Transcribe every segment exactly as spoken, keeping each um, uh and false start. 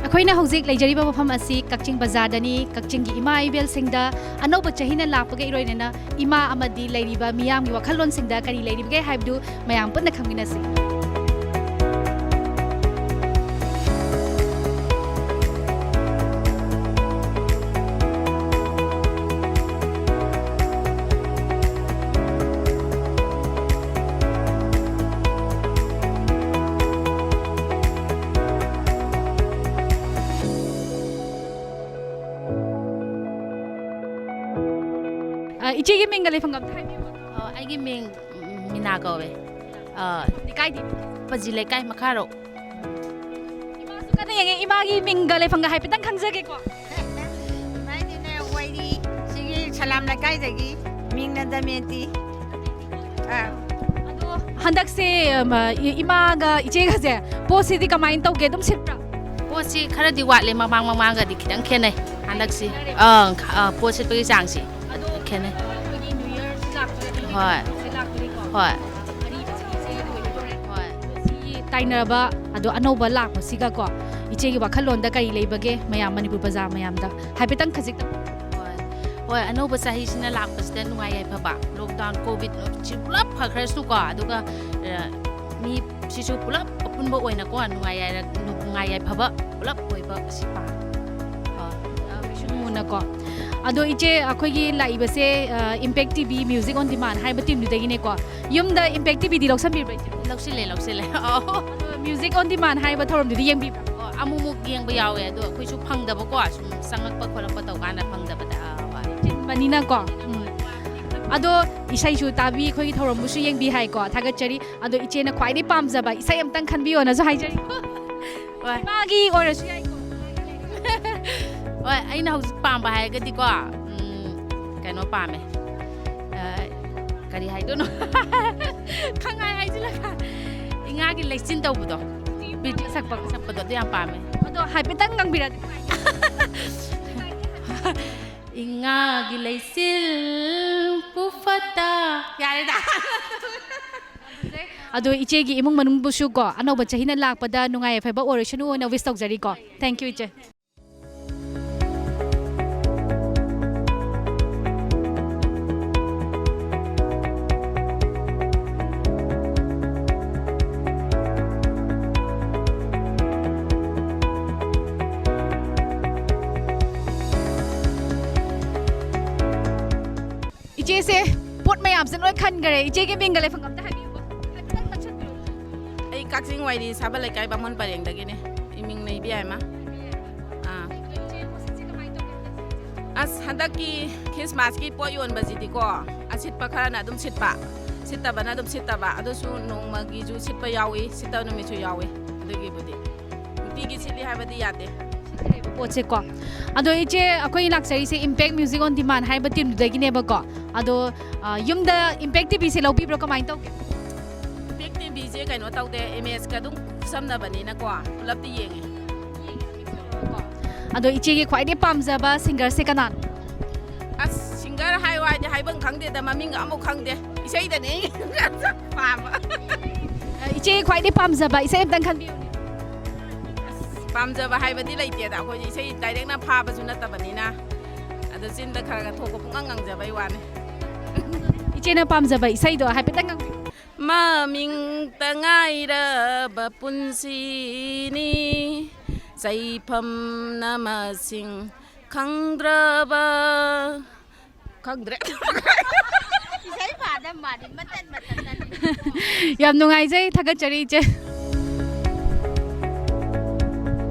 ꯑꯩꯈꯣꯏꯅ ꯍꯧꯖꯤꯛ ꯂꯩꯖꯔꯤꯕ ꯃꯐꯝ ꯑꯁꯤ ꯀꯛꯆꯤꯡ ꯕꯖꯥꯔꯗꯅꯤ꯫ ꯀꯛꯆꯤꯡꯒꯤ ꯏꯃꯥ ꯏꯕꯦꯜꯁꯤꯡꯗ ꯑꯅꯧꯕ ꯆꯍꯤꯅ ꯂꯥꯛꯄꯒ ꯏꯔꯣꯏꯅꯅ ꯏꯃꯥ ꯑꯃꯗꯤ ꯂꯩꯔꯤꯕ ꯃꯤꯌꯥꯝꯒꯤ ꯋꯥꯈꯜꯂꯣꯟꯁꯤꯡꯗ ꯀꯔꯤ ꯂꯩꯔꯤꯕꯒꯦ ꯍꯥꯏꯕꯗꯨ ꯃꯌꯥꯝ ꯄꯨꯟꯅ ꯈꯪꯃꯤꯟꯅꯁꯤ꯫ ꯑ, ꯏꯆꯦꯒꯤ ꯃꯤꯡꯒ ꯂꯩꯐꯝꯒ ꯑꯝꯇ ꯍꯥꯏꯕꯤꯌꯨ꯫ ꯑꯣ, ꯑꯩꯒꯤ ꯃꯤꯡ, ꯎꯝ, ꯃꯤꯅꯥ ꯀꯧꯋꯦ꯫ ꯑ, ꯂꯩꯀꯥꯏꯗꯤ? ꯄꯖꯤ ꯂꯩꯀꯥꯏ ꯃꯈꯥꯔꯣ꯫ ꯏꯃꯥꯁꯨ ꯀꯟꯅ ꯌꯦꯡꯉꯦ꯫ ꯏꯃꯥꯒꯤ ꯃꯤꯡꯒ ꯂꯩꯐꯝꯒ ꯍꯥꯏꯐꯦꯠꯇꯪ ꯈꯪꯖꯒꯦꯀꯣ꯫ ꯏꯃꯥꯏꯗꯤꯅꯦ, ꯋꯥꯏꯔꯤ ꯁꯤꯒꯤ ꯁꯂꯥꯝ ꯂꯩꯀꯥꯏꯗꯒꯤ, ꯃꯤꯡꯅ ꯗꯃꯦꯟꯇꯤ꯫ ꯑꯥ꯫ ꯑꯗꯣ ꯍꯟꯗꯛꯁꯦ, ꯑꯃ, ꯏ-, ꯏꯃꯥꯒ ꯏꯆꯦꯒꯁꯦ ꯄꯣꯠꯁꯤꯗꯤ ꯀꯃꯥꯏꯅ ꯇꯧꯒꯦ? ꯑꯗꯨꯝ ꯁꯤꯠꯄ꯭ꯔꯥ? ꯄꯣꯠꯁꯤ ꯈꯔꯗꯤ ꯋꯥꯠꯂꯦ, ꯃꯃꯥꯡ ꯃꯃꯥꯡꯒꯗꯤ ꯈꯤꯇꯪ ꯈꯦꯠꯅꯩ꯫ ꯍꯟꯗꯛꯁꯤ, ꯑꯪ, ꯑ, ꯄꯣꯠ ꯁꯤꯠꯄꯒꯤ ꯆꯥꯡꯁꯤ ꯑꯗꯣ ꯈꯦꯠꯅꯩ꯫ ꯑꯩꯈꯣꯏꯒꯤ New Yearꯁꯨ ꯂꯥꯛꯇꯣꯔꯦ, ꯍꯣꯏ꯫ ꯂꯥꯛꯇꯣꯔꯦꯀꯣ꯫ ꯍꯣꯏ꯫ ꯑꯔꯤꯕ ꯆꯍꯤꯁꯦ ꯂꯣꯏꯗꯣꯔꯦ꯫ ꯍꯣꯏ꯫ ꯁꯤꯒꯤ ꯇꯥꯏꯅꯕ, ꯑꯗꯣ ꯑꯅꯧꯕ ꯂꯥꯛꯄꯁꯤꯒꯀꯣ, ꯏꯆꯦꯒꯤ ꯋꯥꯈꯜꯂꯣꯟꯗ ꯀꯔꯤ ꯂꯩꯕꯒꯦ? ꯃꯌꯥꯝ, ꯃꯅꯤꯄꯨꯔ ꯄ꯭ꯔꯖꯥ ꯃꯌꯥꯝꯗ ꯍꯥꯏꯐꯦꯠꯇꯪ ꯈꯖꯤꯛꯇꯪ꯫ ꯍꯣꯏ꯫ ꯍꯣꯏ, ꯑꯅꯧꯕ ꯆꯍꯤꯁꯤꯅ ꯂꯥꯛꯄꯁꯤꯗ ꯅꯨꯡꯉꯥꯏ ꯌꯥꯏꯐꯕ, lockdown, COVID ꯁꯤ ꯄꯨꯂꯞ ꯐꯈ꯭ꯔꯁꯨꯀꯣ, ꯑꯗꯨꯒ, ꯑ, ꯃꯤ ꯁꯤꯁꯨ ꯄꯨꯂꯞ ꯑꯄꯨꯟꯕ ꯑꯣꯏꯅꯀꯣ, ꯅꯨꯡꯉꯥꯏ ꯌꯥꯏꯔ-, ꯅꯨꯡꯉꯥꯏ ꯌꯥꯏꯐꯕ ꯄꯨꯂꯞ ꯑꯣꯏꯕ ꯑꯁꯤ ꯄꯥꯝꯃꯤ꯫ ꯑ, ꯑ, ꯀꯣ꯫ ꯑꯗꯣ ꯏꯆꯦ, ꯑꯩꯈꯣꯏꯒꯤ ꯂꯥꯛꯏꯕꯁꯦ, ꯑ, Impact T V Music on Demand ꯍꯥꯏꯕ teamꯗꯨꯗꯒꯤꯅꯦꯀꯣ꯫ ꯌꯨꯝꯗ Impact T Vꯗꯤ ꯂꯧꯁꯟꯕꯤꯕ꯭ꯔꯥ ꯏꯆꯦ? ꯂꯧꯁꯤꯜꯂꯦ, ꯂꯧꯁꯤꯜꯂꯦ꯫ ꯑꯧ꯫ ꯑꯗꯣ Music on Demand ꯍꯥꯏꯕ ꯊꯧꯔꯝꯗꯨꯗꯤ ꯌꯦꯡꯕꯤꯕ꯭ꯔꯥ? ꯑꯣ, ꯑꯃꯨꯛꯃꯨꯛ ꯌꯦꯡꯕ ꯌꯥꯎꯋꯦ, ꯑꯗꯣ ꯑꯩꯈꯣꯏꯁꯨ ꯐꯪꯗꯕꯀꯣ, ꯁꯨꯝ ꯆꯪꯉꯛꯄ ꯈꯣꯠꯂꯛꯄ ꯇꯧꯀꯥꯟꯗ ꯐꯪꯗꯕꯗ꯫ ꯑꯥ, ꯍꯣꯏ꯫ ꯆꯤꯟꯕꯅꯤꯅꯀꯣ꯫ ꯎꯝ꯫ ꯑꯗꯣ ꯏꯁꯩꯁꯨ ꯇꯥꯕꯤ, ꯑꯩꯈꯣꯏꯒꯤ ꯊꯧꯔꯝꯕꯨꯁꯨ ꯌꯦꯡꯕꯤ ꯍꯥꯏꯀꯣ, ꯊꯥꯒꯠꯆꯔꯤ꯫ ꯑꯗꯣ ꯏꯆꯦꯅ ꯈ꯭ꯋꯥꯏꯗꯒꯤ ꯄꯥꯝꯖꯕ ꯏꯁꯩ ꯑꯝꯇꯪ ꯈꯟꯕꯤꯌꯣꯅꯁꯨ ꯍꯥꯏꯖꯔꯤ꯫ ꯍꯣꯏ꯫ ꯏꯃꯥꯒꯤ ꯑꯣꯏꯔꯁꯨ ꯌꯥꯏꯀꯣ꯫ ꯍꯣꯏ, ꯑꯩꯅ ꯍꯧꯖꯤꯛ ꯄꯥꯝꯕ ꯍꯥꯏꯔꯒꯗꯤꯀꯣ, ꯎꯝ, ꯀꯩꯅꯣ ꯄꯥꯝꯃꯦ꯫ ꯑ, ꯀꯔꯤ ꯍꯥꯏꯗꯣꯏꯅꯣ? ꯈꯪꯍꯥꯏ ꯍꯥꯏꯖꯤꯜꯂꯒ꯫ ꯏꯉꯥꯒꯤ ꯂꯩꯆꯤꯟ ꯇꯧꯕꯗꯣ꯫ ꯕꯤꯔꯖꯤꯠ ꯁꯛꯄ꯫ ꯁꯛꯄꯗꯣ ꯑꯗꯨ ꯌꯥꯝ ꯄꯥꯝꯃꯦ꯫ ꯑꯗꯣ ꯍꯥꯏꯐꯦꯠꯇꯪ ꯉꯪꯕꯤꯔꯗꯤ꯫ ꯏꯉꯥꯒꯤ ꯂꯩꯆꯤꯜ ꯄꯨꯐꯇ꯫ ꯌꯥꯔꯦꯗ꯫ ꯑꯗꯣ ꯏꯆꯦꯒꯤ ꯏꯃꯨꯡ ꯃꯅꯨꯡꯕꯨꯁꯨ ꯀꯣ, ꯑꯅꯧꯕ ꯆꯍꯤꯅ ꯂꯥꯛꯄꯗ ꯅꯨꯡꯉꯥꯏ ꯌꯥꯏꯐꯕ ꯑꯣꯏꯔꯁꯅꯨꯅ wish ꯇꯧꯖꯔꯤꯀꯣ꯫ Thank you, ꯏꯆꯦ꯫ ꯏꯆꯦꯁꯦ, ꯄꯣꯠ ꯃꯌꯥꯝꯁꯦ ꯂꯣꯏ ꯈꯟꯈꯔꯦ꯫ ꯏꯆꯦꯒꯤ ꯃꯤꯡꯒ ꯂꯩꯐꯝ ꯑꯝꯇ ꯍꯥꯏꯕꯤꯌꯨꯕ꯫ ꯍꯥꯏꯐꯦꯠꯇꯪ ꯅꯛꯁꯟꯕꯤꯌꯨ꯫ ꯑꯩ ꯀꯛꯆꯤꯡ ꯋꯥꯏꯔꯤ ꯁꯥꯕꯜ ꯂꯩꯀꯥꯏ ꯕꯥꯃꯣꯟ ꯄꯔꯦꯡꯗꯒꯤꯅꯦ, ꯏꯃꯤꯡꯅ ꯏꯕꯦꯌꯥꯏꯃ꯫ ꯑꯥ꯫ ꯏꯆꯦ, ꯄꯣꯠꯁꯤꯠꯁꯦ ꯀꯃꯥꯏꯅ ꯇꯧꯒꯦ? ꯑꯁ, ꯍꯟꯗꯛꯀꯤ ꯈ꯭ꯔꯤꯁꯃꯥꯁꯀꯤ ꯄꯣꯠ ꯌꯣꯟꯕꯁꯤꯗꯤꯀꯣ, ꯑꯁꯤꯠꯄ ꯈꯔꯅ ꯑꯗꯨꯝ ꯁꯤꯠꯄ, ꯁꯤꯠꯇꯕꯅ ꯑꯗꯨꯝ ꯁꯤꯠꯇꯕ꯫ ꯑꯗꯨꯁꯨ ꯅꯣꯡꯃꯒꯤꯁꯨ ꯁꯤꯠꯄ ꯌꯥꯎꯏ, ꯁꯤꯠꯇꯕ ꯅꯨꯃꯤꯠꯁꯨ ꯌꯥꯎꯏ꯫ ꯑꯗꯨꯒꯤꯕꯨꯗꯤ ꯅꯨꯡꯇꯤꯒꯤ ꯁꯤꯠꯂꯤ ꯍꯥꯏꯕꯗꯤ ꯌꯥꯗꯦ꯫ ꯄꯣꯠꯁꯦꯀꯣ꯫ ꯑꯗꯣ ꯏꯆꯦ, ꯑꯩꯈꯣꯏ ꯂꯥꯛꯆꯔꯤꯁꯦ Impact Music on Demand ꯍꯥꯏꯕ teamꯗꯨꯗꯒꯤꯅꯦꯕꯀꯣ꯫ ꯑꯗꯣ, ꯑ, ꯌꯨꯝꯗ Impact TVꯁꯦ ꯂꯧꯕꯤꯕ꯭ꯔꯣ, ꯀꯃꯥꯏꯅ ꯇꯧꯒꯦ? Impact TVꯁꯦ ꯀꯩꯅꯣ ꯇꯧꯗꯦ, ꯏꯃꯦꯖꯀ ꯑꯗꯨꯝ ꯈꯨꯠꯁꯝꯅꯕꯅꯤꯅꯀꯣ, ꯄꯨꯂꯞꯇꯤ ꯌꯦꯡꯉꯦ꯫ ꯑꯗꯣ ꯏꯆꯦꯒꯤ ꯈ꯭ꯋꯥꯏꯗꯒꯤ ꯄꯥꯝꯖꯕ ꯁꯤꯡꯒꯔꯁꯦ ꯀꯅꯥꯅꯣ? ꯑꯁ, ꯁꯤꯡꯒꯔ ꯍꯥꯏꯌꯣ ꯍꯥꯏꯗꯤ ꯍꯥꯏꯐꯝ ꯈꯪꯗꯦꯗ, ꯃꯃꯤꯡꯒ ꯑꯃꯨꯛ ꯈꯪꯗꯦ꯫ ꯏꯁꯩꯗꯅꯦ ꯑꯩꯅ ꯄꯥꯝꯕ꯫ ꯑ, ꯏꯆꯦꯒꯤ ꯈ꯭ꯋꯥꯏꯗꯒꯤ ꯄꯥꯝꯖꯕ ꯏꯁꯩ ꯑꯝꯇꯪ ꯈꯟꯕꯤꯌꯨꯅꯦ꯫ ꯄꯥꯝꯖꯕ ꯍꯥꯏꯕꯗꯤ ꯂꯩꯇꯦꯗ, ꯑꯩꯈꯣꯏꯗꯤ ꯏꯁꯩ ꯗꯥꯏꯔꯦꯛꯅ ꯐꯥꯕꯁꯨ ꯅꯠꯇꯕꯅꯤꯅ꯫ ꯑꯗꯣ ꯆꯤꯟꯗ ꯈꯔ ꯈꯔ ꯊꯣꯛꯄ ꯄꯨꯡꯉꯥꯡ ꯉꯥꯡꯖꯕꯩ ꯋꯥꯅꯤ꯫ ꯏꯆꯦꯅ ꯄꯥꯝꯖꯕ ꯏꯁꯩꯗꯣ ꯍꯥꯏꯐꯦꯠꯇꯪ ꯉꯥꯡꯕꯤꯌꯨ꯫ ꯃꯃꯤꯡꯇ ꯉꯥꯏꯔꯕ ꯄꯨꯟꯁꯤꯅꯤ, ꯆꯩꯐꯝꯅ ꯃꯁꯤꯡ ꯈꯪꯗ꯭ꯔꯕ ꯈꯪꯗ꯭ꯔꯦ꯫ ꯏꯁꯩ ꯄꯥꯗ ꯃꯥꯗꯤ ꯃꯇꯠ ꯃꯇꯠ ꯇꯠꯂꯤ꯫ ꯌꯥꯝ ꯅꯨꯡꯉꯥꯏꯖꯩ, ꯊꯥꯒꯠꯆꯔꯤ ꯏꯆꯦ꯫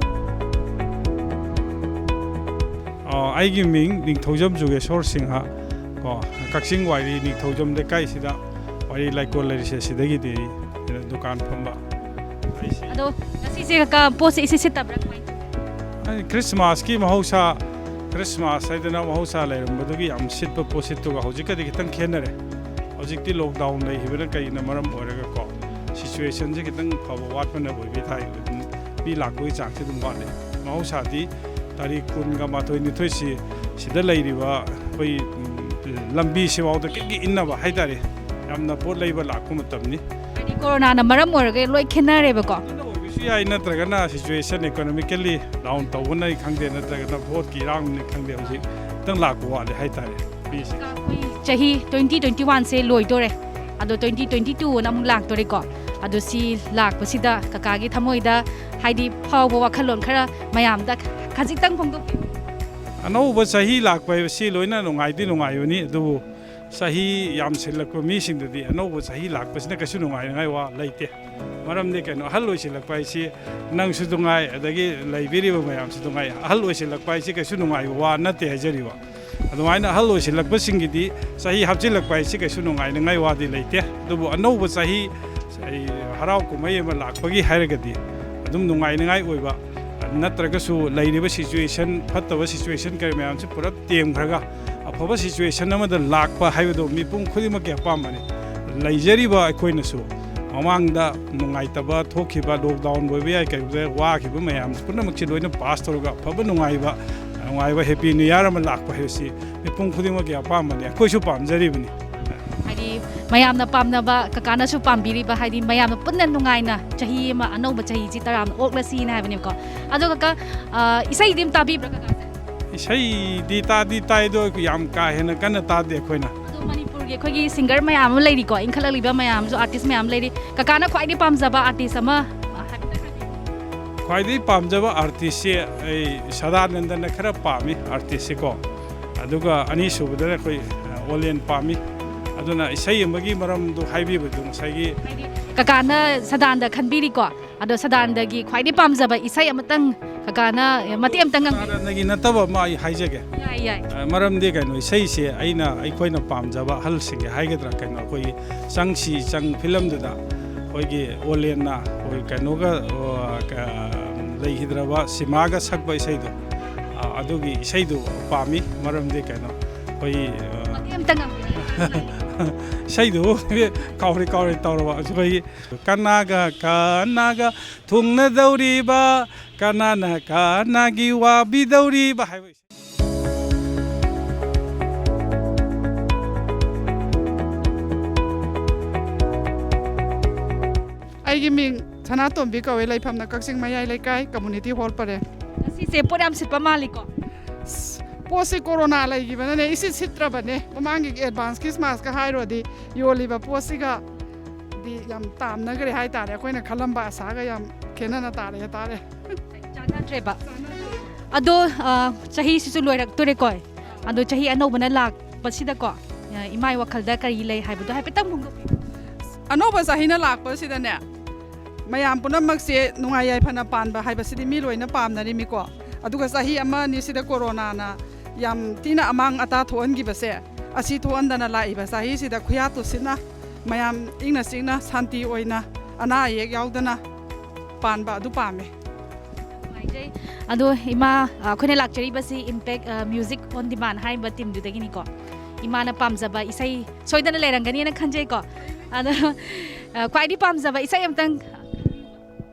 ꯑ, ꯑꯩꯒꯤ ꯃꯤꯡ ꯅꯤꯡꯊꯧꯖꯝ ꯖꯨꯒꯦꯁꯣꯔ ꯁꯤꯡꯍ꯫ ꯀꯣ, ꯀꯛꯆꯤꯡ ꯋꯥꯏꯔꯤ ꯅꯤꯡꯊꯧꯖꯝ ꯂꯩꯀꯥꯏꯁꯤꯗ ꯋꯥꯏꯔꯤ ꯂꯩꯀꯣꯜ ꯂꯩꯔꯤꯁꯦ ꯁꯤꯗꯒꯤꯗꯤ ꯗꯨꯀꯥꯟ ꯐꯝꯕ ꯑꯩꯁꯦ꯫ ꯑꯗꯣ ꯉꯁꯤꯁꯦ ꯀꯀꯥ ꯄꯣꯠꯁꯦ ꯏꯁꯤꯠ ꯁꯤꯠꯇꯕ꯭ꯔꯥ, ꯀꯃꯥꯏꯅ ꯇꯧꯋꯤ? ꯑꯩ ꯈ꯭ꯔꯤꯁꯃꯥꯁꯀꯤ ꯃꯍꯧꯁꯥ, ꯈ꯭ꯔꯤꯁꯃꯥꯁ ꯍꯥꯏꯗꯅ ꯃꯍꯧꯁꯥ ꯂꯩꯔꯝꯕꯗꯨꯒꯤ ꯌꯥꯝ ꯁꯤꯠꯄ ꯄꯣꯠꯁꯤꯠꯇꯨꯒ ꯍꯧꯖꯤꯛꯀꯗꯤ ꯈꯤꯇꯪ ꯈꯦꯠꯅꯔꯦ꯫ ꯍꯧꯖꯤꯛꯇꯤ ꯂꯣꯛꯗꯥꯎꯟ ꯂꯩꯈꯤꯕꯅ ꯀꯩꯅ ꯃꯔꯝ ꯑꯣꯏꯔꯒꯀꯣ, ꯁꯤꯆꯨꯋꯦꯁꯟꯁꯦ ꯈꯤꯇꯪ ꯐꯕ ꯋꯥꯠꯄꯅ ꯑꯣꯏꯕ ꯇꯥꯏ꯫ ꯃꯤ ꯂꯥꯛꯄꯒꯤ ꯆꯥꯡꯁꯦ ꯑꯗꯨꯝ ꯋꯥꯠꯂꯦ꯫ ꯃꯍꯧꯁꯥꯗꯤ ꯇꯥꯔꯤꯛ ꯀꯨꯟꯒ ꯃꯥꯊꯣꯏ ꯅꯤꯊꯣꯏꯁꯤ ꯁꯤꯗ ꯂꯩꯔꯤꯕ ꯑꯩꯈꯣꯏ, ꯎꯝ, ꯂꯝꯕꯤꯁꯤꯐꯥꯎꯗ ꯀꯤꯛ ꯀꯤꯛ ꯏꯟꯅꯕ ꯍꯥꯏꯇꯥꯔꯦ꯫ ꯌꯥꯝꯅ ꯄꯣꯠ ꯂꯩꯕ ꯂꯥꯛꯄ ꯃꯇꯝꯅꯤ꯫ ꯍꯥꯏꯗꯤ ꯀꯣꯔꯣꯅꯥꯅ ꯃꯔꯝ ꯑꯣꯏꯔꯒ ꯂꯣꯏ ꯈꯦꯠꯅꯔꯦꯕꯀꯣ꯫ ꯑꯗꯨꯅ ꯑꯣꯏꯕꯁꯨ ꯌꯥꯏ, ꯅꯠꯇ꯭ꯔꯒꯅ ꯁꯤꯆꯨꯋꯦꯁꯟ ꯏꯀꯣꯅꯣꯃꯤꯀꯦꯜꯂꯤ ꯗꯥꯎꯟ ꯇꯧꯕꯅ ꯈꯪꯗꯦ, ꯅꯠꯇ꯭ꯔꯒꯅ ꯚꯣꯠꯀꯤ ꯏꯔꯥꯡꯅꯤ ꯈꯪꯗꯦ, ꯍꯧꯖꯤꯛ ꯈꯤꯇꯪ ꯂꯥꯛꯄ ꯋꯥꯠꯂꯦ ꯍꯥꯏꯇꯥꯔꯦ ꯃꯤꯁꯦ꯫ ꯑꯩꯈꯣꯏ ꯆꯍꯤ ꯇ꯭ꯋꯦꯟꯇꯤ ꯇ꯭ꯋꯦꯟꯇꯤ ꯋꯥꯟꯁꯦ ꯂꯣꯏꯗꯣꯔꯦ, ꯑꯗꯣ ꯇ꯭ꯋꯦꯟꯇꯤ ꯇ꯭ꯋꯦꯟꯇꯤ ꯇꯨꯅ ꯑꯃꯨꯛ ꯂꯥꯛꯇꯣꯔꯦꯀꯣ꯫ ꯑꯗꯣ ꯁꯤ ꯂꯥꯛꯄꯁꯤꯗ ꯀꯀꯥꯒꯤ ꯊꯃꯣꯏꯗ ꯍꯥꯏꯗꯤ ꯐꯥꯎꯕ ꯋꯥꯈꯜꯂꯣꯟ ꯈꯔ ꯃꯌꯥꯝꯗ ꯈꯖꯤꯛꯇꯪ ꯐꯣꯡꯗꯣꯛꯄꯤꯌꯨ꯫ ꯑꯅꯧꯕ ꯆꯍꯤ ꯂꯥꯛꯄ ꯍꯥꯏꯕꯁꯤ ꯂꯣꯏꯅ ꯅꯨꯡꯉꯥꯏꯗꯤ ꯅꯨꯡꯉꯥꯏꯕꯅꯤ, ꯑꯗꯨꯕꯨ ꯆꯍꯤ ꯌꯥꯝꯁꯤꯜꯂꯛꯄ ꯃꯤꯁꯤꯡꯗꯗꯤ ꯑꯅꯧꯕ ꯆꯍꯤ ꯂꯥꯛꯄꯁꯤꯅ ꯀꯩꯁꯨ ꯅꯨꯡꯉꯥꯏꯅꯤꯡꯉꯥꯏ ꯋꯥ ꯂꯩꯇꯦ꯫ ꯃꯔꯝꯗꯤ ꯀꯩꯅꯣ, ꯑꯍꯜ ꯑꯣꯏꯁꯤꯜꯂꯛꯄ ꯍꯥꯏꯁꯤ ꯅꯪꯁꯨ ꯅꯨꯡꯉꯥꯏ, ꯑꯗꯒꯤ ꯂꯩꯕꯤꯔꯤꯕ ꯃꯌꯥꯝꯁꯨ ꯅꯨꯡꯉꯥꯏ꯫ ꯑꯍꯜ ꯑꯣꯏꯁꯤꯜꯂꯛꯄ ꯍꯥꯏꯁꯤ ꯀꯩꯁꯨ ꯅꯨꯡꯉꯥꯏꯕ ꯋꯥ ꯅꯠꯇꯦ ꯍꯥꯏꯖꯔꯤꯕ꯫ ꯑꯗꯨꯃꯥꯏꯅ ꯑꯍꯜ ꯑꯣꯏꯁꯤꯜꯂꯛꯄꯁꯤꯡꯒꯤꯗꯤ ꯆꯍꯤ ꯍꯥꯞꯆꯤꯜꯂꯛꯄ ꯍꯥꯏꯁꯤ ꯀꯩꯁꯨ ꯅꯨꯡꯉꯥꯏꯅꯤꯡꯉꯥꯏ ꯋꯥꯗꯤ ꯂꯩꯇꯦ꯫ ꯑꯗꯨꯕꯨ ꯑꯅꯧꯕ ꯆꯍꯤ, ꯑꯩ, ꯍꯔꯥꯎ ꯀꯨꯝꯍꯩ ꯑꯃ ꯂꯥꯛꯄꯒꯤ ꯍꯥꯏꯔꯒꯗꯤ ꯑꯗꯨꯝ ꯅꯨꯡꯉꯥꯏꯅꯤꯡꯉꯥꯏ ꯑꯣꯏꯕ, ꯅꯠꯇ꯭ꯔꯒꯁꯨ ꯂꯩꯔꯤꯕ ꯁꯤꯆꯨꯋꯦꯁꯟ, ꯐꯠꯇꯕ ꯁꯤꯆꯨꯋꯦꯁꯟ ꯀꯔꯤ ꯃꯌꯥꯝꯁꯤ ꯄꯨꯂꯞ ꯇꯦꯝꯈ꯭ꯔꯒ ꯑꯐꯕ ꯁꯤꯆꯨꯋꯦꯁꯟ ꯑꯃꯗ ꯂꯥꯛꯄ ꯍꯥꯏꯕꯗꯣ ꯃꯤꯄꯨꯝ ꯈꯨꯗꯤꯡꯃꯛꯀꯤ ꯑꯄꯥꯝꯕꯅꯤ꯫ ꯂꯩꯖꯔꯤꯕ ꯑꯩꯈꯣꯏꯅꯁꯨ ꯃꯃꯥꯡꯗ ꯅꯨꯡꯉꯥꯏꯇꯕ ꯊꯣꯛꯈꯤꯕ, ꯂꯣꯛꯗꯥꯎꯟ ꯑꯣꯏꯕ ꯌꯥꯏ, ꯀꯩꯗ ꯋꯥꯈꯤꯕ ꯃꯌꯥꯝ ꯄꯨꯝꯅꯃꯛꯁꯤ ꯂꯣꯏꯅ ꯄꯥꯁ ꯇꯧꯔꯒ ꯑꯐꯕ ꯅꯨꯡꯉꯥꯏꯕ, ꯅꯨꯡꯉꯥꯏꯕ ꯍꯦꯄꯤ ꯅ꯭ꯌꯨ ꯏꯌꯥꯔ ꯑꯃ ꯂꯥꯛꯄ ꯍꯥꯏꯕꯁꯤ ꯃꯤꯄꯨꯝ ꯈꯨꯗꯤꯡꯃꯛꯀꯤ ꯑꯄꯥꯝꯕꯅꯤ, ꯑꯩꯈꯣꯏꯁꯨ ꯄꯥꯝꯖꯔꯤꯕꯅꯤ꯫ ꯍꯥꯏꯗꯤ ꯃꯌꯥꯝꯅ ꯄꯥꯝꯅꯕ, ꯀꯀꯥꯅꯁꯨ ꯄꯥꯝꯕꯤꯔꯤꯕ, ꯍꯥꯏꯗꯤ ꯃꯌꯥꯝꯅ ꯄꯨꯟꯅ ꯅꯨꯡꯉꯥꯏꯅ ꯆꯍꯤ ꯑꯃ, ꯑꯅꯧꯕ ꯆꯍꯤꯁꯤ ꯇꯔꯥꯝꯅ ꯑꯣꯛꯂꯁꯤꯅ ꯍꯥꯏꯕꯅꯦꯕꯀꯣ꯫ ꯑꯗꯣ ꯀꯀꯥ, ꯑ, ꯏꯁꯩꯗꯤ ꯑꯗꯨꯝ ꯇꯥꯕꯤꯕ꯭ꯔꯥ ꯀꯀꯥꯁꯦ? ꯏꯁꯩꯗꯤ ꯇꯥꯗꯤ ꯇꯥꯏ, ꯑꯗꯣ ꯌꯥꯝ ꯀꯥ ꯍꯦꯟꯅ ꯀꯟꯅ ꯇꯥꯗꯦ ꯑꯩꯈꯣꯏꯅ꯫ ꯑꯗꯣ ꯃꯅꯤꯄꯨꯔꯒꯤ ꯑꯩꯈꯣꯏꯒꯤ ꯁꯤꯡꯒꯔ ꯃꯌꯥꯝ ꯑꯃ ꯂꯩꯔꯤꯀꯣ, ꯏꯟꯈꯠꯂꯛꯂꯤꯕ ꯃꯌꯥꯝꯁꯨ, ꯑꯥꯔꯇꯤꯁ ꯃꯌꯥꯝ ꯂꯩꯔꯤ꯫ ꯀꯀꯥꯅ ꯈ꯭ꯋꯥꯏꯗꯒꯤ ꯄꯥꯝꯖꯕ ꯑꯥꯔꯇꯤꯁ ꯑꯃ, ꯑ, ꯍꯥꯏꯐꯦꯠꯇꯪ ꯍꯥꯏꯕꯤꯌꯨ꯫ ꯈ꯭ꯋꯥꯏꯗꯒꯤ ꯄꯥꯝꯖꯕ ꯑꯥꯔꯇꯤꯁꯁꯦ ꯑꯩ ꯁꯗꯥꯅꯟꯗꯅ ꯈꯔ ꯄꯥꯝꯃꯤ, ꯑꯥꯔꯇꯤꯁꯁꯦꯀꯣ꯫ ꯑꯗꯨꯒ ꯑꯅꯤꯁꯨꯕꯗꯅ ꯑꯩꯈꯣꯏ, ꯑ, ꯑꯣꯂꯦꯟ ꯄꯥꯝꯃꯤ꯫ ꯑꯗꯨꯅ ꯏꯁꯩ ꯑꯃꯒꯤ ꯃꯔꯝꯗꯣ ꯍꯥꯏꯕꯤꯕꯗꯣ ꯉꯁꯥꯏꯒꯤ ꯀꯀꯥꯅ ꯁꯗꯥꯟꯗ ꯈꯟꯕꯤꯔꯤꯀꯣ꯫ ꯑꯗꯣ ꯁꯗꯥꯟꯗꯒꯤ ꯈ꯭ꯋꯥꯏꯗꯒꯤ ꯄꯥꯝꯖꯕ ꯏꯁꯩ ꯑꯃꯇꯪ ꯀꯀꯥꯅ ꯃꯇꯦꯛ ꯑꯃꯇꯪ ꯉꯪꯕꯤꯌꯨ꯫ ꯁꯗꯥꯅꯟꯗꯒꯤ ꯅꯠꯇꯕ ꯑꯃ ꯑꯩ ꯍꯥꯏꯖꯒꯦ꯫ ꯌꯥꯏ, ꯌꯥꯏ꯫ ꯑ, ꯃꯔꯝꯗꯤ ꯀꯩꯅꯣ, ꯏꯁꯩꯁꯦ ꯑꯩꯅ, ꯑꯩꯈꯣꯏꯅ ꯄꯥꯝꯖꯕ ꯑꯍꯜꯁꯤꯡꯒꯤ ꯍꯥꯏꯒꯗ꯭ꯔꯥ, ꯀꯩꯅꯣ, ꯑꯩꯈꯣꯏꯒꯤ ꯆꯪꯁꯤ ꯆꯪ ꯐꯤꯂꯝꯗꯨꯗ ꯑꯩꯈꯣꯏꯒꯤ ꯑꯣꯂꯦꯟꯅ ꯑꯩꯈꯣꯏ ꯀꯩꯅꯣꯒ, ꯑꯣ, ꯀ-, ꯂꯩꯈꯤꯗ꯭ꯔꯕ ꯁꯤꯃꯥꯒ ꯁꯛꯄ ꯏꯁꯩꯗꯣ, ꯑ, ꯑꯗꯨꯒꯤ ꯏꯁꯩꯗꯨ ꯄꯥꯝꯃꯤ꯫ ꯃꯔꯝꯗꯤ ꯀꯩꯅꯣ, ꯑꯩꯈꯣꯏ, ꯑ, ꯃꯇꯦꯛ ꯑꯃꯇ ꯉꯪꯕꯤꯌꯨ꯫ ꯏꯁꯩꯗꯨ ꯀꯥꯎꯔꯦ, ꯀꯥꯎꯔꯦ, ꯇꯧꯔꯕ ꯑꯩꯈꯣꯏꯒꯤ "ꯀꯅꯥꯒ ꯀꯅꯥꯒ ꯊꯨꯡꯅꯗꯧꯔꯤꯕ, ꯀꯅꯥꯅ ꯀꯅꯥꯒꯤ ꯋꯥꯕꯤꯗꯧꯔꯤꯕ" ꯍꯥꯏꯕ ꯏꯁꯩ꯫ ꯑꯩꯒꯤ ꯃꯤꯡ ꯁꯅꯥꯇꯣꯝꯕꯤ ꯀꯧꯋꯦ, ꯂꯩꯐꯝꯅ ꯀꯛꯆꯤꯡ ꯃꯌꯥꯏ ꯂꯩꯀꯥꯏ, ꯀꯝꯃꯨꯅꯤꯇꯤ ꯍꯣꯜ ꯄꯔꯦꯡ꯫ ꯉꯁꯤꯁꯦ ꯄꯣꯠ ꯌꯥꯝ ꯁꯤꯠꯄ ꯃꯥꯜꯂꯤꯀꯣ? ꯑꯁ, ꯄꯣꯠꯁꯤ ꯀꯣꯔꯣꯅꯥ ꯂꯩꯈꯤꯕꯅꯅꯦ ꯏꯁꯤꯠ ꯁꯤꯠꯇ꯭ꯔꯕꯅꯦ꯫ ꯃꯃꯥꯡꯒꯤ ꯑꯦꯗꯚꯥꯟꯁ ꯈ꯭ꯔꯤꯁꯃꯥꯁꯀ ꯍꯥꯏꯔꯨꯔꯗꯤ ꯌꯣꯜꯂꯤꯕ ꯄꯣꯠꯁꯤꯒꯗꯤ ꯌꯥꯝ ꯇꯥꯝꯅꯈ꯭ꯔꯦ ꯍꯥꯏꯇꯥꯔꯦ꯫ ꯑꯩꯈꯣꯏꯅ ꯈꯜꯂꯝꯕ ꯑꯁꯥꯒ ꯌꯥꯝ ꯈꯦꯠꯅꯅ ꯇꯥꯔꯦ ꯍꯥꯏꯇꯥꯔꯦ꯫ ꯆꯥꯟꯅꯗ꯭ꯔꯦꯕ꯫ ꯑꯗꯣ, ꯑ, ꯆꯍꯤꯁꯤꯁꯨ ꯂꯣꯏꯔꯛꯇꯣꯔꯦꯀꯣ꯫ ꯑꯗꯣ ꯆꯍꯤ ꯑꯅꯧꯕꯅ ꯂꯥꯛꯄꯁꯤꯗꯀꯣ, ꯑ, ꯏꯃꯥꯏ ꯋꯥꯈꯜꯗ ꯀꯔꯤ ꯂꯩ ꯍꯥꯏꯕꯗꯣ ꯍꯥꯏꯐꯦꯠꯇꯪ ꯐꯣꯡꯗꯣꯛꯄꯤꯌꯨ꯫ ꯑꯅꯧꯕ ꯆꯍꯤꯅ ꯂꯥꯛꯄꯁꯤꯗꯅꯦ, ꯃꯌꯥꯝ ꯄꯨꯝꯅꯃꯛꯁꯦ ꯅꯨꯡꯉꯥꯏ ꯌꯥꯏꯐꯅ ꯄꯥꯟꯕ ꯍꯥꯏꯕꯁꯤꯗꯤ ꯃꯤ ꯂꯣꯏꯅ ꯄꯥꯝꯅꯔꯤꯃꯤꯀꯣ꯫ ꯑꯗꯨꯒ ꯆꯍꯤ ꯑꯃ ꯑꯅꯤꯁꯤꯗ ꯀꯣꯔꯣꯅꯥꯅ ꯌꯥꯝ ꯊꯤꯅ ꯑꯃꯥꯡ ꯑꯇꯥ ꯊꯣꯛꯍꯟꯈꯤꯕꯁꯦ, ꯑꯁꯤ ꯊꯣꯛꯍꯟꯗꯅ ꯂꯥꯛꯏꯕ ꯆꯍꯤꯁꯤꯗ ꯈꯨꯌꯥ ꯇꯨꯁꯤꯟꯅ ꯃꯌꯥꯝ ꯏꯪꯅ ꯆꯤꯛꯅ ꯁꯥꯟꯇꯤ ꯑꯣꯏꯅ ꯑꯅꯥ ꯑꯌꯦꯛ ꯌꯥꯎꯗꯅ ꯄꯥꯟꯕ ꯑꯗꯨ ꯄꯥꯝꯃꯦ꯫ ꯅꯨꯡꯉꯥꯏꯖꯩ꯫ ꯑꯗꯣ ꯏꯃꯥ, ꯑ, ꯑꯩꯈꯣꯏꯅ ꯂꯥꯛꯆꯔꯤꯕꯁꯤ Impact, ꯑ, Music on Demand ꯍꯥꯏꯔꯤꯕ ꯇꯤꯝꯗꯨꯗꯒꯤꯅꯤꯀꯣ꯫ ꯏꯃꯥꯅ ꯄꯥꯝꯖꯕ ꯏꯁꯩ ꯁꯣꯏꯗꯅ ꯂꯩꯔꯝꯒꯅꯤꯅ ꯈꯟꯖꯩꯀꯣ꯫ ꯑꯗꯣ, ꯑ, ꯈ꯭ꯋꯥꯏꯗꯒꯤ ꯄꯥꯝꯖꯕ ꯏꯁꯩ ꯑꯃꯇꯪ꯫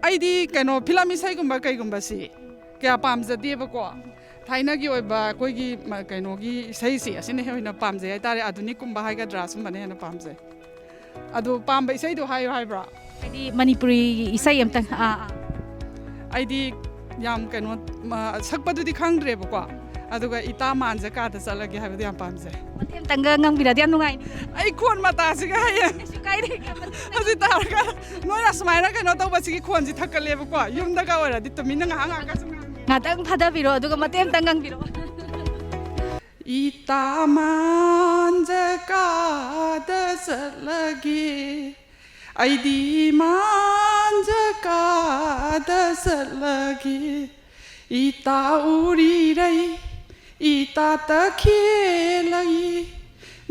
ꯑꯩꯗꯤ ꯀꯩꯅꯣ, ꯐꯤꯂꯝ ꯏꯁꯩꯒꯨꯝꯕ ꯀꯩꯒꯨꯝꯕꯁꯤ ꯀꯌꯥ ꯄꯥꯝꯖꯗꯦꯕꯀꯣ꯫ ꯊꯥꯏꯅꯒꯤ ꯑꯣꯏꯕ ꯑꯩꯈꯣꯏꯒꯤ ꯃ-, ꯀꯩꯅꯣꯒꯤ ꯏꯁꯩꯁꯤ ꯑꯁꯤꯅ ꯍꯦꯟꯅ ꯄꯥꯝꯖꯩ ꯍꯥꯏꯇꯥꯔꯦ, ꯑꯥꯙꯨꯅꯤꯛꯀꯨꯝꯕ ꯍꯥꯏꯒꯗ꯭ꯔꯥ, ꯁꯨꯝꯕꯅ ꯍꯦꯟꯅ ꯄꯥꯝꯖꯩ꯫ ꯑꯗꯨ ꯄꯥꯝꯕ ꯏꯁꯩꯗꯣ ꯍꯥꯏꯌꯨ ꯍꯥꯏꯕ꯭ꯔꯣ? ꯍꯥꯏꯗꯤ ꯃꯅꯤꯄꯨꯔꯤꯒꯤ ꯏꯁꯩ ꯑꯝꯇꯪ, ꯑꯥ, ꯑꯥ꯫ ꯑꯩꯗꯤ ꯌꯥꯝ ꯀꯩꯅꯣ, ꯃ-, ꯁꯛꯄꯗꯨꯗꯤ ꯈꯪꯗ꯭ꯔꯦꯕꯀꯣ, ꯑꯗꯨꯒ "ꯏꯇꯥ ꯃꯥꯟꯖ ꯀꯥꯗ ꯆꯠꯂꯒꯦ" ꯍꯥꯏꯕꯗꯣ ꯌꯥꯝ ꯄꯥꯝꯖꯩ꯫ ꯃꯇꯦꯛ ꯑꯃꯇꯪꯒ ꯉꯪꯕꯤꯔꯗꯤ ꯌꯥꯝ ꯅꯨꯡꯉꯥꯏꯅꯤ꯫ ꯑꯩ ꯈꯣꯟ ꯃꯇꯥꯁꯤꯒ ꯍꯌꯦꯡ ꯀꯩꯁꯨ ꯀꯥꯏꯗꯦ꯫ ꯍꯧꯖꯤꯛ ꯇꯥꯔꯒ ꯅꯣꯏꯅ ꯁꯨꯃꯥꯏꯅ ꯀꯩꯅꯣ ꯇꯧꯕꯁꯤꯒꯤ ꯈꯣꯟꯁꯤ ꯊꯛꯀꯠꯂꯦꯕꯀꯣ꯫ ꯌꯨꯝꯗꯒ ꯑꯣꯏꯔꯗꯤ ꯇꯨꯃꯤꯟꯅ ꯉꯥꯏꯍꯥꯛ ꯉꯥꯏꯍꯥꯛꯀꯁꯨ ꯉꯥꯡꯉꯦ꯫ ꯉꯥꯛꯇꯪ ꯊꯥꯗꯕꯤꯔꯣ, ꯑꯗꯨꯒ ꯃꯇꯦꯛ ꯑꯃꯇꯪ ꯉꯪꯕꯤꯔꯣ꯫ "ꯏꯇꯥ ꯃꯥꯟꯖ ꯀꯥꯗ ꯆꯠꯂꯒꯦ, ꯑꯩꯗꯤ ꯃꯥꯟꯖ ꯀꯥꯗ ꯆꯠꯂꯒꯦ, ꯏꯇꯥ ꯎꯔꯤꯔꯩ ꯏꯇꯥ ꯇꯈꯦꯜꯂꯩ,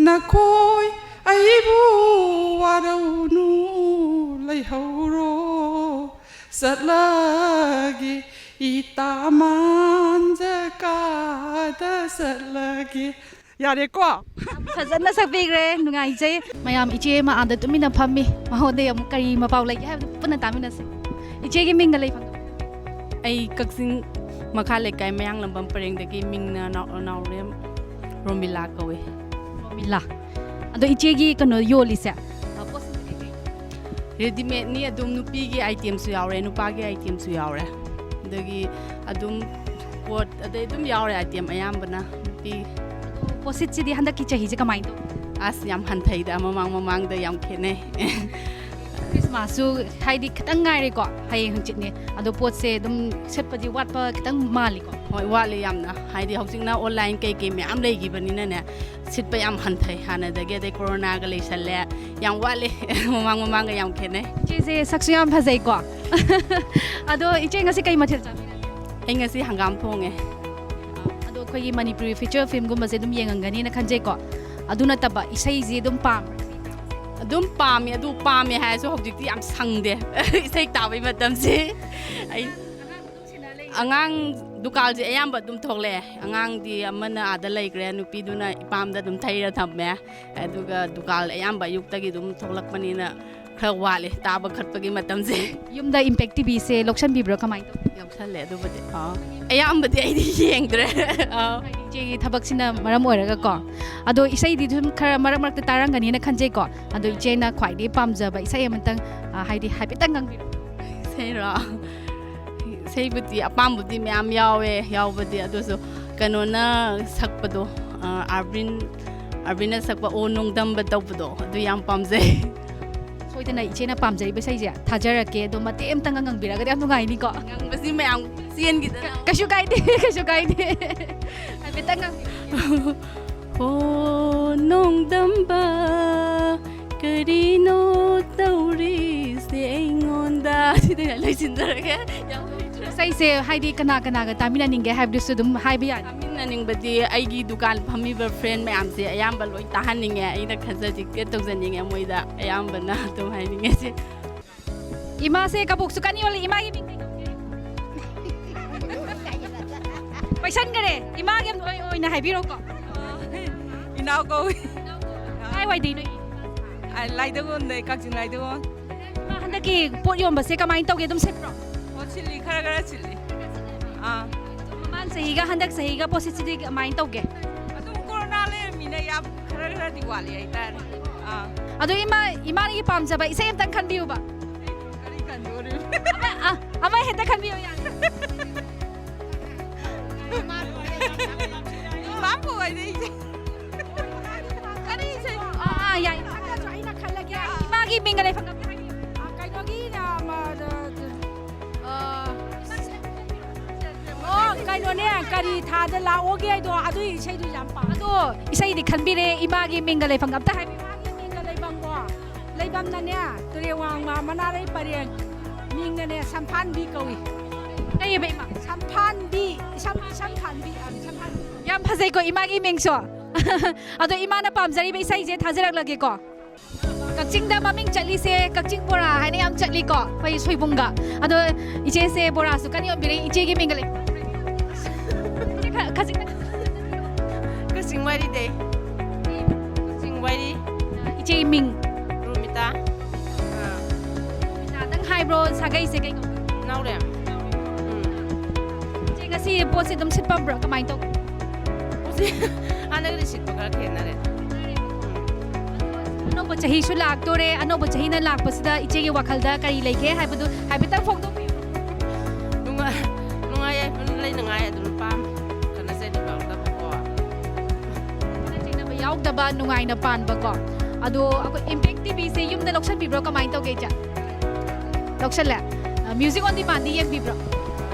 ꯅꯈꯣꯏ ꯑꯩꯕꯨ ꯋꯥꯔꯧꯅꯨ ꯂꯩꯍꯧꯔꯣ, ꯆꯠꯂꯒꯦ ꯏꯇꯥ ꯃꯥꯟꯖ ꯀꯥꯗ ꯆꯠꯂꯒꯦ"꯫ ꯌꯥꯔꯦꯀꯣ? ꯐꯖꯅ ꯁꯛꯄꯤꯈ꯭ꯔꯦ, ꯅꯨꯡꯉꯥꯏꯖꯩ꯫ ꯃꯌꯥꯝ, ꯏꯆꯦ ꯑꯃ ꯑꯥꯗ ꯇꯨꯃꯤꯟꯅ ꯐꯝꯃꯤ, ꯃꯉꯣꯟꯗꯒꯤ ꯑꯃꯨꯛ ꯀꯔꯤ ꯃꯄꯥꯎ ꯂꯩꯒꯦ ꯍꯥꯏꯕꯗꯨ ꯄꯨꯟꯅ ꯇꯥꯃꯤꯟꯅꯁꯤ꯫ ꯏꯆꯦꯒꯤ ꯃꯤꯡꯒ ꯂꯩꯐꯝ? ꯑꯩ ꯀꯛꯆꯤꯡ ꯃꯈꯥ ꯂꯩꯀꯥꯏ ꯃꯌꯥꯡꯂꯝꯕꯝ ꯄꯔꯦꯡꯗꯒꯤ, ꯃꯤꯡꯅ ꯅꯥꯎ- ꯅꯥꯎꯔꯦꯝ ꯔꯣꯃꯤꯂꯥ ꯀꯧꯏ꯫ ꯔꯣꯃꯤꯂꯥ꯫ ꯑꯗꯣ ꯏꯆꯦꯒꯤ ꯀꯩꯅꯣ ꯌꯣꯜꯂꯤꯁꯦ? ꯔꯦꯗꯤꯃꯦꯗꯅꯤ꯫ ꯑꯗꯨꯝ ꯅꯨꯄꯤꯒꯤ ꯑꯥꯏꯇꯦꯝꯁꯨ ꯌꯥꯎꯔꯦ, ꯅꯨꯄꯥꯒꯤ ꯑꯥꯏꯇꯦꯝꯁꯨ ꯌꯥꯎꯔꯦ, ꯑꯗꯒꯤ ꯑꯗꯨꯝ ꯄꯣꯠ ꯑꯗꯩ ꯑꯗꯨꯝ ꯌꯥꯎꯔꯦ ꯑꯥꯏꯇꯦꯝ ꯑꯌꯥꯝꯕꯅ ꯅꯨꯄꯤ꯫ ꯄꯣꯠꯁꯤꯠꯁꯤꯗꯤ ꯍꯟꯗꯛꯀꯤ ꯆꯍꯤꯁꯦ ꯀꯃꯥꯏꯅ ꯇꯧ? ꯑꯁ, ꯌꯥꯝ ꯍꯟꯊꯩꯗ, ꯃꯃꯥꯡ ꯃꯃꯥꯡꯗ ꯌꯥꯝ ꯈꯦꯠꯅꯩ꯫ ꯈ꯭ꯔꯤꯁꯃꯥꯁꯁꯨ ꯍꯥꯏꯗꯤ ꯈꯤꯇꯪ ꯉꯥꯏꯔꯦꯀꯣ, ꯍꯌꯦꯡ ꯍꯪꯆꯤꯠꯅꯦ꯫ ꯑꯗꯣ ꯄꯣꯠꯁꯦ ꯑꯗꯨꯝ ꯁꯤꯠꯄꯗꯤ ꯋꯥꯠꯄ ꯈꯤꯇꯪ ꯃꯥꯜꯂꯤꯀꯣ? ꯍꯣꯏ, ꯋꯥꯠꯂꯤ ꯌꯥꯝꯅ꯫ ꯍꯥꯏꯗꯤ ꯍꯧꯖꯤꯛꯅ ꯑꯣꯟꯂꯥꯏꯟ ꯀꯩꯀꯩ ꯃꯌꯥꯝ ꯂꯩꯈꯤꯕꯅꯤꯅꯅꯦ, ꯁꯤꯠꯄ ꯌꯥꯝ ꯍꯟꯊꯩ꯫ ꯍꯥꯟꯅꯗꯒꯤ, ꯑꯗꯩ ꯀꯣꯔꯣꯅꯥꯒ ꯂꯩꯁꯜꯂꯦ, ꯌꯥꯝ ꯋꯥꯠꯂꯤ꯫ ꯃꯃꯥꯡ ꯃꯃꯥꯡꯒ ꯌꯥꯝ ꯈꯦꯠꯅꯩ꯫ ꯏꯆꯦꯁꯦ ꯁꯛꯁꯨ ꯌꯥꯝ ꯐꯖꯩꯀꯣ꯫ ꯑꯗꯣ ꯏꯆꯦ ꯉꯁꯤ ꯀꯩ ꯃꯊꯦꯜ ꯆꯥꯕꯤꯔꯒꯦ? ꯑꯩ ꯉꯁꯤ ꯍꯪꯒꯥꯝ ꯊꯣꯡꯉꯦ꯫ ꯑꯗꯣ ꯑꯩꯈꯣꯏꯒꯤ ꯃꯅꯤꯄꯨꯔꯤ ꯐꯤꯆꯔ ꯐꯤꯂꯝꯒꯨꯝꯕꯁꯦ ꯑꯗꯨꯝ ꯌꯦꯡꯉꯝꯒꯅꯤꯅ ꯈꯟꯖꯩꯀꯣ꯫ ꯑꯗꯨ ꯅꯠꯇꯕ ꯏꯁꯩꯁꯤ ꯑꯗꯨꯝ ꯄꯥꯝꯕ꯭ꯔꯥ? ꯑꯗꯨꯝ ꯄꯥꯝꯃꯤ, ꯑꯗꯨ ꯄꯥꯝꯃꯦ ꯍꯥꯏꯔꯁꯨ ꯍꯧꯖꯤꯛꯇꯤ ꯌꯥꯝ ꯁꯪꯗꯦ ꯏꯁꯩ ꯇꯥꯕꯩ ꯃꯇꯝꯁꯦ꯫ ꯑꯩ ꯑꯉꯥꯡ ꯗꯨꯀꯥꯜꯁꯦ ꯑꯌꯥꯝꯕ ꯑꯗꯨꯝ ꯊꯣꯛꯂꯛꯑꯦ꯫ ꯑꯉꯥꯡꯗꯤ ꯑꯃꯅ ꯑꯥꯗ ꯂꯩꯈ꯭ꯔꯦ, ꯅꯨꯄꯤꯗꯨꯅ ꯏꯄꯥꯝꯗ ꯑꯗꯨꯝ ꯊꯩꯔ ꯊꯝꯃꯦ꯫ ꯑꯗꯨꯒ ꯗꯨꯀꯥꯜ ꯑꯌꯥꯝꯕ ꯑꯌꯨꯛꯇꯒꯤ ꯑꯗꯨꯝ ꯊꯣꯛꯂꯛꯄꯅꯤꯅ ꯈꯔ ꯋꯥꯠꯂꯦ ꯇꯥꯕ ꯈꯠꯄꯒꯤ ꯃꯇꯝꯁꯦ꯫ ꯌꯨꯝꯗ ꯏꯝꯄꯦꯛ ꯇꯤꯚꯤꯁꯦ ꯂꯧꯁꯟꯕꯤꯕ꯭ꯔꯣ, ꯀꯃꯥꯏꯅ ꯇꯧ? ꯌꯥꯎꯁꯜꯂꯦ ꯑꯗꯨꯕꯨꯗꯤ꯫ ꯑꯥ꯫ ꯑꯌꯥꯝꯕꯗꯤ ꯑꯩꯗꯤ ꯌꯦꯡꯗ꯭ꯔꯦ꯫ ꯑꯥ꯫ ꯏꯆꯦꯒꯤ ꯊꯕꯛꯁꯤꯅ ꯃꯔꯝ ꯑꯣꯏꯔꯒꯀꯣ꯫ ꯑꯗꯣ ꯏꯁꯩꯗꯤ ꯑꯗꯨꯝ ꯈꯔ ꯃꯔꯛ ꯃꯔꯛꯇ ꯇꯥꯔꯝꯒꯅꯤꯅ ꯈꯟꯖꯩꯀꯣ꯫ ꯑꯗꯣ ꯏꯆꯦꯅ ꯈ꯭ꯋꯥꯏꯗꯒꯤ ꯄꯥꯝꯖꯕ ꯏꯁꯩ ꯑꯃꯇꯪ, ꯑ, ꯍꯥꯏꯗꯤ ꯍꯥꯏꯐꯦꯠꯇꯪ ꯉꯪꯕꯤꯔꯣ꯫ ꯏꯁꯩꯔꯣ? ꯏꯁꯩꯕꯨꯗꯤ ꯑꯄꯥꯝꯕꯗꯤ ꯃꯌꯥꯝ ꯌꯥꯎꯋꯦ, ꯌꯥꯎꯕꯗꯤ, ꯑꯗꯨꯁꯨ ꯀꯩꯅꯣꯅ ꯁꯛꯄꯗꯣ, ꯑ, ꯑꯥꯔꯕꯤꯟ, ꯑꯥꯔꯕꯤꯟꯅ ꯁꯛꯄ "ꯑꯣ ꯅꯣꯡꯗꯝꯕ" ꯇꯧꯕꯗꯣ, ꯑꯗꯨ ꯌꯥꯝ ꯄꯥꯝꯖꯩ꯫ ꯁꯣꯏꯗꯅ ꯏꯆꯦꯅ ꯄꯥꯝꯖꯔꯤꯕ ꯏꯁꯩꯁꯦ ꯊꯥꯖꯔꯛꯀꯦ, ꯑꯗꯣ ꯃꯇꯦꯛ ꯑꯃꯇꯪꯒ ꯉꯪꯕꯤꯔꯒꯗꯤ ꯌꯥꯝ ꯅꯨꯡꯉꯥꯏꯅꯤꯀꯣ꯫ ꯉꯪꯕꯁꯤ ꯃꯌꯥꯝ ꯆꯦꯟꯈꯤꯗꯅ꯫ ꯀꯩꯁꯨ ꯀꯥꯏꯗꯦ, ꯀꯩꯁꯨ ꯀꯥꯏꯗꯦ꯫ ꯍꯥꯏꯐꯦꯠꯇꯪ ꯉꯪꯕꯤꯔꯒꯦ꯫ "ꯑꯣ ꯅꯣꯡꯗꯝꯕ, ꯀꯔꯤꯅꯣ ꯇꯧꯔꯤꯁꯦ ꯑꯩꯉꯣꯟꯗ?" ꯁꯤꯗ ꯂꯣꯏꯁꯤꯟꯖꯔꯒꯦ꯫ ꯌꯥꯝ ꯍꯩꯇ꯭ꯔꯦ꯫ ꯏꯁꯩꯁꯦ ꯍꯥꯏꯗꯤ ꯀꯅꯥ ꯀꯅꯥꯒ ꯇꯥꯃꯤꯟꯅꯅꯤꯡꯒꯦ ꯍꯥꯏꯕꯗꯨꯁꯨ ꯑꯗꯨꯝ ꯍꯥꯏꯕ ꯌꯥꯅꯤ꯫ ꯇꯥꯃꯤꯟꯅꯅꯤꯡꯕꯗꯤ ꯑꯩꯒꯤ ꯗꯨꯀꯥꯟ ꯐꯝꯃꯤꯕ ꯐ꯭ꯔꯦꯟ ꯃꯌꯥꯝꯁꯦ ꯑꯌꯥꯝꯕ ꯂꯣꯏ ꯇꯥꯍꯟꯅꯤꯡꯉꯦ꯫ ꯑꯩꯅ ꯈꯔ ꯗꯤꯛꯇꯦꯠ ꯇꯧꯖꯅꯤꯡꯉꯦ ꯃꯣꯏꯗ, ꯑꯌꯥꯝꯕꯅ ꯑꯗꯨꯝ ꯍꯥꯏꯅꯤꯡꯉꯦ ꯁꯤ꯫ ꯏꯃꯥꯁꯦ ꯀꯕꯣꯛꯁꯨ ꯀꯟꯅ ꯌꯣꯜꯂꯤ꯫ ꯏꯃꯥꯒꯤ ꯃꯤꯡ ꯀꯩ ꯀꯧꯒꯦ? ꯄꯩꯁꯟꯈꯔꯦ꯫ ꯏꯃꯥꯒꯤ ꯑꯣꯏ-, ꯑꯣꯏꯅ ꯍꯥꯏꯕꯤꯔꯣꯀꯣ꯫ ꯏꯅꯥꯎ ꯀꯧꯏ꯫ ꯀꯥꯏꯋꯥꯏꯗꯩꯅꯣ? ꯑ, ꯂꯥꯏꯗꯒꯣꯟꯗꯩ, ꯀꯛꯆꯤꯡ ꯂꯥꯏꯗꯒꯣꯟ꯫ ꯏꯃꯥ, ꯍꯟꯗꯛꯀꯤ ꯄꯣꯠ ꯌꯣꯟꯕꯁꯦ ꯀꯃꯥꯏꯅ ꯇꯧꯒꯦ? ꯑꯗꯨꯝ ꯁꯤꯠꯄ꯭ꯔꯣ? ꯄꯣꯠ ꯁꯤꯠꯂꯤ, ꯈꯔ ꯈꯔ ꯁꯤꯠꯂꯤ꯫ ꯑꯥ꯫ ꯃꯃꯥꯡ ꯆꯍꯤꯒ ꯍꯟꯗꯛ ꯆꯍꯤꯒ ꯄꯣꯠꯁꯤꯠꯁꯤꯗꯤ ꯀꯃꯥꯏꯅ ꯇꯧꯒꯦ? ꯑꯗꯨꯝ ꯀꯣꯔꯣꯅꯥ ꯂꯩꯔꯝꯃꯤꯅ ꯌꯥꯝ ꯈꯔ ꯈꯔꯗꯤ ꯋꯥꯠꯂꯤ ꯍꯥꯏꯇꯥꯔꯦ꯫ ꯑꯥ꯫ ꯑꯗꯣ ꯏꯃꯥ, ꯏꯃꯥꯒꯤ ꯄꯥꯝꯖꯕ ꯏꯁꯩ ꯑꯝꯇꯪ ꯈꯟꯕꯤꯌꯨꯕ꯫ ꯀꯔꯤ ꯈꯟꯗꯣꯔꯤ? ꯑꯃ, ꯑ, ꯑꯃ ꯍꯦꯛꯇ ꯈꯟꯕꯤꯌꯨ ꯌꯥꯅꯤ꯫ ꯄꯥꯝꯕ ꯑꯣꯏꯗꯤ ꯏꯁꯩ꯫ ꯀꯔꯤ ꯏꯁꯩ? ꯑꯥ, ꯑꯥ, ꯌꯥꯏ꯫ ꯑꯩꯅ ꯈꯜꯂꯒꯦ꯫ ꯏꯃꯥꯒꯤ ꯃꯤꯡꯒ ꯂꯩꯐꯝꯒ ꯑꯝꯇ ꯍꯥꯏꯕꯤꯌꯨ꯫ ꯑ, ꯀꯩꯅꯣꯒꯤ ꯑ, ꯃ, ꯗ, ꯗ, ꯑ, ꯑꯣ, ꯀꯩꯅꯣꯅꯦ, ꯀꯔꯤ ꯊꯥꯗ ꯂꯥꯛꯑꯣꯒꯦ ꯍꯥꯏꯗꯣ ꯑꯗꯨꯒꯤ ꯏꯁꯩꯗꯨ ꯌꯥꯝ ꯄꯥꯝꯃꯦ꯫ ꯑꯗꯣ ꯏꯁꯩꯗꯤ ꯈꯟꯕꯤꯔꯦ, ꯏꯃꯥꯒꯤ ꯃꯤꯡꯒ ꯂꯩꯐꯝꯒ ꯑꯝꯇ ꯍꯥꯏꯕꯤꯌꯨ꯫ ꯏꯃꯥꯒꯤ ꯃꯤꯡꯒ ꯂꯩꯐꯝꯀꯣ, ꯂꯩꯐꯝꯅꯅꯦ, ꯇꯨꯔꯦꯜ ꯋꯥꯡꯃ ꯃꯅꯥꯔꯩ ꯄꯔꯦꯡ, ꯃꯤꯡꯅꯅꯦ ꯁꯝꯐꯥꯟꯕꯤ ꯀꯧꯏ꯫ ꯀꯩꯑꯕ ꯏꯃꯥ? ꯁꯝꯐꯥꯟꯕꯤ, ꯏꯁꯝ, ꯏꯁꯝ ꯐꯥꯟꯕꯤ, ꯑ, ꯁꯝꯐꯥꯟꯕꯤ꯫ ꯌꯥꯝ ꯐꯖꯩꯀꯣ ꯏꯃꯥꯒꯤ ꯃꯤꯡꯁꯨ꯫ ꯑꯗꯣ ꯏꯃꯥꯅ ꯄꯥꯝꯖꯔꯤꯕ ꯏꯁꯩꯁꯦ ꯊꯥꯖꯔꯛꯂꯒꯦꯀꯣ꯫ ꯀꯛꯆꯤꯡꯗ ꯃꯃꯤꯡ ꯆꯠꯂꯤꯁꯦ ꯀꯛꯆꯤꯡ ꯕꯣꯔꯥ ꯍꯥꯏꯅ ꯌꯥꯝ ꯆꯠꯂꯤꯀꯣ, ꯑꯩꯈꯣꯏ ꯁꯣꯏꯕꯨꯝꯒ꯫ ꯑꯗꯣ ꯏꯆꯦꯁꯦ ꯕꯣꯔꯥꯁꯨ ꯀꯟꯅ ꯌꯣꯟꯕꯤꯔꯦ, ꯏꯆꯦꯒꯤ ꯃꯤꯡꯒ ꯂꯩ꯫ ꯏꯆꯦ, ꯈ-, ꯈꯖꯤꯛꯇꯪ꯫ ꯀꯛꯆꯤꯡ ꯋꯥꯏꯔꯤꯗꯩ꯫ ꯀꯛꯆꯤꯡ ꯋꯥꯏꯔꯤ꯫ ꯏꯆꯦ ꯃꯤꯡ꯫ ꯔꯣꯃꯤꯇꯥ꯫ ꯑꯥ꯫ ꯔꯣꯃꯤꯇꯥꯗꯪ ꯍꯥꯏꯕ꯭ꯔꯣ? ꯁꯥꯒꯩꯁꯦ ꯀꯩ ꯀꯧꯒꯦ? ꯅꯥꯎꯔꯦꯝ꯫ ꯎꯝ꯫ ꯏꯆꯦ, ꯉꯁꯤ ꯄꯣꯠꯁꯦ ꯑꯗꯨꯝ ꯁꯤꯠꯄ ꯕ꯭ꯔꯣ? ꯀꯃꯥꯏꯅ ꯇꯧꯒꯦ? ꯍꯧꯖꯤꯛ ꯍꯥꯟꯅꯒꯗꯤ ꯁꯤꯠꯄ ꯈꯔ ꯈꯦꯠꯅꯔꯦ꯫ ꯑꯅꯧꯕ ꯆꯍꯤꯁꯨ ꯂꯥꯛꯇꯣꯔꯦ꯫ ꯑꯅꯧꯕ ꯆꯍꯤꯅ ꯂꯥꯛꯄꯁꯤꯗ ꯏꯆꯦꯒꯤ ꯋꯥꯈꯜꯗ ꯀꯔꯤ ꯂꯩꯒꯦ ꯍꯥꯏꯕꯗꯨ ꯍꯥꯏꯐꯦꯠꯇꯪ ꯐꯣꯡꯗꯣꯛꯄꯤꯌꯨ꯫ ꯅꯨꯡꯉꯥꯏ, ꯅꯨꯡꯉꯥꯏ ꯌꯥꯏꯐꯅ ꯂꯩꯅꯉꯥꯏ ꯑꯗꯨꯝ ꯄꯥꯝ ꯈꯟꯅꯖꯔꯤ꯫ ꯌꯥꯎꯗꯕ ꯅꯨꯡꯉꯥꯏꯅ ꯄꯥꯟꯕꯀꯣ꯫ ꯑꯗꯣ ꯑꯩꯈꯣꯏ ꯏꯝꯄꯦꯛ ꯇꯤꯚꯤꯁꯦ ꯌꯨꯝꯗ ꯂꯧꯁꯟꯕꯤꯕ꯭ꯔꯣ, ꯀꯃꯥꯏꯅ ꯇꯧꯒꯦ ꯏꯆꯦ? ꯂꯧꯁꯜꯂꯦ꯫ ꯃ꯭ꯌꯨꯖꯤꯛ ꯑꯣꯟ ꯗꯤꯃꯥꯟꯗꯤ ꯌꯦꯡꯕꯤꯕ꯭ꯔꯣ?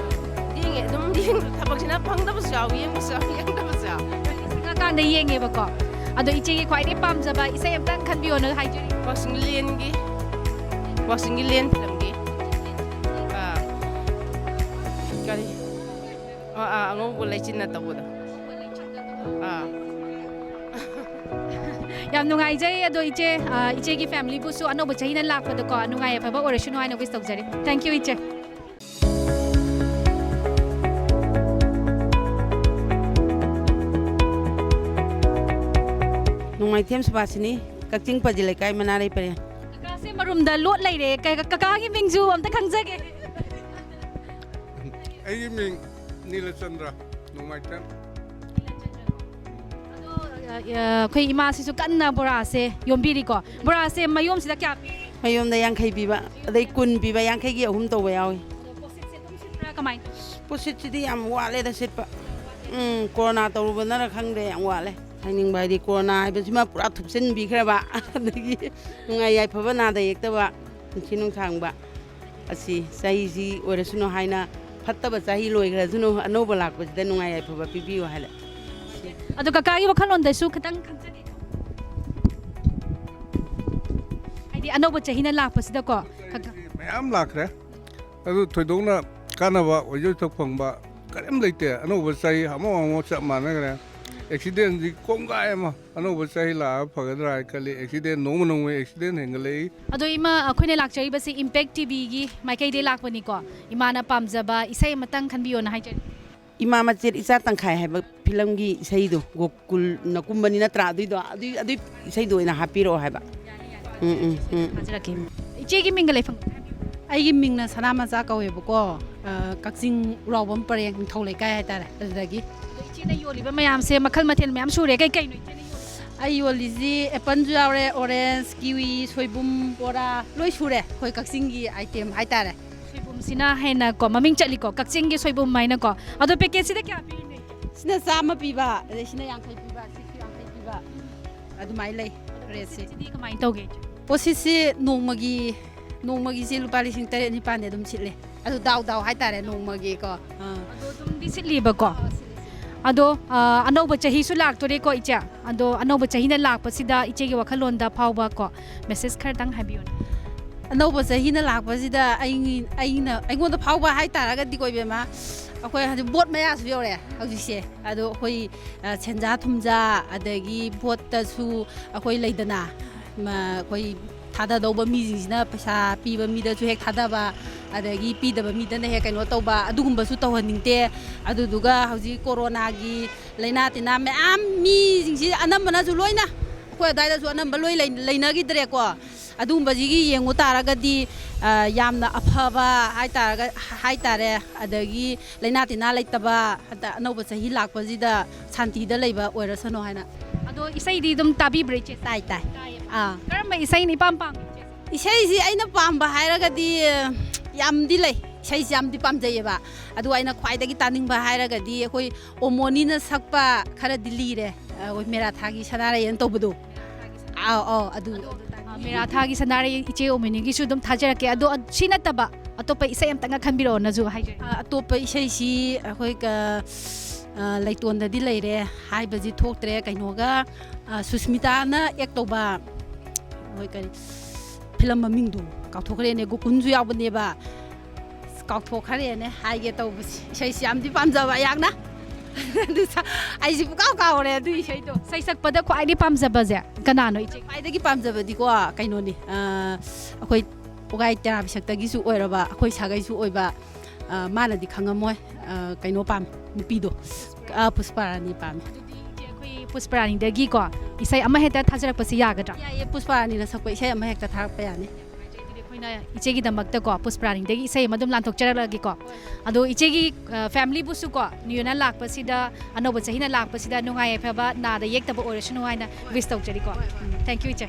ꯌꯦꯡꯉꯦ ꯑꯗꯨꯝ꯫ ꯌꯦꯡ- ꯊꯕꯛꯁꯤꯅ ꯐꯪꯗꯕꯁꯨ ꯌꯥꯎꯏ, ꯌꯦꯡꯕꯁꯨ ꯌꯥꯎꯏ, ꯌꯦꯡꯗꯕꯁꯨ ꯌꯥꯎꯏ꯫ ꯁꯪꯉꯀꯥꯟꯗ ꯌꯦꯡꯉꯦꯕꯀꯣ꯫ ꯑꯗꯣ ꯏꯆꯦꯒꯤ ꯈ꯭ꯋꯥꯏꯗꯒꯤ ꯄꯥꯝꯖꯕ ꯏꯁꯩ ꯑꯝꯇꯪ ꯈꯟꯕꯤꯌꯣꯅ ꯍꯥꯏꯖꯔꯤ꯫ ꯋꯥꯁꯤꯡꯂꯦꯟꯒꯤ ꯋꯥꯁꯤꯡꯒꯤ ꯂꯦꯟ ꯐꯤꯂꯝꯒꯤ꯫ ꯑꯥ, ꯀꯔꯤ? ꯑꯥ, ꯑꯥ, ꯑꯉꯧꯕ ꯂꯩꯆꯤꯟꯅ ꯇꯧꯕꯗꯣ꯫ ꯑꯥ꯫ ꯌꯥꯝ ꯅꯨꯡꯉꯥꯏꯖꯩ꯫ ꯑꯗꯣ ꯏꯆꯦ, ꯑꯥ, ꯏꯆꯦꯒꯤ ꯐꯦꯃꯤꯂꯤꯕꯨꯁꯨ ꯑꯅꯧꯕ ꯆꯍꯤꯅ ꯂꯥꯛꯄꯗꯀꯣ ꯅꯨꯡꯉꯥꯏ ꯌꯥꯏꯐꯕ ꯑꯣꯏꯔꯁꯅꯨ ꯍꯥꯏꯅ ꯋꯤꯁ ꯇꯧꯖꯔꯤ꯫ ꯊꯦꯡꯀ꯭ꯌꯨ ꯏꯆꯦ꯫ ꯅꯣꯡꯃꯥꯏꯊꯦꯝ ꯁꯨꯕꯥꯁꯤꯅꯤ, ꯀꯛꯆꯤꯡ ꯄꯥꯖꯤ ꯂꯩꯀꯥꯏ, ꯃꯅꯥꯔꯩ ꯄꯔꯦꯡ꯫ ꯀꯀꯥꯁꯦ ꯃꯔꯨꯝꯗ ꯂꯣꯠ ꯂꯩꯔꯦ꯫ ꯀ-, ꯀꯀꯥꯒꯤ ꯃꯤꯡꯁꯨ ꯑꯝꯇ ꯈꯪꯖꯒꯦ꯫ ꯑꯩꯒꯤ ꯃꯤꯡ ꯅꯤꯂꯆꯟꯗ꯭ꯔ ꯅꯣꯡꯃꯥꯏꯊꯦꯝ꯫ ꯑꯗꯣ, ꯑ, ꯑ, ꯑꯩꯈꯣꯏ ꯏꯃꯥꯁꯤꯁꯨ ꯀꯟꯅ ꯕꯣꯔꯥꯁꯦ ꯌꯣꯝꯕꯤꯔꯤꯀꯣ꯫ ꯕꯣꯔꯥꯁꯦ ꯃꯌꯣꯝꯁꯤꯗ ꯀꯌꯥ ꯄꯤ? ꯃꯌꯣꯝꯗ ꯌꯥꯡꯈꯩ ꯄꯤꯕ, ꯑꯗꯩ ꯀꯨꯟ ꯄꯤꯕ, ꯌꯥꯡꯈꯩꯒꯤ ꯑꯍꯨꯝ ꯇꯧꯕ ꯌꯥꯎꯏ꯫ ꯑꯗꯣ ꯄꯣꯠꯁꯤꯠꯁꯦ ꯑꯗꯨꯝ ꯁꯤꯠꯄ꯭ꯔꯥ, ꯀꯃꯥꯏꯅ ꯇꯧꯏ? ꯄꯣꯠꯁꯤꯠꯁꯤꯗꯤ ꯌꯥꯝ ꯋꯥꯠꯂꯦꯗ ꯁꯤꯠꯄ꯫ ꯎꯝ, ꯀꯣꯔꯣꯅꯥ ꯇꯧꯔꯨꯕꯅꯔ ꯈꯪꯗꯦ, ꯌꯥꯝ ꯋꯥꯠꯂꯦ꯫ ꯍꯥꯏꯅꯤꯡꯕ ꯍꯥꯏꯗꯤ ꯀꯣꯔꯣꯅꯥ ꯍꯥꯏꯕꯁꯤꯃ ꯄꯨꯔꯥ ꯊꯨꯞꯆꯤꯟꯕꯤꯈ꯭ꯔꯕ꯫ ꯑꯗꯒꯤ ꯅꯨꯡꯉꯥꯏ ꯌꯥꯏꯐꯕ ꯅꯥꯗ ꯌꯦꯛꯇꯕ ꯄꯨꯟꯁꯤ ꯅꯨꯡꯁꯥꯡꯕ ꯑꯁꯤ ꯆꯍꯤꯁꯤ ꯑꯣꯏꯔꯁꯅꯨ ꯍꯥꯏꯅ, ꯐꯠꯇꯕ ꯆꯍꯤ ꯂꯣꯏꯈ꯭ꯔꯁꯅꯨ, ꯑꯅꯧꯕ ꯂꯥꯛꯄꯁꯤꯗ ꯅꯨꯡꯉꯥꯏ ꯌꯥꯏꯐꯕ ꯄꯤꯕꯤꯌꯨ ꯍꯥꯏꯅ꯫ ꯑꯗꯣ ꯀꯀꯥꯒꯤ ꯋꯥꯈꯜꯂꯣꯟꯗꯁꯨ ꯈꯤꯇꯪ ꯈꯟꯖꯒꯦ꯫ ꯍꯥꯏꯗꯤ ꯑꯅꯧꯕ ꯆꯍꯤꯅ ꯂꯥꯛꯄꯁꯤꯗꯀꯣ, ꯀꯀꯥ꯫ ꯃꯌꯥꯝ ꯂꯥꯛꯈ꯭ꯔꯦ꯫ ꯑꯗꯨ ꯊꯣꯏꯗꯣꯛꯅ ꯀꯥꯟꯅꯕ ꯑꯣꯏꯖ ꯑꯣꯏꯊꯣꯛ ꯐꯪꯕ ꯀꯔꯤꯝ ꯂꯩꯇꯦ꯫ ꯑꯅꯧꯕ ꯆꯍꯤ ꯑꯃ ꯑꯃ ꯆꯞ ꯃꯥꯟꯅꯈ꯭ꯔꯦ꯫ ꯑꯦꯛꯁꯤꯗꯦꯟꯁꯤ ꯀꯣꯡꯒꯥꯏ ꯑꯃ꯫ ꯑꯅꯧꯕ ꯆꯍꯤ ꯂꯥꯛꯑ ꯐꯒꯗ꯭ꯔꯥ ꯍꯥꯏ ꯈꯜꯂꯤ꯫ ꯑꯦꯛꯁꯤꯗꯦꯟ ꯅꯣꯡꯃ ꯅꯣꯡꯃꯒꯤ ꯑꯦꯛꯁꯤꯗꯦꯟ ꯍꯦꯟꯒꯠꯂꯛꯏ꯫ ꯑꯗꯣ ꯏꯃꯥ, ꯑꯩꯈꯣꯏꯅ ꯂꯥꯛꯆꯔꯤꯕꯁꯤ ꯏꯝꯄꯦꯛ ꯇꯤꯚꯤꯒꯤ ꯃꯥꯏꯀꯩꯗꯒꯤ ꯂꯥꯛꯄꯅꯤꯀꯣ꯫ ꯏꯃꯥꯅ ꯄꯥꯝꯖꯕ ꯏꯁꯩ ꯑꯃꯇꯪ ꯈꯟꯕꯤꯌꯣꯅ ꯍꯥꯏꯖꯔꯤ꯫ ꯏꯃꯥ ꯃꯆꯦꯠ ꯏꯆꯥ ꯇꯪꯈꯥꯏ ꯍꯥꯏꯕ ꯐꯤꯂꯝꯒꯤ ꯏꯁꯩꯗꯣ, ꯒꯣꯀꯨꯜꯅ ꯀꯨꯝꯕꯅꯤ ꯅꯠꯇ꯭ꯔꯥ? ꯑꯗꯨꯏꯗꯣ, ꯑꯗꯨꯏ, ꯑꯗꯨꯏ ꯏꯁꯩꯗꯣ ꯑꯣꯏꯅ ꯍꯥꯞꯄꯤꯔꯛꯑꯣ ꯍꯥꯏꯕ꯫ ꯎꯝ, ꯎꯝ, ꯎꯝ꯫ ꯊꯥꯖꯔꯛꯀꯦ꯫ ꯏꯆꯦꯒꯤ ꯃꯤꯡꯒ ꯂꯩꯐꯝ? ꯑꯩꯒꯤ ꯃꯤꯡꯅ ꯁꯅꯥꯃꯆꯥ ꯀꯧꯋꯦꯕꯀꯣ꯫ ꯑ, ꯀꯛꯆꯤꯡ ꯎꯔꯥꯎꯕꯝ ꯄꯔꯦꯡ ꯅꯤꯡꯊꯧ ꯂꯩꯀꯥꯏ ꯍꯥꯏꯇꯥꯔꯦ, ꯑꯗꯨꯗꯒꯤ꯫ ꯑꯗꯣ ꯏꯆꯦꯅ ꯌꯣꯜꯂꯤꯕ ꯃꯌꯥꯝꯁꯦ ꯃꯈꯜ ꯃꯊꯦꯜ ꯃꯌꯥꯝ ꯁꯨꯔꯦ꯫ ꯀꯩ ꯀꯩꯅꯣ ꯏꯆꯦꯅ ꯌꯣꯜꯂꯤꯁꯦ? ꯑꯩ ꯌꯣꯜꯂꯤꯁꯤ ꯑꯦꯄꯜꯁꯨ ꯌꯥꯎꯔꯦ, ꯑꯣꯔꯦꯟꯖ, ꯀꯤꯋꯤ, ꯁꯣꯏꯕꯨꯝ, ꯕꯣꯔꯥ, ꯂꯣꯏ ꯁꯨꯔꯦ꯫ ꯑꯩꯈꯣꯏ ꯀꯛꯆꯤꯡꯒꯤ ꯑꯥꯏꯇꯦꯝ ꯍꯥꯏꯇꯥꯔꯦ꯫ ꯁꯣꯏꯕꯨꯝꯁꯤꯅ ꯍꯦꯟꯅ ꯀꯣ ꯃꯃꯤꯡ ꯆꯠꯂꯤꯀꯣ, ꯀꯛꯆꯤꯡꯒꯤ ꯁꯣꯏꯕꯨꯝ ꯍꯥꯏꯅꯀꯣ꯫ ꯑꯗꯣ ꯄꯦꯀꯦꯠꯁꯤꯗ ꯀꯌꯥ ꯄꯤꯔꯤꯅꯣ ꯏꯆꯦ? ꯁꯤꯅ ꯆꯥꯝꯃ ꯄꯤꯕ, ꯑꯗꯩ ꯁꯤꯅ ꯌꯥꯡꯈꯩ ꯄꯤꯕ, ꯁꯤꯁꯨ ꯌꯥꯡꯈꯩ ꯄꯤꯕ꯫ ꯑꯗꯨꯃꯥꯏꯅ ꯂꯩ ꯔꯦꯠꯁꯦ꯫ ꯁꯤꯗꯤ ꯀꯃꯥꯏꯅ ꯇꯧꯒꯦ? ꯄꯣꯠꯁꯤꯠꯁꯤ ꯅꯣꯡꯃꯒꯤ ꯅꯣꯡꯃꯒꯤ ꯁꯤ ꯂꯨꯄꯥ ꯂꯤꯁꯤꯡ ꯇꯔꯦꯠ ꯅꯤꯄꯥꯜꯗꯤ ꯑꯗꯨꯝ ꯁꯤꯠꯂꯦ꯫ ꯑꯗꯨ ꯗꯥꯎ ꯗꯥꯎ ꯍꯥꯏꯇꯥꯔꯦ, ꯅꯣꯡꯃꯒꯤꯀꯣ꯫ ꯑꯥ꯫ ꯑꯗꯣ ꯑꯗꯨꯝꯗꯤ ꯁꯤꯠꯂꯤꯕꯀꯣ? ꯑꯗꯣ ꯑ, ꯑꯅꯧꯕ ꯆꯍꯤꯁꯨ ꯂꯥꯛꯇꯣꯔꯦꯀꯣ ꯏꯆꯦ? ꯑꯗꯣ ꯑꯅꯧꯕ ꯆꯍꯤꯅ ꯂꯥꯛꯄꯁꯤꯗ ꯏꯆꯦꯒꯤ ꯋꯥꯈꯜꯂꯣꯟꯗ ꯐꯥꯎꯕ ꯀꯣ, ꯃꯦꯁꯦꯖ ꯈꯔꯇꯪ ꯍꯥꯏꯕꯤꯌꯨꯅꯦ꯫ ꯑꯅꯧꯕ ꯆꯍꯤꯅ ꯂꯥꯛꯄꯁꯤꯗ ꯑꯩ ꯑꯩꯅ ꯑꯩꯉꯣꯟꯗ ꯐꯥꯎꯕ ꯍꯥꯏꯇꯥꯔꯒꯗꯤꯀꯣ ꯏꯕꯦꯝꯃ, ꯑꯩꯈꯣꯏ ꯍꯧꯖꯤꯛ ꯚꯣꯠ ꯃꯌꯥꯁꯨ ꯌꯧꯔꯛꯑꯦ ꯍꯧꯖꯤꯛꯁꯦ꯫ ꯑꯗꯣ ꯑꯩꯈꯣꯏ ꯑ, ꯁꯦꯟꯖꯥ ꯊꯨꯝꯖꯥ, ꯑꯗꯒꯤ ꯚꯣꯠꯇꯁꯨ ꯑꯩꯈꯣꯏ ꯂꯩꯗꯅ, ꯃ, ꯑꯩꯈꯣꯏ ꯊꯥꯗꯗꯧꯕ ꯃꯤꯁꯤꯡꯁꯤꯅ ꯄꯩꯁꯥ ꯄꯤꯕ ꯃꯤꯗꯁꯨ ꯍꯦꯛ ꯊꯥꯗꯕ, ꯑꯗꯒꯤ ꯄꯤꯗꯕ ꯃꯤꯗꯅ ꯍꯦꯛ ꯀꯩꯅꯣ ꯇꯧꯕ, ꯑꯗꯨꯒꯨꯝꯕꯁꯨ ꯇꯧꯍꯟꯅꯤꯡꯗꯦ꯫ ꯑꯗꯨꯗꯨꯒ ꯍꯧꯖꯤꯛ ꯀꯣꯔꯣꯅꯥꯒꯤ ꯂꯥꯏꯅꯥ ꯇꯤꯟꯅꯥ ꯃꯌꯥꯝ, ꯃꯤꯁꯤꯡꯁꯤ ꯑꯅꯝꯕꯅꯁꯨ ꯂꯣꯏꯅ ꯑꯩꯈꯣꯏ ꯑꯗꯨꯋꯥꯏꯗꯁꯨ ꯑꯅꯝꯕ ꯂꯣꯏ ꯂꯩ-, ꯂꯩꯅꯈꯤꯗ꯭ꯔꯦꯀꯣ꯫ ꯑꯗꯨꯒꯨꯝꯕꯁꯤꯒꯤ ꯌꯦꯡꯉꯨ ꯇꯥꯔꯒꯗꯤ, ꯑ, ꯌꯥꯝꯅ ꯑꯐꯕ ꯍꯥꯏꯇꯥꯔꯒ-, ꯍꯥꯏꯇꯥꯔꯦ꯫ ꯑꯗꯒꯤ ꯂꯥꯏꯅꯥ ꯇꯤꯟꯅꯥ ꯂꯩꯇꯕ, ꯍꯟꯗꯛ ꯑꯅꯧꯕ ꯆꯍꯤ ꯂꯥꯛꯄꯁꯤꯗ ꯁꯥꯟꯇꯤꯗ ꯂꯩꯕ ꯑꯣꯏꯔꯁꯅꯨ ꯍꯥꯏꯅ꯫ ꯑꯗꯣ ꯏꯁꯩꯗꯤ ꯑꯗꯨꯝ ꯇꯥꯕꯤꯕ꯭ꯔꯥ ꯏꯆꯦ? ꯇꯥꯏ, ꯇꯥꯏ꯫ ꯇꯥꯏꯌꯦꯕ꯫ ꯑꯥ꯫ ꯀꯔꯝꯕ ꯏꯁꯩꯅ ꯏꯄꯥꯝ ꯄꯥꯝꯒꯦ ꯏꯆꯦ? ꯏꯁꯩꯁꯤ ꯑꯩꯅ ꯄꯥꯝꯕ ꯍꯥꯏꯔꯒꯗꯤ ꯌꯥꯝꯗꯤ ꯂꯩ, ꯏꯁꯩꯁꯤ ꯌꯥꯝꯗꯤ ꯄꯥꯝꯖꯩꯌꯦꯕ꯫ ꯑꯗꯨꯒ ꯑꯩꯅ ꯈ꯭ꯋꯥꯏꯗꯒꯤ ꯇꯥꯅꯤꯡꯕ ꯍꯥꯏꯔꯒꯗꯤ ꯑꯩꯈꯣꯏ ꯑꯣꯃꯣꯅꯤꯅ ꯁꯛꯄ ꯈꯔꯗꯤ ꯂꯤꯔꯦ, ꯑꯩꯈꯣꯏ ꯃꯦꯔꯥ ꯊꯥꯒꯤ ꯁꯅꯥꯔꯩ ꯑꯅ ꯇꯧꯕꯗꯣ꯫ ꯑꯥꯎ, ꯑꯥꯎ, ꯑꯗꯨ꯫ ꯑ, ꯃꯦꯔꯥ ꯊꯥꯒꯤ ꯁꯅꯥꯔꯩ ꯏꯆꯦ ꯑꯣꯃꯣꯅꯤꯒꯤꯁꯨ ꯑꯗꯨꯝ ꯊꯥꯖꯔꯛꯀꯦ꯫ ꯑꯗꯣ ꯁꯤ ꯅꯠꯇꯕ ꯑꯇꯣꯞꯄ ꯏꯁꯩ ꯑꯝꯇꯪꯒ ꯈꯟꯕꯤꯔꯛꯑꯣ ꯅꯁꯨ ꯍꯥꯏꯖꯔꯤ꯫ ꯑ, ꯑꯇꯣꯞꯄ ꯏꯁꯩꯁꯤ ꯑꯩꯈꯣꯏ ꯀ-, ꯑ, ꯂꯩꯇꯣꯟꯗꯗꯤ ꯂꯩꯔꯦ, ꯍꯥꯏꯕꯁꯤ ꯊꯣꯛꯇ꯭ꯔꯦ꯫ ꯀꯩꯅꯣꯒ, ꯑ, ꯁꯨꯁꯃꯤꯇꯥꯅ ꯑꯦꯛ ꯇꯧꯕ, ꯑꯩꯈꯣꯏ ꯀꯔꯤ, ꯐꯤꯂꯝ ꯃꯃꯤꯡꯗꯨ ꯀꯥꯎꯊꯣꯛꯈ꯭ꯔꯦꯅꯦ, ꯒꯣꯀꯨꯟꯁꯨ ꯌꯥꯎꯕꯅꯦꯕ꯫ ꯑꯁ, ꯀꯥꯎꯊꯣꯛꯈ꯭ꯔꯦꯅꯦ ꯍꯥꯏꯒꯦ ꯇꯧꯕꯁꯤ꯫ ꯏꯁꯩꯁꯤ ꯌꯥꯝꯗꯤ ꯄꯥꯝꯖꯕ ꯑꯩꯍꯥꯛꯅ꯫ ꯑꯗꯨ ꯁ-, ꯑꯩꯁꯤ ꯄꯨꯀꯥꯎ ꯀꯥꯎꯔꯦ ꯑꯗꯨ ꯏꯁꯩꯗꯣ꯫ ꯏꯁꯩ ꯁꯛꯄꯗ ꯈ꯭ꯋꯥꯏꯗꯒꯤ ꯄꯥꯝꯖꯕꯁꯦ ꯀꯅꯥꯅꯣ ꯏꯆꯦ? ꯈ꯭ꯋꯥꯏꯗꯒꯤ ꯄꯥꯝꯖꯕꯗꯤꯀꯣ ꯀꯩꯅꯣꯅꯤ, ꯑ, ꯑꯩꯈꯣꯏ ꯄꯨꯒꯥꯏ ꯇꯦꯔꯥ ꯄꯤꯁꯛꯇꯒꯤꯁꯨ ꯑꯣꯏꯔꯕ, ꯑꯩꯈꯣꯏ ꯁꯥꯒꯩꯁꯨ ꯑꯣꯏꯕ, ꯑ, ꯃꯥꯅꯗꯤ ꯈꯪꯉꯝꯃꯣꯏ, ꯑ, ꯀꯩꯅꯣ ꯄꯥꯝꯃꯤ, ꯅꯨꯄꯤꯗꯣ, ꯑ, ꯄꯨꯁꯄꯥꯔꯥꯅꯤ ꯄꯥꯝꯃꯤ꯫ ꯑꯗꯨꯗꯤ ꯏꯆꯦ ꯑꯩꯈꯣꯏ ꯄꯨꯁꯄꯔꯥꯅꯤꯗꯒꯤꯀꯣ ꯏꯁꯩ ꯑꯃ ꯍꯦꯛꯇ ꯊꯥꯖꯔꯛꯄꯁꯤ ꯌꯥꯒꯗ꯭ꯔꯥ? ꯌꯥꯏꯌꯦ, ꯄꯨꯁꯄꯥꯔꯥꯅꯤꯅ ꯁꯛꯄ ꯏꯁꯩ ꯑꯃ ꯍꯦꯛꯇ ꯊꯥꯔꯛꯄ ꯌꯥꯅꯤ꯫ ꯑꯗꯨꯗꯤ ꯑꯩꯈꯣꯏꯅ ꯏꯆꯦꯒꯤꯗꯃꯛꯇꯀꯣ ꯄꯨꯁꯄꯔꯥꯅꯤꯗꯒꯤ ꯏꯁꯩ ꯑꯃ ꯑꯗꯨꯝ ꯂꯥꯟꯊꯣꯛꯆꯔꯛꯂꯒꯦꯀꯣ꯫ ꯑꯗꯣ ꯏꯆꯦꯒꯤ, ꯑ, ꯐꯦꯃꯤꯂꯤꯕꯨꯁꯨꯀꯣ, ꯅ꯭ꯌꯨ ꯏꯌꯔꯅ ꯂꯥꯛꯄꯁꯤꯗ, ꯑꯅꯧꯕ ꯆꯍꯤꯅ ꯂꯥꯛꯄꯁꯤꯗ ꯅꯨꯡꯉꯥꯏ ꯌꯥꯏꯐꯕ, ꯅꯥꯗ ꯌꯦꯛꯇꯕ ꯑꯣꯏꯔꯁꯅꯨ ꯍꯥꯏꯅ ꯋꯤꯁ ꯇꯧꯖꯔꯤꯀꯣ꯫ ꯎꯝ, ꯊꯦꯡꯀ꯭ꯌꯨ ꯏꯆꯦ꯫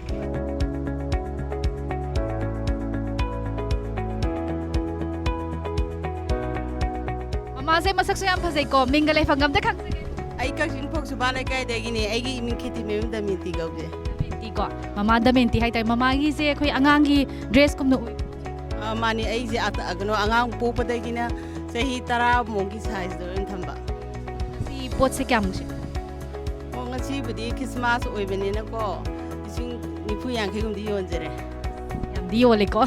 ꯃꯃꯥꯁꯦ ꯃꯁꯛꯁꯨ ꯌꯥꯝ ꯐꯖꯩꯀꯣ, ꯃꯤꯡꯒ ꯂꯩꯐꯝꯒ ꯑꯝꯇ ꯈꯪꯖꯒꯦ꯫ ꯑꯩ ꯀꯛꯆꯤꯡ ꯐꯧꯁꯨꯕꯥ ꯂꯩꯀꯥꯏꯗꯒꯤꯅꯦ꯫ ꯑꯩꯒꯤ ꯏꯃꯤꯡ ꯈꯦꯇꯤꯃꯌꯨꯝ ꯗꯃꯦꯟꯇꯤ ꯀꯧꯖꯩ꯫ ꯗꯃꯦꯟꯇꯤ ꯀꯣ, ꯃꯃꯥ ꯗꯃꯦꯟꯇꯤ ꯍꯥꯏꯇꯥꯔꯦ꯫ ꯃꯃꯥꯒꯤꯁꯦ ꯑꯩꯈꯣꯏ ꯑꯉꯥꯡꯒꯤ ꯗ꯭ꯔꯦꯁꯀꯨꯝꯅ ꯑꯣꯏ꯫ ꯑ, ꯃꯥꯅꯤ, ꯑꯩꯁꯦ ꯑ-, ꯀꯩꯅꯣ, ꯑꯉꯥꯡ ꯄꯣꯛꯄꯗꯒꯤꯅ ꯆꯍꯤ ꯇꯔꯥꯃꯨꯛꯀꯤ ꯁꯥꯏꯖꯇ ꯑꯣꯏꯅ ꯊꯝꯕ꯫ ꯁꯤ ꯄꯣꯠꯁꯦ ꯀꯌꯥꯃꯨꯛ ꯁꯤ? ꯑꯣ, ꯉꯁꯤꯕꯨꯗꯤ ꯈ꯭ꯔꯤꯁꯃꯥꯁ ꯑꯣꯏꯕꯅꯤꯅꯀꯣ, ꯂꯤꯁꯤꯡ ꯅꯤꯐꯨ ꯌꯥꯡꯈꯩꯒꯨꯝꯕꯗꯤ ꯌꯣꯟꯖꯔꯦ꯫ ꯌꯥꯝꯗꯤ ꯌꯣꯜꯂꯦꯀꯣ꯫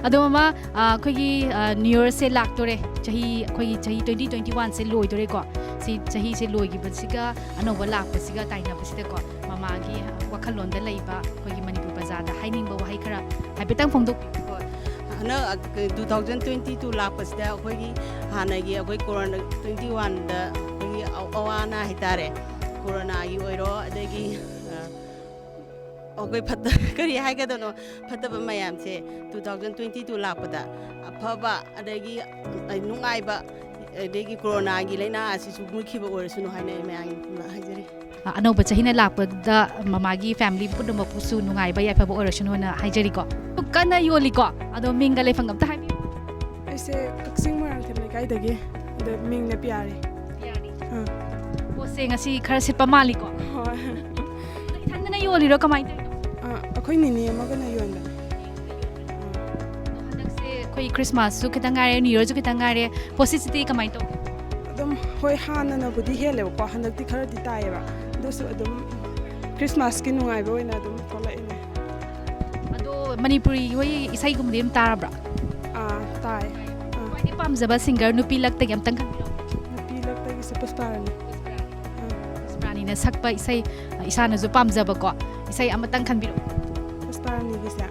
ꯑꯗꯣ ꯃꯃꯥ, ꯑ, ꯑꯩꯈꯣꯏꯒꯤ, ꯑ, ꯅ꯭ꯌꯨ ꯌꯔꯁꯦ ꯂꯥꯛꯇꯣꯔꯦ꯫ ꯆꯍꯤ, ꯑꯩꯈꯣꯏꯒꯤ ꯆꯍꯤ twenty twenty one ꯁꯦ ꯂꯣꯏꯗꯣꯔꯦꯀꯣ꯫ ꯁꯤ ꯆꯍꯤꯁꯦ ꯂꯣꯏꯈꯤꯕꯁꯤꯒ ꯑꯅꯧꯕ ꯂꯥꯛꯄꯁꯤꯒ ꯇꯥꯏꯅꯕꯁꯤꯗꯀꯣ, ꯃꯃꯥꯒꯤ ꯋꯥꯈꯜꯂꯣꯟꯗ ꯂꯩꯕ ꯑꯩꯈꯣꯏꯒꯤ ꯃꯅꯤꯄꯨꯔ ꯄ꯭ꯔꯖꯥꯗ ꯍꯥꯏꯅꯤꯡꯕ ꯋꯥꯍꯩ ꯈꯔ ꯍꯥꯏꯐꯦꯠꯇꯪ ꯐꯣꯡꯗꯣꯛꯄꯤꯌꯨ꯫ ꯍꯣꯏ, ꯍꯟꯗꯛ two thousand twenty two ꯂꯥꯛꯄꯁꯤꯗ ꯑꯩꯈꯣꯏꯒꯤ ꯍꯥꯟꯅꯒꯤ ꯑꯩꯈꯣꯏ ꯀꯣꯔꯣꯅꯥ twenty one ꯗ ꯑꯩꯈꯣꯏꯒꯤ ꯑ-, ꯑꯋꯥ ꯑꯅꯥ ꯍꯥꯏꯇꯥꯔꯦ, ꯀꯣꯔꯣꯅꯥꯒꯤ ꯑꯣꯏꯔꯣ, ꯑꯗꯒꯤ, ꯑ, ꯑꯩꯈꯣꯏ ꯐꯠꯇ-, ꯀꯔꯤ ꯍꯥꯏꯒꯗꯣꯏꯅꯣ, ꯐꯠꯇꯕ ꯃꯌꯥꯝꯁꯦ two thousand twenty two ꯂꯥꯛꯄꯗ ꯑꯐꯕ, ꯑꯗꯒꯤ, ꯑ, ꯅꯨꯡꯉꯥꯏꯕ, ꯑꯗꯒꯤ ꯀꯣꯔꯣꯅꯥꯒꯤ ꯂꯥꯏꯅꯥ ꯑꯁꯤꯁꯨ ꯃꯨꯠꯈꯤꯕ ꯑꯣꯏꯔꯁꯅꯨ ꯍꯥꯏꯅ ꯑꯩ ꯃꯌꯥꯝ ꯍꯥꯏꯖꯔꯤ꯫ ꯑ, ꯑꯅꯧꯕ ꯆꯍꯤꯅ ꯂꯥꯛꯄꯗ ꯃꯃꯥꯒꯤ ꯐꯦꯃꯤꯂꯤ ꯄꯨꯝꯅꯃꯛꯄꯨꯁꯨ ꯅꯨꯡꯉꯥꯏꯕ ꯌꯥꯏꯐꯕ ꯑꯣꯏꯔꯁꯅꯨꯅ ꯍꯥꯏꯖꯔꯤꯀꯣ꯫ ꯀꯟꯅ ꯌꯣꯜꯂꯤꯀꯣ꯫ ꯑꯗꯣ ꯃꯤꯡꯒ ꯂꯩꯐꯝꯒ ꯑꯝꯇ ꯍꯥꯏꯕꯤꯌꯨ꯫ ꯑꯩꯁꯦ ꯀꯛꯆꯤꯡ ꯃꯣꯏꯔꯥꯡꯊꯦꯝ ꯂꯩꯀꯥꯏꯗꯒꯤ꯫ ꯑꯗꯣ ꯃꯤꯡꯅ ꯄꯤꯌꯥꯔꯤ꯫ ꯑꯥ꯫ ꯄꯣꯠꯁꯦ ꯉꯁꯤ ꯈꯔ ꯁꯤꯠꯄ ꯃꯥꯜꯂꯤꯀꯣ꯫ ꯍꯣꯏ꯫ ꯑꯗꯣ ꯏꯊꯟꯗꯅ ꯌꯣꯜꯂꯤꯔꯣ, ꯀꯃꯥꯏꯅ ꯇꯧꯔꯤꯅꯣ? ꯑꯥ, ꯑꯩꯈꯣꯏ ꯅꯤꯅꯦ ꯑꯃꯒꯅ ꯌꯣꯟꯕꯅꯦ꯫ ꯑꯗꯣ ꯍꯟꯗꯛꯁꯦ ꯑꯩꯈꯣꯏ ꯈ꯭ꯔꯤꯁꯃꯥꯁꯁꯨ ꯈꯤꯇꯪ ꯉꯥꯏꯔꯦ, ꯅ꯭ꯌꯨ ꯌꯔꯁꯨ ꯈꯤꯇꯪ ꯉꯥꯏꯔꯦ, ꯄꯣꯠꯁꯤꯠꯁꯤꯗꯤ ꯀꯃꯥꯏꯅ ꯇꯧꯒꯦ? ꯑꯗꯨꯝ ꯍꯣꯏ, ꯍꯥꯟꯅꯅꯕꯨꯗꯤ ꯍꯦꯜꯂꯦꯕꯀꯣ, ꯍꯟꯗꯛꯇꯤ ꯈꯔꯗꯤ ꯇꯥꯏꯌꯦꯕ꯫ ꯑꯗꯨꯁꯨ ꯑꯗꯨꯝ ꯈ꯭ꯔꯤꯁꯃꯥꯁꯀꯤ ꯅꯨꯡꯉꯥꯏꯕ ꯑꯣꯏꯅ ꯑꯗꯨꯝ ꯊꯣꯛꯂꯛꯏꯅꯦ꯫ ꯑꯗꯣ ꯃꯅꯤꯄꯨꯔꯤ ꯍꯣꯏ ꯏꯁꯩꯒꯨꯝꯕꯗꯤ ꯑꯗꯨꯝ ꯇꯥꯔꯕ꯭ꯔꯥ? ꯑꯥ, ꯇꯥꯏ꯫ ꯑꯥ, ꯈ꯭ꯋꯥꯏꯗꯒꯤ ꯄꯥꯝꯖꯕ ꯁꯤꯡꯒꯔ ꯅꯨꯄꯤ ꯂꯛꯇꯒꯤ ꯑꯝꯇꯪ ꯈꯟꯕꯤꯔꯛꯑꯣ꯫ ꯅꯨꯄꯤ ꯂꯛꯇꯒꯤꯁꯦ ꯄꯨꯁꯄꯥꯔꯥꯅꯤ꯫ ꯑꯥ, ꯄꯨꯁꯄꯥꯔꯥꯅꯤꯅ ꯁꯛꯄ ꯏꯁꯩ, ꯏꯁꯥꯅꯁꯨ ꯄꯥꯝꯖꯕꯀꯣ, ꯏꯁꯩ ꯑꯃꯇꯪ ꯈꯟꯕꯤꯔꯛꯑꯣ꯫ ꯄꯨꯁꯄꯥꯔꯥꯅꯤꯒꯤꯁꯦ꯫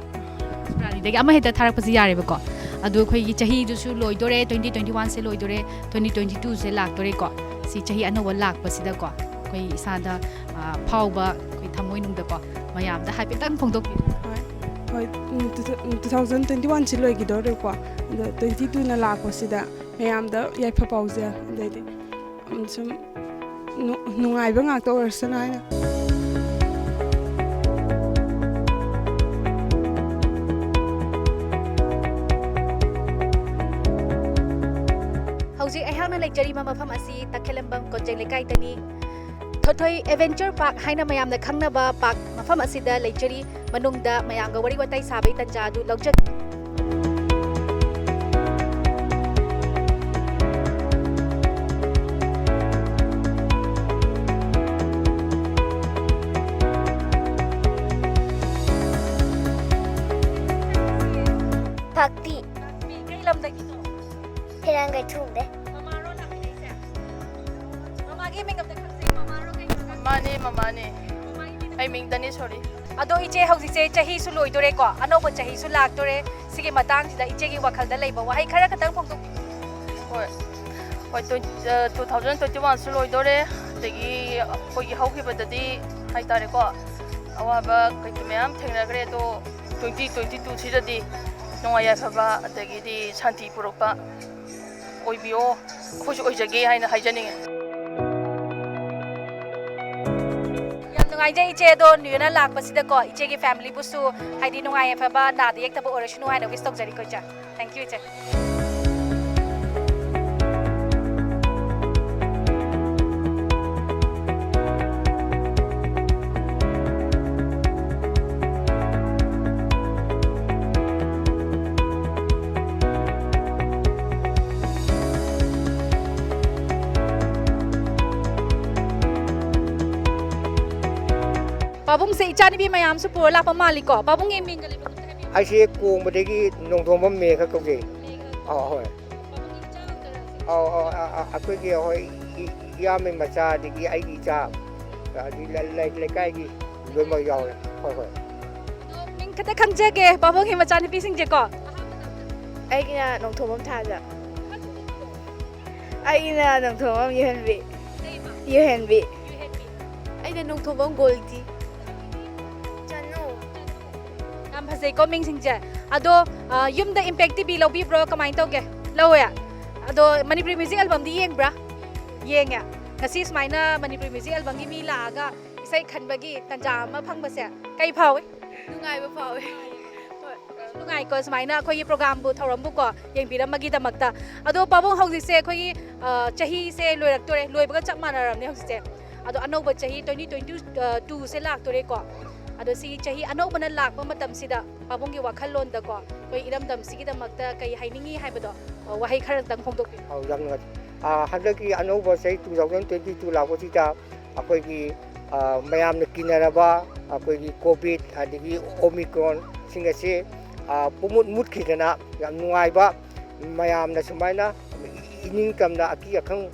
ꯄꯨꯁꯄꯥꯔꯥꯅꯤꯗꯒꯤ ꯑꯃ ꯍꯦꯛꯇ ꯊꯥꯔꯛꯄꯁꯨ ꯌꯥꯔꯦꯕꯀꯣ꯫ ꯑꯗꯣ ꯑꯩꯈꯣꯏꯒꯤ ꯆꯍꯤꯗꯨꯁꯨ ꯂꯣꯏꯗꯣꯔꯦ, twenty twenty one ꯁꯦ ꯂꯣꯏꯗꯣꯔꯦ, twenty twenty two ꯁꯦ ꯂꯥꯛꯇꯣꯔꯦꯀꯣ꯫ ꯁꯤ ꯆꯍꯤ ꯑꯅꯧꯕ ꯂꯥꯛꯄꯁꯤꯗꯀꯣ, ꯑꯩꯈꯣꯏ ꯏꯁꯥꯗ, ꯑ, ꯐꯥꯎꯕ, ꯑꯩꯈꯣꯏ ꯊꯃꯣꯏꯅꯨꯡꯗꯀꯣ, ꯃꯌꯥꯝꯗ ꯍꯥꯏꯐꯦꯠꯇꯪ ꯐꯣꯡꯗꯣꯛꯄꯤꯌꯨ꯫ ꯍꯣꯏ, ꯍꯣꯏ, ꯎꯝ, two thousand twenty one ꯁꯤ ꯂꯣꯏꯈꯤꯗꯧꯔꯦꯀꯣ, ꯑꯗꯣ twenty two ꯅ ꯂꯥꯛꯄꯁꯤꯗ ꯃꯌꯥꯝꯗ ꯌꯥꯏꯐ ꯄꯥꯎꯖꯦꯜ, ꯑꯗꯩꯗꯤ, ꯎꯝ, ꯁꯨꯝ ꯅꯨ-, ꯅꯨꯡꯉꯥꯏꯕ ꯉꯥꯛꯇ ꯑꯣꯏꯔꯁꯅꯨ ꯍꯥꯏꯅ꯫ ꯍꯧꯖꯤꯛ ꯑꯩꯍꯥꯛꯅ ꯂꯩꯖꯔꯤꯕ ꯃꯐꯝ ꯑꯁꯤ ꯇꯈꯦꯂꯝꯕꯝ ꯀꯣꯟꯖꯦꯡ ꯂꯩꯀꯥꯏꯗꯅꯤ꯫ ꯊꯣꯏꯊꯣꯏ ꯑꯦꯗꯚꯦꯟꯆꯔ ꯄꯥꯔꯛ ꯍꯥꯏꯅ ꯃꯌꯥꯝꯅ ꯈꯪꯅꯕ ꯄꯥꯔꯛ ꯃꯐꯝ ꯑꯁꯤꯗ ꯂꯩꯖꯔꯤ꯫ ꯃꯅꯨꯡꯗ ꯃꯌꯥꯝꯒ ꯋꯥꯔꯤ ꯋꯥꯇꯥꯏ ꯁꯥꯕꯒꯤ ꯇꯥꯟꯖꯥ ꯑꯗꯨ ꯂꯧꯖꯒꯦ꯫ ꯊꯥꯛꯄꯤ꯫ ꯀꯩ ꯂꯝꯗꯒꯤꯅꯣ? ꯍꯩꯔꯥꯡꯒꯩ ꯊꯣꯡꯗꯦ꯫ ꯃꯃꯥꯔꯣ ꯂꯥꯛꯃꯤꯟꯅꯩꯁꯦ? ꯃꯃꯥꯒꯤ ꯃꯤꯡ ꯑꯝꯇ ꯈꯪꯖꯩ꯫ ꯃꯃꯥꯔꯣ ꯀꯩꯅꯣ? ꯃꯃꯥꯅꯦ, ꯃꯃꯥꯅꯦ꯫ ꯃꯃꯥꯒꯤ ꯃꯤꯡ ꯑꯩ ꯃꯤꯡ ꯗꯅꯦꯁꯣꯔꯤ꯫ ꯑꯗꯣ ꯏꯆꯦ, ꯍꯧꯖꯤꯛꯁꯦ ꯆꯍꯤꯁꯨ ꯂꯣꯏꯗꯣꯔꯦꯀꯣ, ꯑꯅꯧꯕ ꯆꯍꯤꯁꯨ ꯂꯥꯛꯇꯣꯔꯦ꯫ ꯁꯤꯒꯤ ꯃꯇꯥꯡꯁꯤꯗ ꯏꯆꯦꯒꯤ ꯋꯥꯈꯜꯗ ꯂꯩꯕ ꯋꯥꯍꯩ ꯈꯔ ꯈꯛꯇꯪ ꯐꯣꯡꯗꯣꯛꯄꯤꯌꯨ꯫ ꯍꯣꯏ꯫ ꯍꯣꯏ, twenty, ꯑ, two thousand twenty-one ꯁꯨ ꯂꯣꯏꯗꯣꯔꯦ꯫ ꯑꯗꯒꯤ ꯑꯩꯈꯣꯏꯒꯤ ꯍꯧꯈꯤꯕꯗꯗꯤ ꯍꯥꯏꯇꯥꯔꯦꯀꯣ, ꯑꯋꯥꯕ ꯀꯩꯀꯩ ꯃꯌꯥꯝ ꯊꯦꯡꯅꯈ꯭ꯔꯦ꯫ ꯑꯗꯣ twenty twenty-two ꯁꯤꯗꯗꯤ ꯅꯨꯡꯉꯥꯏ ꯌꯥꯏꯐꯕ ꯑꯗꯒꯤꯗꯤ ꯁꯥꯟꯇꯤ ꯄꯨꯔꯛꯄ ꯑꯣꯏꯕꯤꯌꯣ, ꯑꯩꯈꯣꯏꯁꯨ ꯑꯣꯏꯖꯒꯦ ꯍꯥꯏꯅ ꯍꯥꯏꯖꯅꯤꯡꯉꯤ꯫ ꯌꯥꯝ ꯅꯨꯡꯉꯥꯏꯖꯩ ꯏꯆꯦ, ꯑꯗꯣ ꯅ꯭ꯌꯨ ꯌꯔ ꯂꯥꯛꯄꯁꯤꯗꯀꯣ, ꯏꯆꯦꯒꯤ ꯐꯦꯃꯤꯂꯤꯕꯨꯁꯨ ꯍꯥꯏꯗꯤ ꯅꯨꯡꯉꯥꯏ ꯌꯥꯏꯐꯕ, ꯅꯥꯗ ꯌꯦꯛꯇꯕ ꯑꯣꯏꯔꯁꯅꯨ ꯍꯥꯏꯅ wish ꯇꯧꯖꯔꯤꯀꯣ ꯏꯆꯦ꯫ Thank you ꯏꯆꯦ꯫ ꯄꯥꯕꯨꯡꯁꯦ ꯏꯆꯥꯅꯨꯄꯤ ꯃꯌꯥꯝꯁꯨ ꯄꯨꯔ ꯂꯥꯛꯄ ꯃꯥꯜꯂꯤꯀꯣ? ꯄꯥꯕꯨꯡꯒꯤ ꯃꯤꯡꯒ ꯂꯩꯕ ꯑꯝꯇ ꯍꯥꯏꯕꯤꯌꯨ꯫ ꯑꯩꯁꯦ ꯀꯣꯡꯕꯗꯒꯤ ꯅꯣꯡꯊꯣꯝꯕꯝ ꯃꯦꯘ ꯀꯧꯖꯩ꯫ ꯃꯦꯘ꯫ ꯑꯥ, ꯍꯣꯏ꯫ ꯄꯥꯕꯨꯡꯒꯤ ꯏꯆꯥ ꯉꯥꯛꯇꯔꯥ? ꯑꯥꯎ, ꯑꯥꯎ, ꯑꯥ, ꯑꯥ, ꯑꯩꯈꯣꯏꯒꯤ ꯍꯣꯏ, ꯏ-, ꯏ-, ꯏꯌꯥꯝꯕꯒꯤ ꯃꯆꯥ, ꯑꯗꯒꯤ ꯑꯩꯒꯤ ꯏꯆꯥ, ꯑꯗꯒꯤ ꯂ-, ꯂ-, ꯂꯩꯀꯥꯏꯒꯤ ꯂꯣꯏꯅꯃꯛ ꯌꯥꯎꯔꯦ꯫ ꯍꯣꯏ, ꯍꯣꯏ꯫ ꯑꯗꯣ ꯃꯤꯡ ꯈꯛꯇ ꯈꯪꯖꯒꯦ, ꯄꯥꯕꯨꯡꯒꯤ ꯃꯆꯥꯅꯨꯄꯤꯁꯤꯡꯁꯦꯀꯣ꯫ ꯑꯩꯒꯤꯅ ꯅꯣꯡꯊꯣꯝꯕꯝ ꯊꯥꯖ꯫ ꯑꯩꯒꯤꯅ ꯅꯣꯡꯊꯣꯝꯕꯝ ꯌꯨꯍꯦꯟꯕꯤ꯫ ꯀꯩꯕ? ꯌꯨꯍꯦꯟꯕꯤ꯫ ꯌꯨꯍꯦꯟꯕꯤ꯫ ꯑꯩꯅ ꯅꯣꯡꯊꯣꯝꯕꯝ ꯒꯣꯜꯗꯤ꯫ ꯆꯅꯨ꯫ ꯌꯥꯝ ꯐꯖꯩꯀꯣ ꯃꯤꯡꯁꯤꯡꯁꯦ꯫ ꯑꯗꯣ, ꯑ, ꯌꯨꯝꯗ Impact T V ꯂꯧꯕꯤꯕ꯭ꯔꯣ? ꯀꯃꯥꯏꯅ ꯇꯧꯒꯦ? ꯂꯧꯋꯦ꯫ ꯑꯗꯣ ꯃꯅꯤꯄꯨꯔꯤ music album ꯗꯤ ꯌꯦꯡꯕ꯭ꯔꯥ? ꯌꯦꯡꯉꯦ꯫ ꯉꯁꯤ ꯁꯨꯃꯥꯏꯅ ꯃꯅꯤꯄꯨꯔꯤ music album ꯒꯤ ꯃꯤ ꯂꯥꯛꯑꯒ ꯏꯁꯩ ꯈꯟꯕꯒꯤ ꯇꯥꯟꯖꯥ ꯑꯃ ꯐꯪꯕꯁꯦ ꯀꯩ ꯐꯥꯎꯏ? ꯅꯨꯡꯉꯥꯏꯕ ꯐꯥꯎꯋꯦ꯫ ꯍꯣꯏ꯫ ꯅꯨꯡꯉꯥꯏꯀꯣ, ꯁꯨꯃꯥꯏꯅ ꯑꯩꯈꯣꯏꯒꯤ programꯕꯨ, ꯊꯧꯔꯝꯕꯨꯀꯣ, ꯌꯦꯡꯕꯤꯔꯝꯕꯒꯤꯗꯃꯛꯇ꯫ ꯑꯗꯣ ꯄꯥꯕꯨꯡ, ꯍꯧꯖꯤꯛꯁꯦ ꯑꯩꯈꯣꯏꯒꯤ, ꯑ, ꯆꯍꯤꯁꯦ ꯂꯣꯏꯔꯛꯇꯣꯔꯦ, ꯂꯣꯏꯕꯒ ꯆꯞ ꯃꯥꯟꯅꯔꯕꯅꯦ ꯍꯧꯖꯤꯛꯁꯦ꯫ ꯑꯗꯣ ꯑꯅꯧꯕ ꯆꯍꯤ twenty twenty twoꯁꯦ ꯂꯥꯛꯇꯣꯔꯦꯀꯣ꯫ ꯑꯗꯣ ꯁꯤꯒꯤ ꯆꯍꯤ ꯑꯅꯧꯕꯅ ꯂꯥꯛꯄ ꯃꯇꯝꯁꯤꯗ ꯄꯥꯕꯨꯡꯒꯤ ꯋꯥꯈꯜꯂꯣꯟꯗꯀꯣ, ꯑꯩꯈꯣꯏ ꯏꯔꯝꯗꯝꯁꯤꯒꯤꯗꯃꯛꯇ ꯀꯩ ꯍꯥꯏꯅꯤꯡꯉꯤ ꯍꯥꯏꯕꯗꯣ, ꯑ, ꯋꯥꯍꯩ ꯈꯔꯗꯪ ꯐꯣꯡꯗꯣꯛꯄꯤꯌꯨ꯫ ꯑꯧ, ꯌꯥꯝ ꯅꯨꯡꯉꯥꯏ꯫ ꯑ, ꯍꯟꯗꯛꯀꯤ ꯑꯅꯧꯕ ꯆꯍꯤ two thousand twenty two ꯂꯥꯛꯄꯁꯤꯗ ꯑꯩꯈꯣꯏꯒꯤ, ꯑ, ꯃꯌꯥꯝꯅ ꯀꯤꯅꯔꯕ ꯑꯩꯈꯣꯏꯒꯤ COVID ꯑꯗꯒꯤ Omicronꯁꯤꯡ ꯑꯁꯤ, ꯑ, ꯄꯨꯝꯃꯨꯠ ꯃꯨꯠꯈꯤꯗꯅ ꯌꯥꯝ ꯅꯨꯡꯉꯥꯏꯕ, ꯃꯌꯥꯝꯅ ꯁꯨꯃꯥꯏꯅ ꯏꯅꯤꯡꯇꯝꯅ ꯑꯀꯤ ꯑꯈꯪ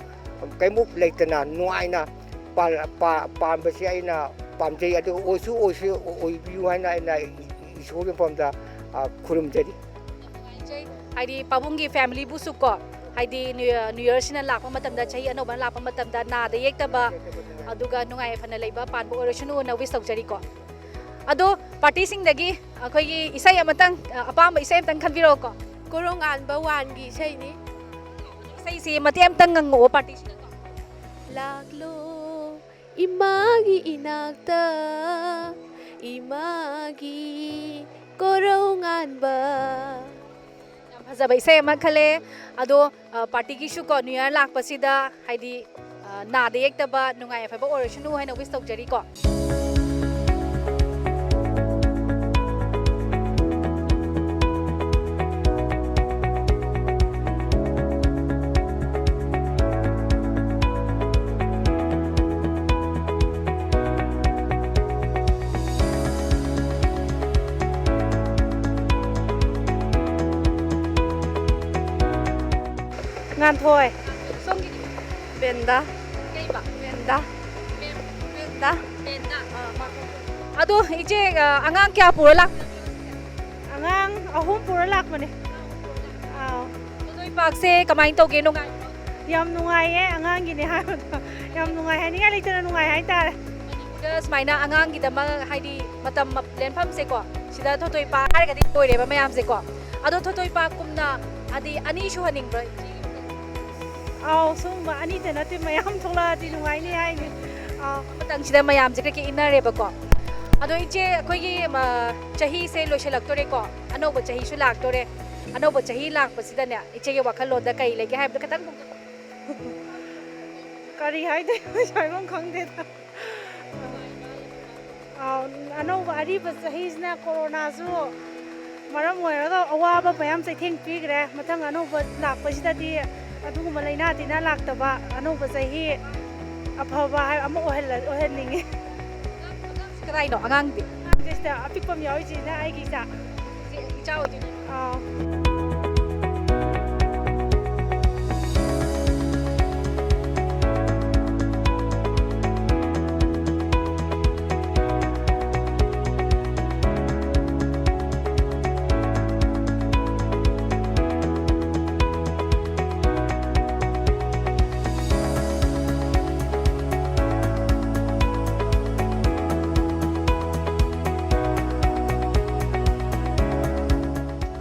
ꯀꯩꯃꯨꯛ ꯂꯩꯇꯅ ꯅꯨꯡꯉꯥꯏꯅ ꯄꯥꯜ-, ꯄꯥ-, ꯄꯥꯟꯕꯁꯤ ꯑꯩꯅ ꯄꯥꯝꯖꯩ꯫ ꯑꯗꯨꯒ ꯑꯣꯏꯁꯨ ꯑꯣꯏꯁꯨ ꯑꯣꯏꯕꯤꯌꯨ ꯍꯥꯏꯅ ꯑꯩꯅ ꯏꯁꯣꯔꯒꯤ ꯃꯐꯝꯗ, ꯑ, ꯈꯨꯔꯨꯝꯖꯔꯤ꯫ ꯅꯨꯡꯉꯥꯏꯖꯩ꯫ ꯍꯥꯏꯗꯤ ꯄꯥꯕꯨꯡꯒꯤ familyꯕꯨꯁꯨ ꯀꯣ, ꯍꯥꯏꯗꯤ New Year, New Yearꯁꯤꯅ ꯂꯥꯛꯄ ꯃꯇꯝꯗ, ꯆꯍꯤ ꯑꯅꯧꯕꯅ ꯂꯥꯛꯄ ꯃꯇꯝꯗ ꯅꯥꯗ ꯌꯦꯛꯇꯕ, ꯑꯗꯨꯒ ꯅꯨꯡꯉꯥꯏ ꯌꯥꯏꯐꯅ ꯂꯩꯕ ꯄꯥꯟꯕ ꯑꯣꯏꯔꯁꯅꯨꯅ wish ꯇꯧꯖꯔꯤꯀꯣ꯫ ꯑꯗꯣ partyꯁꯤꯡꯗꯒꯤ ꯑꯩꯈꯣꯏꯒꯤ ꯏꯁꯩ ꯑꯃꯇꯪ, ꯑ, ꯑꯄꯥꯝꯕ ꯏꯁꯩ ꯑꯃꯇꯪ ꯈꯟꯕꯤꯔꯛꯑꯣꯀꯣ꯫ ꯀꯣꯔꯧꯉꯥꯟꯕ oneꯒꯤ ꯏꯁꯩꯅꯤ꯫ ꯏꯁꯩꯁꯤ ꯃꯇꯦꯛ ꯑꯃꯇꯪ ꯉꯪꯉꯛꯑꯣ partyꯁꯤꯡꯗꯀꯣ꯫ ꯂꯥꯛꯂꯣ ꯏꯃꯥꯒꯤ ꯏꯅꯥꯛꯇ, ꯏꯃꯥꯒꯤ ꯀꯣꯔꯧꯉꯥꯟꯕ꯫ ꯌꯥꯝ ꯐꯖꯕ ꯏꯁꯩ ꯑꯃ ꯈꯜꯂꯦ꯫ ꯑꯗꯣ, ꯑ, partyꯒꯤꯁꯨꯀꯣ, New Year ꯂꯥꯛꯄꯁꯤꯗ ꯍꯥꯏꯗꯤ, ꯑ, ꯅꯥꯗ ꯌꯦꯛꯇꯕ ꯅꯨꯡꯉꯥꯏ ꯌꯥꯏꯐꯕ ꯑꯣꯏꯔꯁꯅꯨ ꯍꯥꯏꯅ wish ꯇꯧꯖꯔꯤꯀꯣ꯫ ꯉꯥꯟꯊꯣꯏ꯫ ꯁꯣꯝꯒꯤꯗꯤ? ꯕꯦꯟꯗꯥ꯫ ꯀꯩꯕ? ꯕꯦꯟꯗꯥ꯫ ꯕꯦꯟ-, ꯕꯦꯟꯗꯥ꯫ ꯕꯦꯟꯗꯥ꯫ ꯑꯥ, ꯃꯥ-, ꯑꯗꯣ ꯏꯆꯦ, ꯑ, ꯑꯉꯥꯡ ꯀꯌꯥ ꯄꯨꯔ ꯂꯥꯛ-? ꯑꯉꯥꯡ ꯑꯍꯨꯝ ꯄꯨꯔ ꯂꯥꯛꯄꯅꯦ꯫ ꯑꯥꯎ꯫ ꯊꯣꯏꯊꯣꯏ ꯄꯥꯛꯁꯦ ꯀꯃꯥꯏꯅ ꯇꯧꯒꯦ? ꯅꯨꯡꯉꯥꯏꯕ꯭ꯔꯣ? ꯌꯥꯝ ꯅꯨꯡꯉꯥꯏꯌꯦ, ꯑꯉꯥꯡꯒꯤꯅꯦ ꯍꯥꯏꯕꯗꯣ꯫ ꯌꯥꯝ ꯅꯨꯡꯉꯥꯏ, ꯍꯥꯏꯅꯤꯡꯉꯥꯏ ꯂꯩꯇꯅ ꯅꯨꯡꯉꯥꯏ ꯍꯥꯏꯇꯥꯔꯦ꯫ ꯃꯅꯤꯄꯨꯔꯗ ꯁꯨꯃꯥꯏꯅ ꯑꯉꯥꯡꯒꯤꯗꯃꯛ, ꯍꯥꯏꯗꯤ, ꯃꯇꯝ ꯂꯦꯟꯐꯝꯁꯦꯀꯣ, ꯁꯤꯗ ꯊꯣꯏꯊꯣꯏ ꯄꯥꯛ ꯍꯥꯏꯔꯒꯗꯤ ꯂꯣꯏꯔꯦꯕ ꯃꯌꯥꯝꯁꯦꯀꯣ꯫ ꯑꯗꯣ ꯊꯣꯏꯊꯣꯏ ꯄꯥꯛꯀꯨꯝꯅ, ꯍꯥꯏꯗꯤ, ꯑꯅꯤ ꯁꯨꯍꯟꯅꯤꯡꯕ꯭ꯔꯣ ꯏꯆꯦꯒꯤ ꯋꯥꯈꯜꯗ? ꯑꯥꯎ, ꯁꯨꯝꯕ ꯑꯅꯤꯇ ꯅꯠꯇꯦ, ꯃꯌꯥꯝ ꯊꯣꯛꯂꯛꯑꯗꯤ ꯅꯨꯡꯉꯥꯏꯅꯤ ꯍꯥꯏꯅꯤ꯫ ꯑꯥꯎ꯫ ꯃꯇꯝꯁꯤꯗ ꯃꯌꯥꯝꯁꯦ ꯀꯩꯀꯩ ꯏꯟꯅꯔꯦꯕꯀꯣ꯫ ꯑꯗꯣ ꯏꯆꯦ, ꯑꯩꯈꯣꯏꯒꯤ ꯃ, ꯆꯍꯤꯁꯦ ꯂꯣꯏꯁꯤꯜꯂꯛꯇꯣꯔꯦꯀꯣ, ꯑꯅꯧꯕ ꯆꯍꯤꯁꯨ ꯂꯥꯛꯇꯣꯔꯦ꯫ ꯑꯅꯧꯕ ꯆꯍꯤ ꯂꯥꯛꯄꯁꯤꯗꯅꯦ, ꯏꯆꯦꯒꯤ ꯋꯥꯈꯜꯂꯣꯟꯗ ꯀꯔꯤ ꯂꯩꯒꯦ ꯍꯥꯏꯕꯗꯣ ꯈꯤꯇꯪ꯫ ꯀꯔꯤ ꯍꯥꯏꯗꯣꯏꯅꯣ? ꯍꯥꯏꯐꯝ ꯈꯪꯗꯦꯗ꯫ ꯑꯥꯎ, ꯑꯅꯧꯕ, ꯑꯔꯤꯕ ꯆꯍꯤꯁꯤꯅ ꯀꯣꯔꯣꯅꯥꯁꯨ ꯃꯔꯝ ꯑꯣꯏꯔꯒ ꯑꯋꯥꯕ ꯃꯌꯥꯝ ꯆꯩꯊꯦꯡ ꯄꯤꯈ꯭ꯔꯦ꯫ ꯃꯊꯪ ꯑꯅꯧꯕ ꯂꯥꯛꯄꯁꯤꯗꯗꯤ ꯑꯗꯨꯒꯨꯝꯕ ꯂꯥꯏꯅꯥ ꯇꯤꯟꯅꯥ ꯂꯥꯛꯇꯕ, ꯑꯅꯧꯕ ꯆꯍꯤ ꯑꯐꯕ ꯍꯥꯏ-, ꯑꯃ ꯑꯣꯏꯍꯜꯂ-, ꯑꯣꯏꯍꯟꯅꯤꯡꯉꯤ꯫ ꯀꯗꯥꯏꯅꯣ ꯑꯉꯥꯡꯗꯤ? ꯑꯉꯥꯡꯁꯦ ꯁꯤꯗ ꯑꯄꯤꯛꯄ ꯑꯃ ꯌꯥꯎꯔꯤꯁꯤꯅ ꯑꯩꯒꯤ ꯏꯆꯥ꯫ ꯏꯆꯦ, ꯏꯆꯥ ꯑꯣꯏꯗꯣꯏꯅꯦ꯫ ꯑꯥꯎ꯫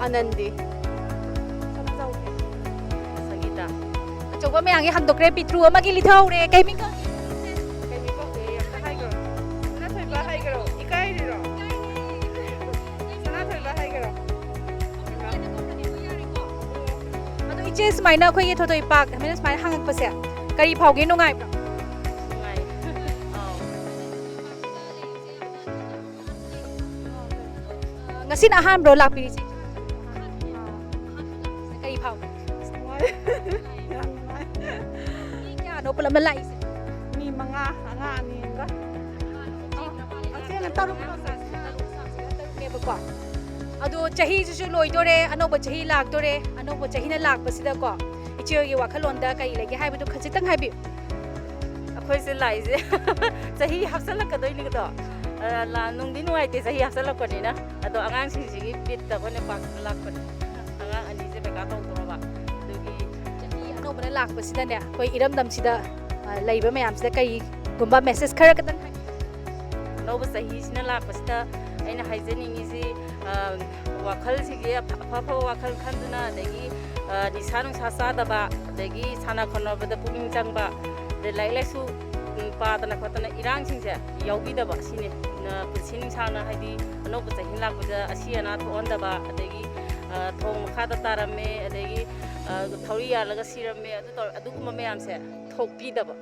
ꯑꯥꯅꯟꯗꯤ꯫ ꯁꯪꯒꯤꯇꯥ꯫ ꯑꯆꯧꯕ ꯃꯌꯥꯝꯒꯤ ꯍꯟꯗꯣꯛꯈ꯭ꯔꯦ, ꯄꯤꯇ꯭ꯔꯨ ꯑꯃꯒꯤ ꯂꯤꯊꯍꯧꯔꯦ꯫ ꯀꯩ ꯃꯤꯡ ꯀꯧꯒꯦ? ꯀꯩ ꯃꯤꯡ ꯀꯧꯒꯦ? ꯑꯝꯇ ꯍꯥꯏꯈ꯭ꯔꯣ꯫ ꯁꯅꯥꯊꯣꯏꯕ ꯍꯥꯏꯈ꯭ꯔꯣ꯫ ꯏꯀꯥꯏꯔꯤꯔꯣ? ꯁꯅꯥꯊꯣꯏꯕ ꯍꯥꯏꯈ꯭ꯔꯣ꯫ ꯑꯗꯣ ꯏꯆꯦ, ꯁꯨꯃꯥꯏꯅ ꯑꯩꯈꯣꯏꯒꯤ ꯊꯣꯏꯊꯣꯏ ꯄꯥꯛ ꯍꯥꯏꯅ ꯁꯨꯃꯥꯏꯅ ꯍꯪꯉꯛꯄꯁꯦ ꯀꯔꯤ ꯐꯥꯎꯒꯦ? ꯅꯨꯡꯉꯥꯏꯕ꯭ꯔꯣ? ꯅꯨꯡꯉꯥꯏ꯫ ꯑꯥꯎ꯫ ꯉꯁꯤꯅ ꯑꯍꯥꯟꯕ꯭ꯔꯣ ꯂꯥꯛꯄꯤꯔꯤꯁꯦ? ꯀꯔꯤ ꯐꯥꯎꯒꯦ? ꯌꯥꯝ ꯅꯨꯡꯉꯥꯏ꯫ ꯃꯤ ꯀꯌꯥꯅꯣ ꯄꯨꯂꯞꯅ ꯂꯥꯛꯏꯁꯦ? ꯃꯤ ꯃꯉꯥ, ꯑꯉꯥꯡ ꯑꯅꯤ ꯑꯃꯒ꯫ ꯑ, ꯑꯁꯤꯅ ꯇꯔꯨꯛ꯫ ꯇꯔꯨꯛꯅꯦꯕꯀꯣ꯫ ꯑꯗꯣ ꯆꯍꯤꯁꯤꯁꯨ ꯂꯣꯏꯗꯣꯔꯦ, ꯑꯅꯧꯕ ꯆꯍꯤ ꯂꯥꯛꯇꯣꯔꯦ꯫ ꯑꯅꯧꯕ ꯆꯍꯤꯅ ꯂꯥꯛꯄꯁꯤꯗꯀꯣ, ꯏꯆꯦ ꯍꯣꯏꯒꯤ ꯋꯥꯈꯜꯂꯣꯟꯗ ꯀꯔꯤ ꯂꯩꯒꯦ ꯍꯥꯏꯕꯗꯨ ꯈꯖꯤꯛꯇꯪ ꯍꯥꯏꯕꯤꯌꯨ꯫ ꯑꯩꯈꯣꯏꯁꯦ ꯂꯥꯛꯏꯁꯦ ꯆꯍꯤ ꯍꯥꯞꯆꯜꯂꯛꯀꯗꯣꯏꯅꯤꯗꯣ꯫ ꯑ, ꯂꯥ-, ꯅꯨꯡꯗꯤ ꯅꯨꯡꯉꯥꯏꯇꯦ ꯆꯍꯤ ꯍꯥꯞꯆꯜꯂꯛꯄꯅꯤꯅ꯫ ꯑꯗꯣ ꯑꯉꯥꯡꯁꯤꯡꯁꯤꯒꯤ ꯕꯤꯠꯇ ꯑꯩꯈꯣꯏꯅ ꯄꯥꯛ ꯂꯥꯛꯄꯅꯦ꯫ ꯑꯉꯥꯡ ꯑꯅꯤꯁꯦ ꯄꯩꯈꯥ ꯇꯧꯗꯣꯔꯕ꯫ ꯑꯗꯨꯒꯤ ꯆꯍꯤ ꯑꯅꯧꯕꯅ ꯂꯥꯛꯄꯁꯤꯗꯅꯦ, ꯑꯩꯈꯣꯏ ꯏꯔꯝꯗꯝꯁꯤꯗ, ꯑ, ꯂꯩꯕ ꯃꯌꯥꯝꯁꯤꯗ ꯀꯔꯤꯒꯨꯝꯕ ꯃꯦꯁꯦꯖ ꯈꯔ ꯈꯛꯇꯪ ꯍꯥꯏꯕꯤꯌꯨ꯫ ꯑꯅꯧꯕ ꯆꯍꯤꯁꯤꯅ ꯂꯥꯛꯄꯁꯤꯗ ꯑꯩꯅ ꯍꯥꯏꯖꯅꯤꯡꯉꯤꯁꯤ, ꯑ, ꯋꯥꯈꯜꯁꯤꯡꯁꯦ ꯑꯐ-, ꯑꯐꯕ ꯋꯥꯈꯜ ꯈꯟꯗꯨꯅ, ꯑꯗꯒꯤ, ꯑ, ꯅꯤꯁꯥ ꯅꯨꯡꯁꯥ ꯆꯥꯗꯕ, ꯑꯗꯒꯤ ꯁꯥꯟꯅ ꯈꯣꯠꯅꯕꯗ ꯄꯨꯛꯅꯤꯡ ꯆꯪꯕ, ꯑꯗꯩ ꯂꯥꯏꯔꯤꯛ ꯂꯥꯏꯁꯨ ꯄꯥꯗꯅ ꯈꯣꯠꯇꯅ ꯏꯔꯥꯡꯁꯤꯡꯁꯦ ꯌꯥꯎꯕꯤꯗꯕ ꯁꯤꯅꯤ꯫ ꯅ-, ꯄꯨꯟꯁꯤ ꯅꯨꯡꯁꯥꯡꯅ, ꯍꯥꯏꯗꯤ ꯑꯅꯧꯕ ꯆꯍꯤ ꯂꯥꯛꯄꯗ ꯑꯁꯤ ꯑꯅꯥ ꯊꯣꯛꯍꯟꯗꯕ, ꯑꯗꯒꯤ, ꯑ, ꯊꯣꯡ ꯃꯈꯥꯗ ꯇꯥꯔꯝꯃꯦ, ꯑꯗꯒꯤ, ꯑ, ꯊꯧꯔꯤ ꯌꯥꯜꯂꯒ ꯁꯤꯔꯝꯃꯦ, ꯑꯗꯨ ꯇꯧꯔ-, ꯑꯗꯨꯒꯨꯝꯕ ꯃꯌꯥꯝꯁꯦ ꯊꯣꯛꯄꯤꯗꯕ꯫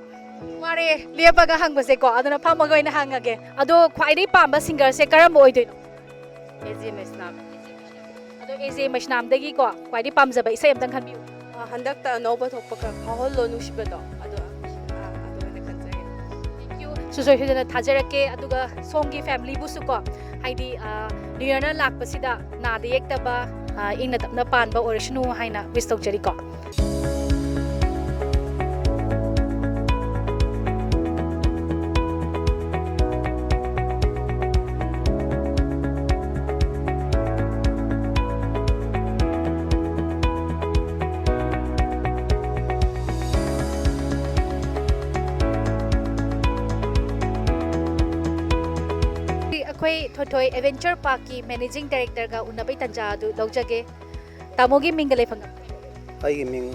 ꯋꯥꯔꯦ ꯂꯦꯞꯄꯒ ꯍꯪꯕꯁꯦꯀꯣ, ꯑꯗꯨꯅ ꯐꯝꯃꯒ ꯑꯣꯏꯅ ꯍꯪꯉꯒꯦ꯫ ꯑꯗꯣ ꯈ꯭ꯋꯥꯏꯗꯒꯤ ꯄꯥꯝꯕ ꯁꯤꯡꯒꯔꯁꯦ ꯀꯔꯝꯕ ꯑꯣꯏꯗꯣꯏꯅꯣ? ꯑꯦ ꯖꯦ ꯃꯩꯁꯅꯥꯝ꯫ ꯑꯗꯣ ꯑꯦ ꯖꯦ ꯃꯩꯁꯅꯥꯝꯗꯒꯤꯀꯣ ꯈ꯭ꯋꯥꯏꯗꯒꯤ ꯄꯥꯝꯖꯕ ꯏꯁꯩ ꯑꯝꯇꯪ ꯈꯟꯕꯤꯌꯨ꯫ ꯑ, ꯍꯟꯗꯛꯇ ꯑꯅꯧꯕ ꯊꯣꯛꯄ ꯈꯔ, ꯐꯥꯎꯍꯜꯂꯣ ꯅꯨꯡꯁꯤꯕꯗꯣ, ꯑꯗꯣ, ꯑ, ꯑꯗꯨ ꯑꯣꯏꯅ ꯈꯟꯖꯔꯦ꯫ Thank you꯫ ꯁꯨꯡꯁꯣꯏ ꯁꯣꯏꯗꯅ ꯊꯥꯖꯔꯛꯀꯦ꯫ ꯑꯗꯨꯒ ꯁꯣꯝꯒꯤ ꯐꯦꯃꯤꯂꯤꯕꯨꯁꯨ ꯀꯣ, ꯍꯥꯏꯗꯤ, ꯑ, ꯅ꯭ꯌꯨ ꯌꯔꯅ ꯂꯥꯛꯄꯁꯤꯗ ꯅꯥꯗ ꯌꯦꯛꯇꯕ, ꯑ, ꯏꯪꯅ ꯇꯞꯅ ꯄꯥꯟꯕ ꯑꯣꯏꯔꯁꯅꯨ ꯍꯥꯏꯅ ꯋꯤꯁ ꯇꯧꯖꯔꯤꯀꯣ꯫ ꯑꯩꯈꯣꯏ ꯊꯣꯏꯊꯣꯏ ꯑꯦꯗꯚꯦꯟꯆꯔ ꯄꯥꯔꯛꯀꯤ ꯃꯦꯅꯦꯖꯤꯡ ꯗꯥꯏꯔꯦꯛꯇꯔꯒ ꯎꯅꯕꯩ ꯇꯥꯟꯖꯥ ꯑꯗꯨ ꯂꯧꯖꯒꯦ꯫ ꯇꯥꯃꯣꯒꯤ ꯃꯤꯡꯒ ꯂꯩꯐꯝꯒ? ꯑꯩꯒꯤ ꯃꯤꯡ,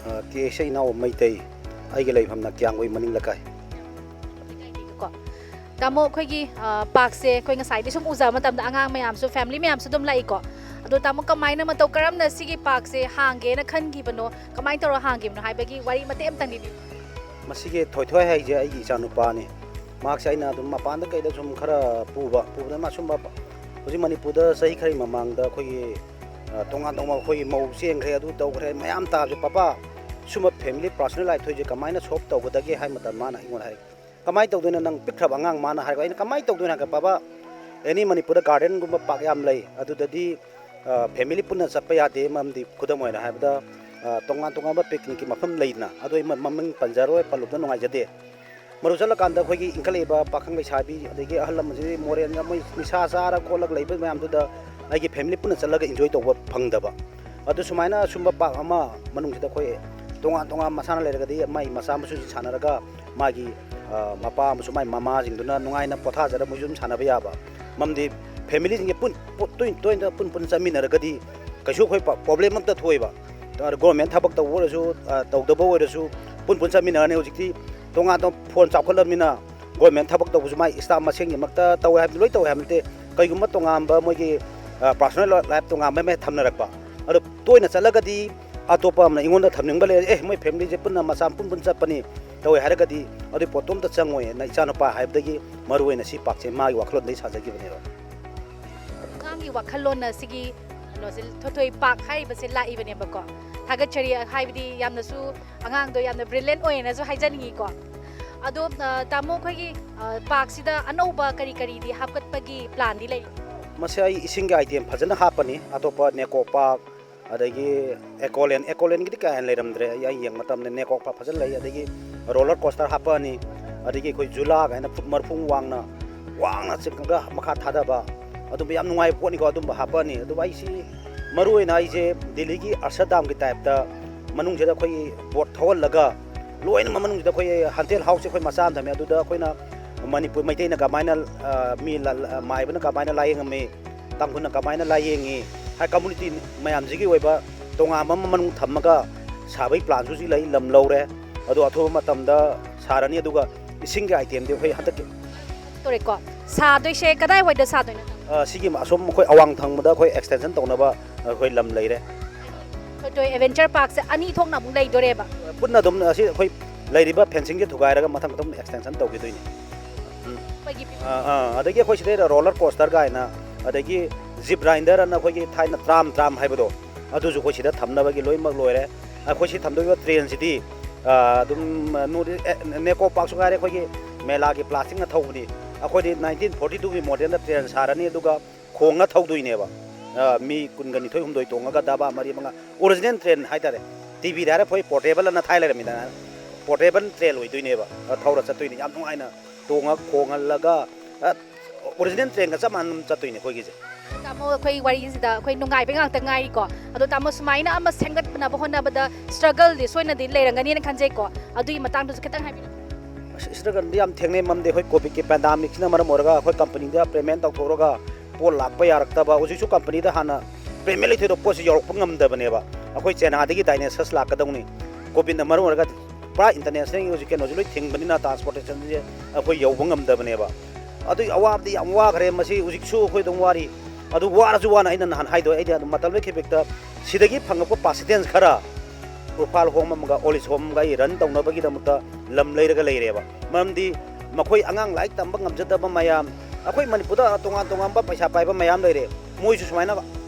ꯑ, ꯇꯦ ꯏꯁꯩ ꯏꯅꯥꯎ ꯃꯩꯇꯩ꯫ ꯑꯩꯒꯤ ꯂꯩꯐꯝꯅ ꯀꯤꯌꯥꯝꯒꯩ ꯃꯅꯤꯡ ꯂꯩꯀꯥꯏ꯫ ꯀꯣ꯫ ꯇꯥꯃꯣ, ꯑꯩꯈꯣꯏꯒꯤ, ꯑ, ꯄꯥꯔꯛꯁꯦ ꯑꯩꯈꯣꯏ ꯉꯁꯥꯏꯗꯤ ꯁꯨꯝ ꯎꯖꯕ ꯃꯇꯝꯗ ꯑꯉꯥꯡ ꯃꯌꯥꯝꯁꯨ, ꯐꯦꯃꯤꯂꯤ ꯃꯌꯥꯝꯁꯨ ꯑꯗꯨꯝ ꯂꯥꯛꯏꯀꯣ꯫ ꯑꯗꯣ ꯇꯥꯃꯣ, ꯀꯃꯥꯏꯅ, ꯃꯇꯧ ꯀꯔꯝꯅ ꯁꯤꯒꯤ ꯄꯥꯔꯛꯁꯦ ꯍꯥꯡꯒꯦꯅ ꯈꯟꯈꯤꯕꯅꯣ? ꯀꯃꯥꯏꯅ ꯇꯧꯔꯒ ꯍꯥꯡꯈꯤꯕꯅꯣ ꯍꯥꯏꯕꯒꯤ ꯋꯥꯔꯤ ꯃꯇꯦꯛ ꯑꯃꯇꯪ ꯂꯤꯕꯤꯌꯨ꯫ ꯃꯁꯤꯒꯤ ꯊꯣꯏꯊꯣꯏ ꯍꯥꯏꯁꯦ ꯑꯩꯒꯤ ꯏꯆꯥꯅꯨꯄꯥꯅꯤ꯫ ꯃꯍꯥꯛꯁꯦ ꯑꯩꯅ ꯑꯗꯨꯝ ꯃꯄꯥꯟꯗ ꯀꯩꯗ ꯁꯨꯝ ꯈꯔ ꯄꯨꯕ, ꯄꯨꯕꯗ ꯃꯥ ꯁꯨꯝꯕ ꯍꯧꯖꯤꯛ ꯃꯅꯤꯄꯨꯔꯗ ꯆꯍꯤ ꯈꯔꯒꯤ ꯃꯃꯥꯡꯗ ꯑꯩꯈꯣꯏꯒꯤ, ꯑ, ꯇꯣꯉꯥꯟ ꯇꯣꯉꯥꯟꯕ ꯑꯩꯈꯣꯏꯒꯤ ꯃꯧ ꯆꯦꯟꯈ꯭ꯔꯦ, ꯑꯗꯨ ꯇꯧꯈ꯭ꯔꯦ, ꯃꯌꯥꯝ ꯇꯥꯕꯁꯦ, "ꯄꯥꯄꯥ, ꯁꯨꯝꯕ ꯐꯦꯃꯤꯂꯤ ꯄꯥꯔꯁꯣꯅꯦꯜ ꯂꯥꯏꯐ ꯊꯣꯛꯏꯁꯦ ꯀꯃꯥꯏꯅ ꯁꯣꯜꯕ ꯇꯧꯒꯗꯒꯦ?" ꯍꯥꯏ ꯃꯇꯝꯗ ꯃꯥꯅ ꯑꯩꯉꯣꯟꯗ ꯍꯥꯏ, "ꯀꯃꯥꯏꯅ ꯇꯧꯗꯣꯏꯅꯣ, ꯅꯪ ꯄꯤꯛꯈ꯭ꯔꯕ ꯑꯉꯥꯡ?" ꯃꯥꯅ ꯍꯥꯏꯔꯒ ꯑꯩꯅ, "ꯀꯃꯥꯏꯅ ꯇꯧꯗꯣꯏꯅꯣ?" ꯍꯥꯏꯔꯒ, "ꯄꯥꯄꯥ, ꯑꯦꯅꯤ ꯃꯅꯤꯄꯨꯔꯗ ꯒꯥꯔꯗꯦꯟꯒꯨꯝꯕ ꯄꯥꯔꯛ ꯌꯥꯝ ꯂꯩ, ꯑꯗꯨꯗꯗꯤ, ꯑ, ꯐꯦꯃꯤꯂꯤ ꯄꯨꯟꯅ ꯆꯠꯄ ꯌꯥꯗꯦ, ꯃꯔꯝꯗꯤ ꯈꯨꯗꯝ ꯑꯣꯏꯅ ꯍꯥꯏꯔꯕꯗ, ꯑ, ꯇꯣꯉꯥꯟ ꯇꯣꯉꯥꯟꯕ ꯄꯤꯛꯅꯤꯛꯀꯤ ꯃꯐꯝ ꯂꯩꯗꯅ, ꯑꯗꯣ ꯑꯩ ꯃ-, ꯃꯃꯤꯡ ꯄꯟꯖꯔꯣꯏ, ꯄꯜꯂꯨꯕꯗ ꯅꯨꯡꯉꯥꯏꯖꯗꯦ꯫ ꯃꯗꯨ ꯆꯠꯂꯀꯥꯟꯗ ꯑꯩꯈꯣꯏꯒꯤ ꯏꯟꯈꯠꯂꯛꯏꯕ ꯄꯥꯈꯪ ꯂꯩꯁꯥꯕꯤ, ꯑꯗꯒꯤ ꯑꯍꯜ ꯂꯃꯟꯁꯤꯡ ꯃꯣꯔꯦꯜ ꯃꯣꯏ ꯅꯤꯁꯥ ꯆꯥꯔ ꯈꯣꯠꯂꯒ ꯂꯩꯕ ꯃꯌꯥꯝꯗꯨꯗ ꯑꯩꯒꯤ ꯐꯦꯃꯤꯂꯤ ꯄꯨꯟꯅ ꯆꯠꯂꯒ ꯏꯟꯖꯣꯏ ꯇꯧꯕ ꯐꯪꯗꯕ꯫ ꯑꯗꯨ ꯁꯨꯃꯥꯏꯅ ꯁꯨꯝꯕ ꯄꯥꯔꯛ ꯑꯃ ꯃꯅꯨꯡꯁꯤꯗ ꯑꯩꯈꯣꯏ ꯇꯣꯉꯥꯟ ꯇꯣꯉꯥꯟ ꯃꯁꯥꯟꯅ ꯂꯩꯔꯒꯗꯤ ꯃꯥꯏ ꯃꯆꯥ ꯃꯁꯨꯁꯤꯡ ꯁꯥꯟꯅꯔꯒ ꯃꯥꯒꯤ, ꯑ, ꯃꯄꯥ ꯑꯃꯁꯨꯡ ꯃꯥꯏ ꯃꯃꯥꯁꯤꯡꯗꯨꯅ ꯅꯨꯡꯉꯥꯏꯅ ꯄꯣꯊꯥꯖꯔꯒ ꯃꯣꯏꯁꯨ ꯑꯗꯨꯝ ꯁꯥꯟꯅꯕ ꯌꯥꯕ꯫ ꯃꯔꯝꯗꯤ ꯐꯦꯃꯤꯂꯤꯁꯤꯡꯁꯦ ꯄꯨꯟ-, ꯄꯨ-, ꯇꯣꯏ-, ꯇꯣꯏꯅ ꯄꯨꯟ ꯄꯨꯟꯅ ꯆꯠꯃꯤꯟꯅꯔꯒꯗꯤ ꯀꯩꯁꯨ ꯑꯩꯈꯣꯏ ꯄ-, ꯄ꯭ꯔꯣꯕ꯭ꯂꯦꯝ ꯑꯝꯇ ꯊꯣꯛꯑꯣꯏꯕ꯫ ꯑꯗꯣ ꯒꯣꯔꯃꯦꯟ ꯊꯕꯛ ꯇꯧꯕ ꯑꯣꯏꯔꯁꯨ, ꯑ, ꯇꯧꯗꯕ ꯑꯣꯏꯔꯁꯨ ꯄꯨꯟ ꯄꯨꯟ ꯆꯠꯃꯤꯟꯅꯔꯅꯤ꯫ ꯍꯧꯖꯤꯛꯇꯤ ꯇꯣꯉꯥꯟ ꯇꯣꯉꯥꯟꯕ ꯐꯣꯟ ꯆꯥꯎꯈꯠꯂꯕꯅꯤꯅ ꯒꯣꯔꯃꯦꯟ ꯊꯕꯛ ꯇꯧꯕꯁꯨ ꯃꯥꯏ ꯏꯁꯇꯥꯐ ꯃꯁꯦꯟꯒꯤ ꯃꯛꯇ ꯇꯧꯋꯦ ꯍꯥꯏꯕꯗꯤ ꯂꯣꯏ ꯇꯧꯋꯦ ꯍꯥꯏꯕ ꯅꯠꯇꯦ꯫ ꯀꯩꯒꯨꯝꯕ ꯇꯣꯉꯥꯟꯕ ꯃꯣꯏꯒꯤ, ꯑ, ꯄꯥꯔꯁꯣꯅꯦꯜ ꯂꯥꯏꯐ ꯇꯣꯉꯥꯟꯕ ꯑꯃ ꯊꯝꯅꯔꯛꯄ, ꯑꯗꯣ ꯇꯣꯏꯅ ꯆꯠꯂꯒꯗꯤ ꯑꯇꯣꯞꯄ ꯑꯃꯅ ꯑꯩꯉꯣꯟꯗ ꯊꯝꯅꯤꯡꯕ ꯂꯩꯔꯦ, "ꯑꯦ, ꯃꯣꯏ ꯐꯦꯃꯤꯂꯤꯁꯦ ꯄꯨꯟꯅ ꯃꯆꯥ ꯄꯨꯟ ꯄꯨꯟ ꯆꯠꯄꯅꯤ" ꯇꯧꯋꯦ ꯍꯥꯏꯔꯒꯗꯤ ꯑꯗꯨꯒꯤ ꯄꯣꯠꯇꯣ ꯑꯝꯇ ꯆꯪꯉꯣꯏꯅ ꯏꯆꯥꯅꯨꯄꯥ ꯍꯥꯏꯕꯗꯒꯤ ꯃꯔꯨꯑꯣꯏꯅ ꯁꯤ ꯄꯥꯛꯁꯦ ꯃꯥꯒꯤ ꯋꯥꯈꯜꯂꯣꯟꯗꯒꯤ ꯁꯥꯖꯈꯤꯕꯅꯦꯕ꯫ ꯑꯉꯥꯡꯒꯤ ꯋꯥꯈꯜꯂꯣꯟꯅ ꯁꯤꯒꯤ ꯀꯩꯅꯣꯁꯦ, ꯊꯣꯏꯊꯣꯏ ꯄꯥꯛ ꯍꯥꯏꯔꯤꯕꯁꯦ ꯂꯥꯛꯏꯕꯅꯦꯕꯀꯣ꯫ ꯊꯥꯒꯠꯆꯔꯤ, ꯍꯥꯏꯕꯗꯤ ꯌꯥꯝꯅꯁꯨ ꯑꯉꯥꯡꯗꯣ ꯌꯥꯝꯅ ꯕ꯭ꯔꯤꯂꯤꯌꯟ ꯑꯣꯏꯌꯦꯅꯁꯨ ꯍꯥꯏꯖꯅꯤꯡꯉꯤꯀꯣ꯫ ꯑꯗꯣ, ꯑ, ꯇꯥꯃꯣ, ꯑꯩꯈꯣꯏꯒꯤ, ꯑ, ꯄꯥꯛꯁꯤꯗ ꯑꯅꯧꯕ ꯀꯔꯤ ꯀꯔꯤꯗꯤ ꯍꯥꯞꯀꯠꯄꯒꯤ ꯄ꯭ꯂꯥꯟꯗꯤ ꯂꯩ? ꯃꯁꯤ ꯑꯩ ꯏꯁꯤꯡꯒꯤ ꯑꯥꯏꯇꯦꯝ ꯐꯖꯅ ꯍꯥꯞꯄꯅꯤ꯫ ꯑꯇꯣꯞꯄ ꯅꯦꯀꯣ ꯄꯥꯛ, ꯑꯗꯒꯤ ꯑꯦꯀꯣꯂꯦꯟ, ꯑꯦꯀꯣꯂꯦꯟꯒꯤꯗꯤ ꯀꯌꯥ ꯍꯦꯟꯅ ꯂꯩꯔꯝꯗ꯭ꯔꯦ꯫ ꯑꯩ, ꯑꯩ ꯌꯦꯡꯕ ꯃꯇꯝꯗ ꯅꯦꯀꯣ ꯄꯥꯛ ꯐꯖꯅ ꯂꯩ꯫ ꯑꯗꯒꯤ ꯔꯣꯂꯔ ꯀꯣꯁꯇꯔ ꯍꯥꯞꯄꯛꯑꯅꯤ꯫ ꯑꯗꯒꯤ ꯑꯩꯈꯣꯏ ꯖꯨꯂꯥ ꯀꯥꯏꯅ ꯐꯨꯠ ꯃꯔꯐꯨ ꯋꯥꯡꯅ, ꯋꯥꯡꯅ ꯆꯤꯡꯉꯒ ꯃꯈꯥ ꯊꯥꯗꯕ, ꯑꯗꯨꯝꯕ ꯌꯥꯝ ꯅꯨꯡꯉꯥꯏꯕ ꯄꯣꯠꯅꯤꯀꯣ꯫ ꯑꯗꯨꯝꯕ ꯍꯥꯞꯄꯛꯑꯅꯤ꯫ ꯑꯗꯨꯕꯨ ꯑꯩꯁꯤ ꯃꯔꯨꯑꯣꯏꯅ ꯑꯩꯁꯦ ꯗꯤꯜꯂꯤꯒꯤ ꯑꯔꯁꯗꯥꯝꯒꯤ ꯇꯥꯏꯞꯇ ꯃꯅꯨꯡꯁꯤꯗ ꯑꯩꯈꯣꯏꯒꯤ ꯕꯣꯠ ꯊꯧꯍꯜꯂꯒ ꯂꯣꯏꯅꯃꯛ ꯃꯅꯨꯡꯁꯤꯗ ꯑꯩꯈꯣꯏ ꯍꯟꯇꯦꯜ ꯍꯥꯎꯁꯁꯦ ꯑꯩꯈꯣꯏ ꯃꯆꯥ ꯑꯃ ꯊꯝꯃꯦ꯫ ꯑꯗꯨꯗ ꯑꯩꯈꯣꯏꯅ ꯃꯅꯤꯄꯨꯔ ꯃꯩꯇꯩꯅ ꯀꯃꯥꯏꯅ, ꯑ, ꯃꯤ ꯂ-, ꯂ-, ꯃꯥꯏꯕꯅ ꯀꯃꯥꯏꯅ ꯂꯥꯏꯌꯦꯡꯉꯝꯃꯤ, ꯇꯥꯡꯈꯨꯜꯅ ꯀꯃꯥꯏꯅ ꯂꯥꯏꯌꯦꯡꯉꯤ ꯍꯥꯏ, ꯀꯝꯃꯨꯅꯤꯇꯤ ꯃꯌꯥꯝꯁꯤꯒꯤ ꯑꯣꯏꯕ ꯇꯣꯉꯥꯟꯕ ꯑꯃ ꯃꯅꯨꯡ ꯊꯝꯃꯒ ꯁꯥꯕꯒꯤ ꯄ꯭ꯂꯥꯟꯁꯨ ꯍꯧꯖꯤꯛ ꯂꯩ, ꯂꯝ ꯂꯧꯔꯦ꯫ ꯑꯗꯣ ꯑꯊꯨꯕ ꯃꯇꯝꯗ ꯁꯥꯔꯅꯤ꯫ ꯑꯗꯨꯒ ꯏꯁꯤꯡꯒꯤ ꯑꯥꯏꯇꯦꯝꯗꯤ ꯑꯩꯈꯣꯏ ꯍꯟꯗꯛꯀꯤ ꯇꯧꯔꯦꯀꯣ꯫ ꯁꯥꯗꯣꯏꯁꯦ ꯀꯗꯥꯏꯋꯥꯏꯗ ꯁꯥꯗꯣꯏꯅꯣ? ꯑ, ꯁꯤꯒꯤ ꯑꯁꯣꯝ ꯑꯩꯈꯣꯏ ꯑꯋꯥꯡ ꯊꯪꯕꯗ ꯑꯩꯈꯣꯏ ꯑꯦꯛꯁꯇꯦꯟꯁꯟ ꯇꯧꯅꯕ ꯑꯩꯈꯣꯏ ꯂꯝ ꯂꯩꯔꯦ꯫ ꯊꯣꯏꯊꯣꯏ ꯑꯦꯗꯚꯦꯟꯆꯔ ꯄꯥꯛꯁꯦ ꯑꯅꯤ ꯊꯣꯛꯅ ꯑꯃꯨꯛ ꯂꯩꯗꯣꯔꯦꯕ꯫ ꯄꯨꯟꯅ ꯑꯗꯨꯝ ꯑꯁꯤ ꯑꯩꯈꯣꯏ ꯂꯩꯔꯤꯕ ꯐꯦꯟꯁꯤꯡꯁꯦ ꯊꯨꯒꯥꯏꯔꯒ ꯃꯊꯪ ꯃꯊꯪ ꯑꯦꯛꯁꯇꯦꯟꯁꯟ ꯇꯧꯈꯤꯗꯣꯏꯅꯤ꯫ ꯑꯩꯈꯣꯏꯒꯤ ꯑꯥ, ꯑꯥ, ꯑꯗꯒꯤ ꯑꯩꯈꯣꯏ ꯁꯤꯗꯩꯗ ꯔꯣꯂꯔ ꯀꯣꯁꯇꯔ ꯀꯥꯏꯅ, ꯑꯗꯒꯤ ꯖꯤꯞ ꯔꯥꯏꯟꯗꯔ ꯑꯅ ꯑꯩꯈꯣꯏꯒꯤ ꯊꯥꯏꯅ ꯇ꯭ꯔꯥꯝ ꯇ꯭ꯔꯥꯝ ꯍꯥꯏꯕꯗꯣ, ꯑꯗꯨꯁꯨ ꯑꯩꯈꯣꯏ ꯁꯤꯗ ꯊꯝꯅꯕꯒꯤ ꯂꯣꯏꯅꯃꯛ ꯂꯣꯏꯔꯦ꯫ ꯑꯩꯈꯣꯏ ꯁꯤ ꯊꯝꯗꯣꯏꯕ ꯇ꯭ꯔꯦꯟꯁꯤꯗꯤ, ꯑꯥ, ꯑꯗꯨꯝ, ꯑ, ꯅꯣꯔꯠ ꯏꯁ, ꯑꯦ, ꯅꯦꯀꯣ ꯄꯥꯛꯁꯨ ꯉꯥꯏꯔꯦ, ꯑꯩꯈꯣꯏꯒꯤ ꯃꯦꯂꯥꯒꯤ ꯄ꯭ꯂꯥꯁꯇꯤꯛꯅ ꯊꯧꯕꯅꯤ꯫ ꯑꯩꯈꯣꯏꯗꯤ ꯅꯥꯏꯟꯇꯤꯟ ꯐꯣꯔꯇꯤ ꯇꯨꯒꯤ ꯃꯣꯗꯦꯜꯗ ꯇ꯭ꯔꯦꯟ ꯁꯥꯔꯅꯤ, ꯑꯗꯨꯒ ꯈꯣꯡꯅ ꯊꯧꯗꯣꯏꯅꯦꯕ꯫ ꯑ, ꯃꯤ ꯀꯨꯟꯒ ꯅꯤꯊꯣꯏ ꯍꯨꯝꯗꯣꯏ ꯇꯣꯡꯉꯒ ꯗꯕꯥ ꯃꯔꯤ ꯃꯉꯥ, ꯑꯣꯔꯤꯖꯤꯅꯦꯜ ꯇ꯭ꯔꯦꯟ ꯍꯥꯏꯇꯥꯔꯦ꯫ ꯇꯤꯚꯤꯗ ꯍꯥꯏꯔꯦ ꯑꯩꯈꯣꯏ ꯄꯣꯔꯇꯦꯕꯜ ꯑꯅ ꯊꯥꯏ ꯂꯩꯔꯝꯃꯤꯗꯅ, ꯄꯣꯔꯇꯦꯕꯜ ꯇ꯭ꯔꯦꯟ ꯑꯣꯏꯗꯣꯏꯅꯦꯕ꯫ ꯑ, ꯊꯧꯔ ꯆꯠꯇꯣꯏꯅꯤ, ꯌꯥꯝ ꯅꯨꯡꯉꯥꯏꯅ ꯇꯣꯡꯉ ꯈꯣꯡꯍꯜꯂꯒ, ꯑ, ꯑꯣꯔꯤꯖꯤꯅꯦꯜ ꯇ꯭ꯔꯦꯟꯒ ꯆꯞ ꯃꯥꯟꯅ ꯑꯗꯨꯝ ꯆꯠꯇꯣꯏꯅꯦ ꯑꯩꯈꯣꯏꯒꯤꯁꯦ꯫ ꯇꯥꯃꯣ, ꯑꯩꯈꯣꯏ ꯋꯥꯔꯤꯁꯤꯗ ꯑꯩꯈꯣꯏ ꯅꯨꯡꯉꯥꯏꯕ ꯉꯥꯛꯇ ꯉꯥꯏꯔꯤꯀꯣ꯫ ꯑꯗꯣ ꯇꯥꯃꯣ, ꯁꯨꯃꯥꯏꯅ ꯑꯃ ꯁꯦꯝꯒꯠꯅꯕ ꯍꯣꯠꯅꯕꯗ ꯁ꯭ꯇ꯭ꯔꯒꯜꯗꯤ ꯁꯣꯏꯅꯗꯤ ꯂꯩꯔꯝꯒꯅꯤꯅ ꯈꯟꯖꯩꯀꯣ꯫ ꯑꯗꯨꯒꯤ ꯃꯇꯥꯡꯗꯁꯨ ꯈꯤꯇꯪ ꯍꯥꯏꯕꯤꯔꯛꯑꯣ꯫ ꯑꯁ, ꯁ꯭ꯇ꯭ꯔꯒꯜꯗꯤ ꯌꯥꯝ ꯊꯦꯡꯅꯩ, ꯃꯔꯝꯗꯤ ꯑꯩꯈꯣꯏ ꯀꯣꯚꯤꯗꯀꯤ ꯄꯦꯟꯗꯥꯃꯤꯛꯁꯤꯅ ꯃꯔꯝ ꯑꯣꯏꯔꯒ ꯑꯩꯈꯣꯏ ꯀꯝꯄꯅꯤꯗ ꯄꯦꯃꯦꯟ ꯇꯧꯊꯣꯛꯑꯒ ꯄꯣꯠ ꯂꯥꯛꯄ ꯌꯥꯔꯛꯇꯕ꯫ ꯍꯧꯖꯤꯛꯁꯨ ꯀꯝꯄꯅꯤꯗ ꯍꯥꯟꯅ ꯄꯦꯃꯦꯟ ꯂꯩꯊꯣꯛꯑꯒ ꯄꯣꯠꯁꯤ ꯌꯧꯔꯛꯄ ꯉꯝꯗꯕꯅꯦꯕ꯫ ꯑꯩꯈꯣꯏ ꯆꯥꯏꯅꯥꯗꯒꯤ ꯗꯥꯏꯅꯦꯁꯁ ꯂꯥꯛꯀꯗꯧꯅꯤ꯫ ꯀꯣꯚꯤꯗꯅ ꯃꯔꯝ ꯑꯣꯏꯔꯒ ꯄꯨꯔꯥ ꯏꯟꯇꯔꯅꯦꯁꯅꯦꯜꯒꯤ ꯍꯧꯖꯤꯛ ꯀꯩꯅꯣꯁꯦ ꯂꯣꯏ ꯊꯤꯡꯕꯅꯤꯅ ꯇ꯭ꯔꯥꯟꯁꯄꯣꯔꯇꯦꯁꯟꯁꯦ ꯑꯩꯈꯣꯏ ꯌꯧꯕ ꯉꯝꯗꯕꯅꯦꯕ꯫ ꯑꯗꯨꯒꯤ ꯑꯋꯥꯕꯗꯤ ꯌꯥꯝ ꯋꯥꯈ꯭ꯔꯦ꯫ ꯃꯁꯤ ꯍꯧꯖꯤꯛꯁꯨ ꯑꯩꯈꯣꯏ ꯑꯗꯨꯝ ꯋꯥꯔꯤ꯫ ꯑꯗꯨ ꯋꯥꯔꯁꯨ ꯋꯥꯅ ꯑꯩꯅ ꯅꯍꯥꯟ ꯍꯥꯏꯗꯣ, ꯑꯩꯗꯤ ꯑꯗꯨꯝ ꯃꯇꯝ ꯂꯣꯏꯈꯤꯕ ꯍꯦꯛꯇ ꯁꯤꯗꯒꯤ ꯐꯪꯉꯛꯄ ꯄꯥꯔꯁꯦꯟꯇꯦꯖ ꯈꯔ ꯎꯔꯐꯥꯜ ꯍꯣꯝ ꯑꯃꯒ ꯑꯣꯜ ꯑꯦꯖ ꯍꯣꯝꯒ ꯑꯩ ꯔꯟ ꯇꯧꯅꯕꯒꯤꯗꯃꯛꯇ ꯂꯝ ꯂꯩꯔꯒ ꯂꯩꯔꯦꯕ꯫ ꯃꯔꯝꯗꯤ ꯃꯈꯣꯏ ꯑꯉꯥꯡ ꯂꯥꯏꯔꯤꯛ ꯇꯝꯕ ꯉꯝꯖꯗꯕ ꯃꯌꯥꯝ, ꯑꯩꯈꯣꯏ ꯃꯅꯤꯄꯨꯔꯗ ꯇꯣꯉꯥꯟ ꯇꯣꯉꯥꯟꯕ ꯄꯩꯁꯥ ꯄꯥꯏꯕ ꯃꯌꯥꯝ ꯂꯩꯔꯦ꯫ ꯃꯣꯏꯁꯨ ꯁꯨꯃꯥꯏꯅ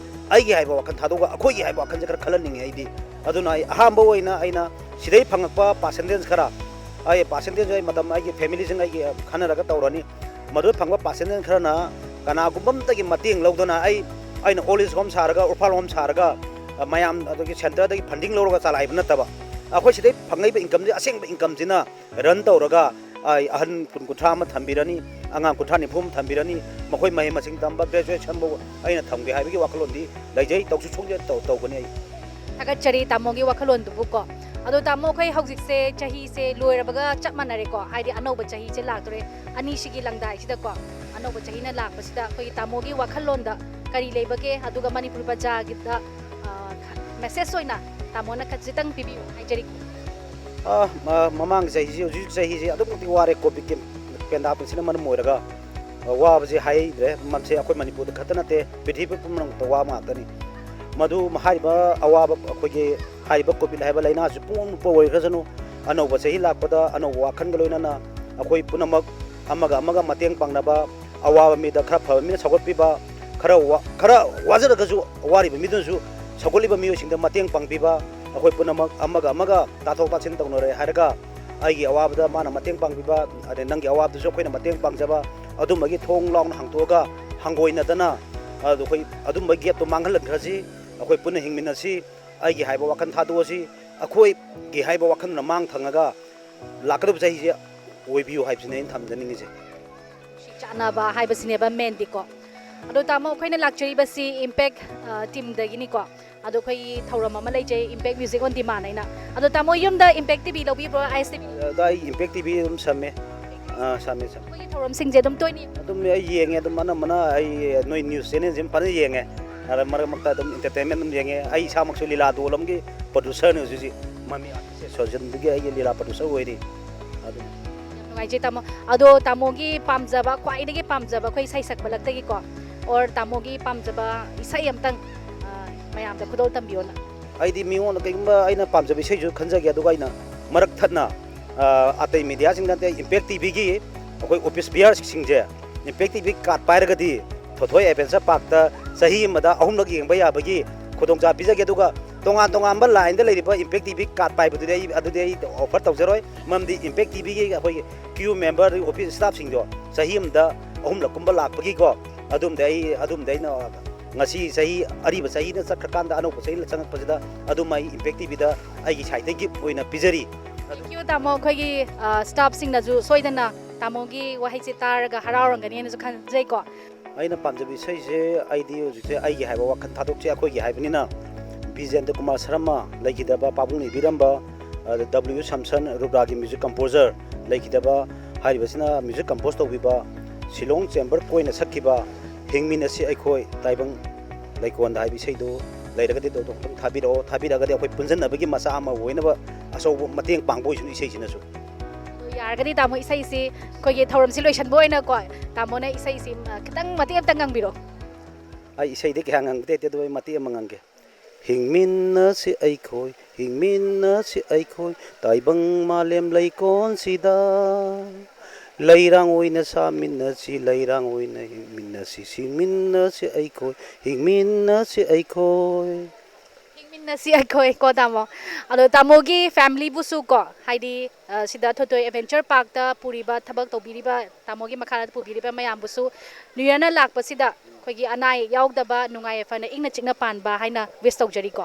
ꯑꯩꯒꯤ ꯍꯥꯏꯕ ꯋꯥꯈꯜ ꯊꯥꯗꯣꯛꯑꯒ ꯑꯩꯈꯣꯏꯒꯤ ꯍꯥꯏꯕ ꯋꯥꯈꯜꯁꯦ ꯈꯔ ꯈꯜꯍꯟꯅꯤꯡꯉꯦ ꯑꯩꯗꯤ꯫ ꯑꯗꯨꯅ ꯑꯩ ꯑꯍꯥꯟꯕ ꯑꯣꯏꯅ ꯑꯩꯅ ꯁꯤꯗꯩ ꯐꯪꯉꯛꯄ ꯄꯥꯔꯁꯦꯟꯇꯦꯖ ꯈꯔ, ꯑꯩ ꯄꯥꯔꯁꯦꯟꯇꯦꯖ ꯑꯩ ꯃꯇꯝ ꯑꯩꯒꯤ ꯐꯦꯃꯤꯂꯤꯁꯤꯡ ꯑꯩꯒꯤ ꯈꯟꯅꯔꯒ ꯇꯧꯔꯅꯤ꯫ ꯃꯗꯨꯗ ꯐꯪꯕ ꯄꯥꯔꯁꯦꯟꯇꯦꯖ ꯈꯔꯅ ꯀꯅꯥꯒꯨꯝꯕ ꯑꯃꯇꯒꯤ ꯃꯇꯦꯡ ꯂꯧꯗꯅ ꯑꯩ, ꯑꯩꯅ ꯑꯣꯜ ꯑꯦꯖ ꯍꯣꯝ ꯁꯥꯔꯒ, ꯎꯔꯐꯥꯜ ꯍꯣꯝ ꯁꯥꯔꯒ, ꯑ, ꯃꯌꯥꯝ ꯑꯗꯨꯒꯤ ꯁꯦꯟꯇꯔꯗꯒꯤ ꯐꯟꯗꯤꯡ ꯂꯧꯔꯒ ꯆꯂꯥꯏꯕ ꯅꯠꯇꯕ, ꯑꯩꯈꯣꯏ ꯁꯤꯗꯩ ꯐꯪꯉꯛꯏꯕ ꯏꯟꯀꯝꯁꯦ, ꯑꯁꯦꯡꯕ ꯏꯟꯀꯝꯁꯤꯅ ꯔꯟ ꯇꯧꯔꯒ ꯑꯩ ꯑꯍꯟ ꯀꯨꯟ ꯀꯨꯟꯊ꯭ꯔꯥ ꯑꯃ ꯊꯝꯕꯤꯔꯅꯤ, ꯑꯉꯥꯡ ꯀꯨꯟꯊ꯭ꯔꯥ ꯅꯤꯐꯨ ꯑꯃ ꯊꯝꯕꯤꯔꯅꯤ, ꯃꯈꯣꯏ ꯃꯍꯩ ꯃꯁꯤꯡ ꯇꯝꯕ, ꯒ꯭ꯔꯦꯖꯨꯑꯦꯁꯟ ꯐꯥꯎ ꯑꯩꯅ ꯊꯝꯒꯦ ꯍꯥꯏꯕꯒꯤ ꯋꯥꯈꯜꯂꯣꯟꯗꯤ ꯂꯩꯖꯩ, ꯇꯧꯁꯨ ꯁꯣꯏꯗꯅ ꯇꯧ-, ꯇꯧꯒꯅꯤ ꯑꯩ꯫ ꯊꯥꯒꯠꯆꯔꯤ ꯇꯥꯃꯣꯒꯤ ꯋꯥꯈꯜꯂꯣꯟꯗꯨꯕꯨꯀꯣ꯫ ꯑꯗꯣ ꯇꯥꯃꯣ, ꯑꯩꯈꯣꯏ ꯍꯧꯖꯤꯛꯁꯦ ꯆꯍꯤꯁꯦ ꯂꯣꯏꯔꯕꯒ ꯆꯞ ꯃꯥꯟꯅꯔꯦꯀꯣ, ꯍꯥꯏꯗꯤ ꯑꯅꯧꯕ ꯆꯍꯤꯁꯦ ꯂꯥꯛꯇꯣꯔꯦ꯫ ꯑꯅꯤꯁꯤꯒꯤ ꯂꯪꯗꯥꯏꯁꯤꯗꯀꯣ, ꯑꯅꯧꯕ ꯆꯍꯤꯅ ꯂꯥꯛꯄꯁꯤꯗ ꯑꯩꯈꯣꯏꯒꯤ ꯇꯥꯃꯣꯒꯤ ꯋꯥꯈꯜꯂꯣꯟꯗ ꯀꯔꯤ ꯂꯩꯕꯒꯦ? ꯑꯗꯨꯒ ꯃꯅꯤꯄꯨꯔ ꯄ꯭ꯔꯖꯥꯒꯤꯗ, ꯑ, ꯃꯦꯁꯦꯖ ꯑꯣꯏꯅ ꯇꯥꯃꯣꯅ ꯈꯖꯤꯛꯇꯪ ꯄꯤꯕꯤꯌꯨ ꯍꯥꯏꯖꯔꯤ꯫ ꯑ, ꯃ-, ꯃꯃꯥꯡ ꯆꯍꯤꯁꯤ, ꯍꯧꯖꯤꯛ ꯆꯍꯤꯁꯤ ꯑꯗꯨꯛꯀꯤ ꯃꯇꯤꯛ ꯋꯥꯔꯦ, ꯀꯣꯚꯤꯗꯀꯤ ꯄꯦꯟꯗꯥꯃꯤꯛꯁꯤꯅ ꯃꯔꯝ ꯑꯣꯏꯔꯒ꯫ ꯑ, ꯋꯥꯕꯁꯤ ꯍꯥꯏꯗ꯭ꯔꯦ, ꯃꯁꯤ ꯑꯩꯈꯣꯏ ꯃꯅꯤꯄꯨꯔꯗ ꯈꯛꯇ ꯅꯠꯇꯦ, ꯄ꯭ꯔꯤꯊꯤꯕꯤ ꯄꯨꯝꯅꯃꯛꯇ ꯋꯥꯕ ꯉꯥꯛꯇꯅꯤ꯫ ꯃꯗꯨ ꯍꯥꯏꯔꯤꯕ ꯑꯋꯥꯕ, ꯑꯩꯈꯣꯏꯒꯤ ꯍꯥꯏꯔꯤꯕ ꯀꯣꯚꯤꯗ ꯍꯥꯏꯕ ꯂꯥꯏꯅꯥꯁꯤ ꯄꯨꯝꯕ ꯑꯣꯏꯈ꯭ꯔꯁꯅꯨ, ꯑꯅꯧꯕ ꯆꯍꯤ ꯂꯥꯛꯄꯗ ꯑꯅꯧꯕ ꯋꯥꯈꯜꯒ ꯂꯣꯏꯅꯅ ꯑꯩꯈꯣꯏ ꯄꯨꯝꯅꯃꯛ ꯑꯃꯒ ꯑꯃꯒ ꯃꯇꯦꯡ ꯄꯥꯡꯅꯕ, ꯑꯋꯥꯕ ꯃꯤꯗ ꯈꯔ ꯐꯕ ꯃꯤꯅ ꯁꯧꯒꯠꯄꯤꯕ, ꯈꯔ ꯋꯥ-, ꯈꯔ ꯋꯥꯖꯔꯒꯁꯨ ꯑꯋꯥꯔꯤꯕ ꯃꯤꯗꯨꯅꯁꯨ ꯁꯧꯒꯠꯂꯤꯕ ꯃꯤꯑꯣꯏꯁꯤꯡꯗ ꯃꯇꯦꯡ ꯄꯥꯡꯕꯤꯕ, ꯑꯩꯈꯣꯏ ꯄꯨꯝꯅꯃꯛ ꯑꯃꯒ ꯑꯃꯒ ꯇꯥꯊꯣꯛ ꯇꯥꯁꯤꯟ ꯇꯧꯅꯔꯦ ꯍꯥꯏꯔꯒ ꯑꯩꯒꯤ ꯑꯋꯥꯕꯗ ꯃꯥꯅ ꯃꯇꯦꯡ ꯄꯥꯡꯕꯤꯕ, ꯑꯗꯩ ꯅꯪꯒꯤ ꯑꯋꯥꯕꯗꯁꯨ ꯑꯩꯈꯣꯏꯅ ꯃꯇꯦꯡ ꯄꯥꯡꯖꯕ, ꯑꯗꯨꯝꯕꯒꯤ ꯊꯣꯡ ꯂꯥꯎꯅ ꯍꯥꯡꯇꯣꯛꯑꯒ ꯍꯪꯒꯣꯏꯅꯗꯅ, ꯑꯗꯨ ꯑꯩꯈꯣꯏ ꯑꯗꯨꯝꯕ ꯒꯦꯞꯇꯣ ꯃꯥꯡꯍꯜꯍꯟꯈ꯭ꯔꯁꯤ꯫ ꯑꯩꯈꯣꯏ ꯄꯨꯟꯅ ꯍꯤꯡꯃꯤꯟꯅꯁꯤ꯫ ꯑꯩꯒꯤ ꯍꯥꯏꯕ ꯋꯥꯈꯜ ꯊꯥꯗꯣꯛꯑꯁꯤ꯫ ꯑꯩꯈꯣꯏꯒꯤ ꯍꯥꯏꯕ ꯋꯥꯈꯜꯗꯨꯅ ꯃꯥꯡ ꯊꯪꯉꯒ ꯂꯥꯛꯀꯗꯕ ꯆꯍꯤꯁꯦ ꯑꯣꯏꯕꯤꯌꯨ ꯍꯥꯏꯕꯁꯤꯅꯦ ꯑꯩꯅ ꯊꯝꯖꯅꯤꯡꯉꯤꯁꯦ꯫ ꯅꯨꯡꯁꯤ ꯆꯥꯟꯅꯕ ꯍꯥꯏꯕꯁꯤꯅꯦꯕ ꯃꯦꯟꯗꯤꯀꯣ꯫ ꯑꯗꯣ ꯇꯥꯃꯣ, ꯑꯩꯈꯣꯏꯅ ꯂꯥꯛꯆꯔꯤꯕꯁꯤ ꯏꯝꯄꯦꯛ, ꯑ, ꯇꯤꯝꯗꯒꯤꯅꯤꯀꯣ꯫ ꯑꯗꯣ ꯑꯩꯈꯣꯏꯒꯤ ꯊꯧꯔꯝ ꯑꯃ ꯂꯩꯖꯩ, ꯏꯝꯄꯦꯛ ꯃ꯭ꯌꯨꯖꯤꯛ ꯑꯣꯟ ꯗꯤꯃꯥꯟ ꯍꯥꯏꯅ꯫ ꯑꯗꯣ ꯇꯥꯃꯣ, ꯌꯨꯝꯗ ꯏꯝꯄꯦꯛ ꯇꯤꯚꯤ ꯂꯧꯕꯤꯕ꯭ꯔꯣ, ꯑꯥꯏ ꯑꯦꯁ ꯇꯤꯚꯤ? ꯑꯗ ꯑꯩ ꯏꯝꯄꯦꯛ ꯇꯤꯚꯤ ꯑꯗꯨꯝ ꯁꯝꯃꯦ꯫ ꯑꯥ, ꯁꯝꯃꯦ, ꯁꯝꯃꯦ꯫ ꯑꯩꯈꯣꯏꯒꯤ ꯊꯧꯔꯝꯁꯤꯡꯁꯦ ꯑꯗꯨꯝ ꯇꯣꯏꯅ ꯌꯦꯡꯕ꯭ꯔꯣ? ꯑꯗꯨꯝ ꯑꯩ ꯌꯦꯡꯉꯦ, ꯑꯗꯨꯝ ꯑꯅꯝꯕꯅ ꯑꯩ ꯅꯣꯏ ꯅ꯭ꯌꯨꯁ ꯆꯦꯅꯦꯜꯁꯤ ꯑꯗꯨꯝ ꯐꯖꯅ ꯌꯦꯡꯉꯦ꯫ ꯑꯗ ꯃꯔꯛ ꯃꯔꯛꯇ ꯑꯗꯨꯝ ꯏꯟꯇꯔꯇꯦꯟꯃꯦꯟ ꯑꯗꯨꯝ ꯌꯦꯡꯉꯦ꯫ ꯑꯩ ꯏꯁꯥꯃꯛꯁꯨ ꯂꯤꯂꯥ ꯗꯣꯜ ꯑꯃꯒꯤ ꯄ꯭ꯔꯣꯗ꯭ꯌꯨꯁꯔꯅꯤ ꯍꯧꯖꯤꯛ ꯍꯧꯖꯤꯛ꯫ ꯃꯃꯤ ꯑꯥꯔꯇꯤꯁ ꯑꯦꯁꯣꯁꯤꯌꯦꯁꯟꯗꯒꯤ ꯑꯩꯒꯤ ꯂꯤꯂꯥ ꯄ꯭ꯔꯗ꯭ꯌꯨꯁꯔ ꯑꯣꯏꯔꯤ꯫ ꯑꯗꯨꯅ ꯌꯥꯝ ꯅꯨꯡꯉꯥꯏꯖꯩ ꯇꯥꯃꯣ꯫ ꯑꯗꯣ ꯇꯥꯃꯣꯒꯤ ꯄꯥꯝꯖꯕ, ꯈ꯭ꯋꯥꯏꯗꯒꯤ ꯄꯥꯝꯖꯕ ꯑꯩꯈꯣꯏ ꯏꯁꯩ ꯁꯛꯄ ꯂꯛꯇꯒꯤꯀꯣ, ꯑꯣꯔ ꯇꯥꯃꯣꯒꯤ ꯄꯥꯝꯖꯕ ꯏꯁꯩ ꯑꯝꯇꯪ ꯑ, ꯃꯌꯥꯝꯗ ꯈꯨꯗꯣꯜ ꯇꯝꯕꯤꯌꯣꯅ꯫ ꯑꯩꯗꯤ ꯃꯤꯉꯣꯟꯗ ꯀꯩꯒꯨꯝꯕ ꯑꯩꯅ ꯄꯥꯝꯖꯕ ꯏꯁꯩꯁꯨ ꯈꯟꯖꯒꯦ, ꯑꯗꯨꯒ ꯑꯩꯅ ꯃꯔꯛ ꯊꯠꯅ ꯑ, ꯑꯇꯩ ꯃꯦꯗꯤꯌꯥꯁꯤꯡꯗ ꯅꯠꯇꯦ, ꯏꯝꯄꯦꯛ ꯇꯤꯚꯤꯒꯤ ꯑꯩꯈꯣꯏ ꯑꯣꯐꯤꯁ ꯕꯤꯌꯥꯔꯁꯤꯡꯁꯦ ꯏꯝꯄꯦꯛ ꯇꯤꯚꯤ ꯀꯥꯔꯠ ꯄꯥꯏꯔꯒꯗꯤ ꯊꯣꯏꯊꯣꯏ ꯑꯦꯗꯚꯦꯟꯆꯔ ꯄꯥꯔꯛꯇ ꯆꯍꯤ ꯑꯃꯗ ꯑꯍꯨꯝꯂꯛ ꯌꯦꯡꯕ ꯌꯥꯕꯒꯤ ꯈꯨꯗꯣꯡꯆꯥꯕ ꯄꯤꯖꯒꯦ꯫ ꯑꯗꯨꯒ ꯇꯣꯉꯥꯟ ꯇꯣꯉꯥꯟꯕ ꯂꯥꯏꯟꯗ ꯂꯩꯔꯤꯕ ꯏꯝꯄꯦꯛ ꯇꯤꯚꯤ ꯀꯥꯔꯠ ꯄꯥꯏꯕꯗꯨꯗꯤ ꯑꯩ ꯑꯗꯨꯗꯤ ꯑꯩ ꯑꯣꯐꯔ ꯇꯧꯖꯔꯣꯏ꯫ ꯃꯔꯝꯗꯤ ꯏꯝꯄꯦꯛ ꯇꯤꯚꯤꯒꯤ ꯑꯩꯈꯣꯏꯒꯤ ꯀ꯭ꯔꯤꯌꯨ ꯃꯦꯝꯕꯔ, ꯑꯣꯐꯤꯁ ꯁ꯭ꯇꯥꯐꯁꯤꯡꯗꯣ ꯆꯍꯤ ꯑꯃꯗ ꯑꯍꯨꯝꯂꯛ ꯀꯨꯝꯕ ꯂꯥꯛꯄꯒꯤꯀꯣ, ꯑꯗꯨꯝꯗꯤ ꯑꯩ ꯑꯗꯨꯝꯗꯤ ꯑꯩꯅ ꯉꯁꯤ ꯆꯍꯤ, ꯑꯔꯤꯕ ꯆꯍꯤꯅ ꯆꯠꯈ꯭ꯔꯀꯥꯟꯗ ꯑꯅꯧꯕ ꯆꯍꯤꯅ ꯆꯪꯉꯛꯄꯁꯤꯗ ꯑꯗꯨꯝ ꯑꯩ ꯏꯝꯄꯦꯛ ꯇꯤꯚꯤꯗ ꯑꯩꯒꯤ ꯁꯥꯏꯠꯇꯒꯤ ꯒꯤꯐ ꯑꯣꯏꯅ ꯄꯤꯖꯔꯤ꯫ Thank you ꯇꯥꯃꯣ꯫ ꯑꯩꯈꯣꯏꯒꯤ ꯁ꯭ꯇꯥꯐꯁꯤꯡꯅꯁꯨ ꯁꯣꯏꯗꯅ ꯇꯥꯃꯣꯒꯤ ꯋꯥꯍꯩꯁꯦ ꯇꯥꯔꯒ ꯍꯔꯥꯎꯔꯝꯒꯅꯤꯅꯁꯨ ꯈꯟꯖꯩꯀꯣ꯫ ꯑꯩꯅ ꯄꯥꯝꯖꯕ ꯏꯁꯩꯁꯦ, ꯑꯩꯗꯤ ꯍꯧꯖꯤꯛꯁꯦ ꯑꯩꯒꯤ ꯍꯥꯏꯕ ꯋꯥꯈꯜ ꯊꯥꯗꯣꯛꯁꯦ, ꯑꯩꯈꯣꯏꯒꯤ ꯍꯥꯏꯕꯅꯤꯅ ꯕꯤꯖꯦꯟꯗ꯭ꯔ ꯀꯨꯃꯥꯔ ꯁꯔꯃ ꯂꯩꯈꯤꯗꯕ, ꯄꯥꯕꯨꯡ ꯅꯤꯕꯤꯔꯝꯕ, ꯑꯗ ꯗꯕ꯭ꯂꯤꯌꯨ ꯁꯝꯁꯟ, ꯔꯨꯕ꯭ꯔꯥꯒꯤ ꯃ꯭ꯌꯨꯖꯤꯛ ꯀꯝꯄꯣꯖꯔ ꯂꯩꯈꯤꯗꯕ, ꯍꯥꯏꯔꯤꯕꯁꯤꯅ ꯃ꯭ꯌꯨꯖꯤꯛ ꯀꯝꯄꯣꯖ ꯇꯧꯕꯤꯕ ꯁꯤꯂꯣꯡ ꯆꯦꯝꯕꯔ ꯀꯣꯏꯅ ꯁꯛꯈꯤꯕ ꯍꯤꯡꯃꯤꯟꯅꯁꯤ ꯑꯩꯈꯣꯏ ꯇꯥꯏꯕꯪ ꯂꯩꯀꯣꯟꯗ ꯍꯥꯏꯕ ꯏꯁꯩꯗꯨ ꯂꯩꯔꯒꯗꯤ ꯑꯗꯨ ꯑꯃꯨꯛꯇꯪ ꯊꯥꯕꯤꯔꯛꯑꯣ꯫ ꯊꯥꯕꯤꯔꯛꯑꯒꯗꯤ ꯑꯩꯈꯣꯏ ꯄꯨꯟꯁꯤꯟꯅꯕꯒꯤ ꯃꯆꯥꯛ ꯑꯃ ꯑꯣꯏꯅꯕ ꯑꯆꯧꯕ ꯃꯇꯦꯡ ꯄꯥꯡꯕ ꯑꯣꯏꯁꯅꯨ ꯏꯁꯩꯁꯤꯅꯁꯨ꯫ ꯑꯗꯣ ꯌꯥꯔꯒꯗꯤ ꯇꯥꯃꯣ, ꯏꯁꯩꯁꯤ ꯑꯩꯈꯣꯏꯒꯤ ꯊꯧꯔꯝꯁꯤ ꯂꯣꯏꯁꯟꯕ ꯑꯣꯏꯅꯀꯣ, ꯇꯥꯃꯣꯅ ꯏꯁꯩꯁꯤ ꯑ, ꯈꯤꯇꯪ ꯃꯇꯦꯛ ꯑꯝꯇꯪ ꯉꯪꯕꯤꯔꯣ꯫ ꯑꯩ ꯏꯁꯩꯗꯤ ꯀꯌꯥ ꯉꯪꯗꯦ, ꯑꯗꯨ ꯑꯩ ꯃꯇꯦꯛ ꯑꯃ ꯉꯪꯒꯦ꯫ ꯍꯤꯡꯃꯤꯟꯅꯁꯤ ꯑꯩꯈꯣꯏ, ꯍꯤꯡꯃꯤꯟꯅꯁꯤ ꯑꯩꯈꯣꯏ, ꯇꯥꯏꯕꯪ ꯃꯥꯂꯦꯝ ꯂꯩꯀꯣꯟꯁꯤꯗ꯫ ꯂꯩꯔꯥꯡ ꯑꯣꯏꯅ ꯁꯥꯃꯤꯟꯅꯁꯤ, ꯂꯩꯔꯥꯡ ꯑꯣꯏꯅ ꯍꯤꯡꯃꯤꯟꯅꯁꯤ, ꯁꯤꯃꯤꯟꯅꯁꯤ ꯑꯩꯈꯣꯏ, ꯍꯤꯡꯃꯤꯟꯅꯁꯤ ꯑꯩꯈꯣꯏ꯫ ꯍꯤꯡꯃꯤꯟꯅꯁꯤ ꯑꯩꯈꯣꯏ ꯀꯣ ꯇꯥꯃꯣ꯫ ꯑꯗꯣ ꯇꯥꯃꯣꯒꯤ ꯐꯦꯃꯤꯂꯤꯕꯨꯁꯨ ꯀꯣ, ꯍꯥꯏꯗꯤ ꯑ, ꯁꯤꯗ ꯊꯣꯏꯊꯣꯏ ꯑꯦꯗꯚꯦꯟꯆꯔ ꯄꯥꯔꯛꯇ ꯄꯨꯔꯤꯕ, ꯊꯕꯛ ꯇꯧꯕꯤꯔꯤꯕ, ꯇꯥꯃꯣꯒꯤ ꯃꯈꯥꯗ ꯄꯨꯕꯤꯔꯤꯕ ꯃꯌꯥꯝꯕꯨꯁꯨ ꯅ꯭ꯌꯨ ꯌꯔꯅ ꯂꯥꯛꯄꯁꯤꯗ ꯑꯩꯈꯣꯏꯒꯤ ꯑꯅꯥ ꯑꯌꯦꯛ ꯌꯥꯎꯗꯕ, ꯅꯨꯡꯉꯥꯏ ꯌꯥꯏꯐꯅ ꯏꯪꯅ ꯆꯤꯛꯅ ꯄꯥꯟꯕ ꯍꯥꯏꯅ ꯋꯤꯁ ꯇꯧꯖꯔꯤꯀꯣ꯫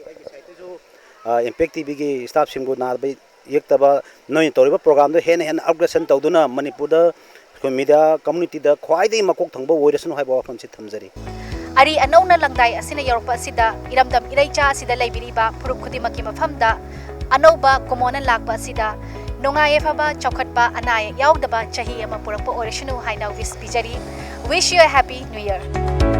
ꯑꯩꯒꯤ ꯁꯥꯏꯠꯇꯁꯨ, ꯑ, ꯏꯝꯄꯦꯛ ꯇꯤꯚꯤꯒꯤ ꯁ꯭ꯇꯥꯐꯁꯤꯡꯕꯨ ꯅꯥꯕ ꯌꯦꯛꯇꯕ, ꯅꯣꯏꯅ ꯇꯧꯔꯤꯕ ꯄ꯭ꯔꯣꯒ꯭ꯔꯥꯝꯗꯣ ꯍꯦꯟꯅ ꯍꯦꯟꯅ ꯑꯞꯒ꯭ꯔꯦꯗꯦꯁꯟ ꯇꯧꯗꯨꯅ ꯃꯅꯤꯄꯨꯔꯗ ꯑꯩꯈꯣꯏ ꯃꯤꯗꯤꯌꯥ ꯀꯝꯃꯨꯅꯤꯇꯤꯗ ꯈ꯭ꯋꯥꯏꯗꯒꯤ ꯃꯀꯣꯛ ꯊꯣꯡꯕ ꯑꯣꯏꯔꯁꯅꯨ ꯍꯥꯏꯕ ꯋꯥꯐꯝꯁꯤ ꯊꯝꯖꯔꯤ꯫ ꯑꯔꯤ ꯑꯅꯧꯅ ꯂꯪꯗꯥꯏ ꯑꯁꯤꯅ ꯌꯧꯔꯛꯄ ꯑꯁꯤꯗ ꯏꯔꯝꯗꯝ ꯏꯔꯩꯆꯥ ꯑꯁꯤꯗ ꯂꯩꯕꯤꯔꯤꯕ ꯐꯨꯔꯨꯞ ꯈꯨꯗꯤꯡꯃꯛꯀꯤ ꯃꯐꯝꯗ ꯑꯅꯧꯕ ꯀꯨꯝꯑꯣꯟꯅ ꯂꯥꯛꯄ ꯑꯁꯤꯗ ꯅꯨꯡꯉꯥꯏ ꯌꯥꯏꯐꯕ, ꯆꯥꯎꯈꯠꯄ, ꯑꯅꯥ ꯑꯌꯦꯛ ꯌꯥꯎꯗꯕ ꯆꯍꯤ ꯑꯃ ꯄꯨꯔꯛꯄ ꯑꯣꯏꯔꯁꯅꯨ ꯍꯥꯏꯅ ꯋꯤꯁ ꯄꯤꯖꯔꯤ꯫ Wish you a happy new year.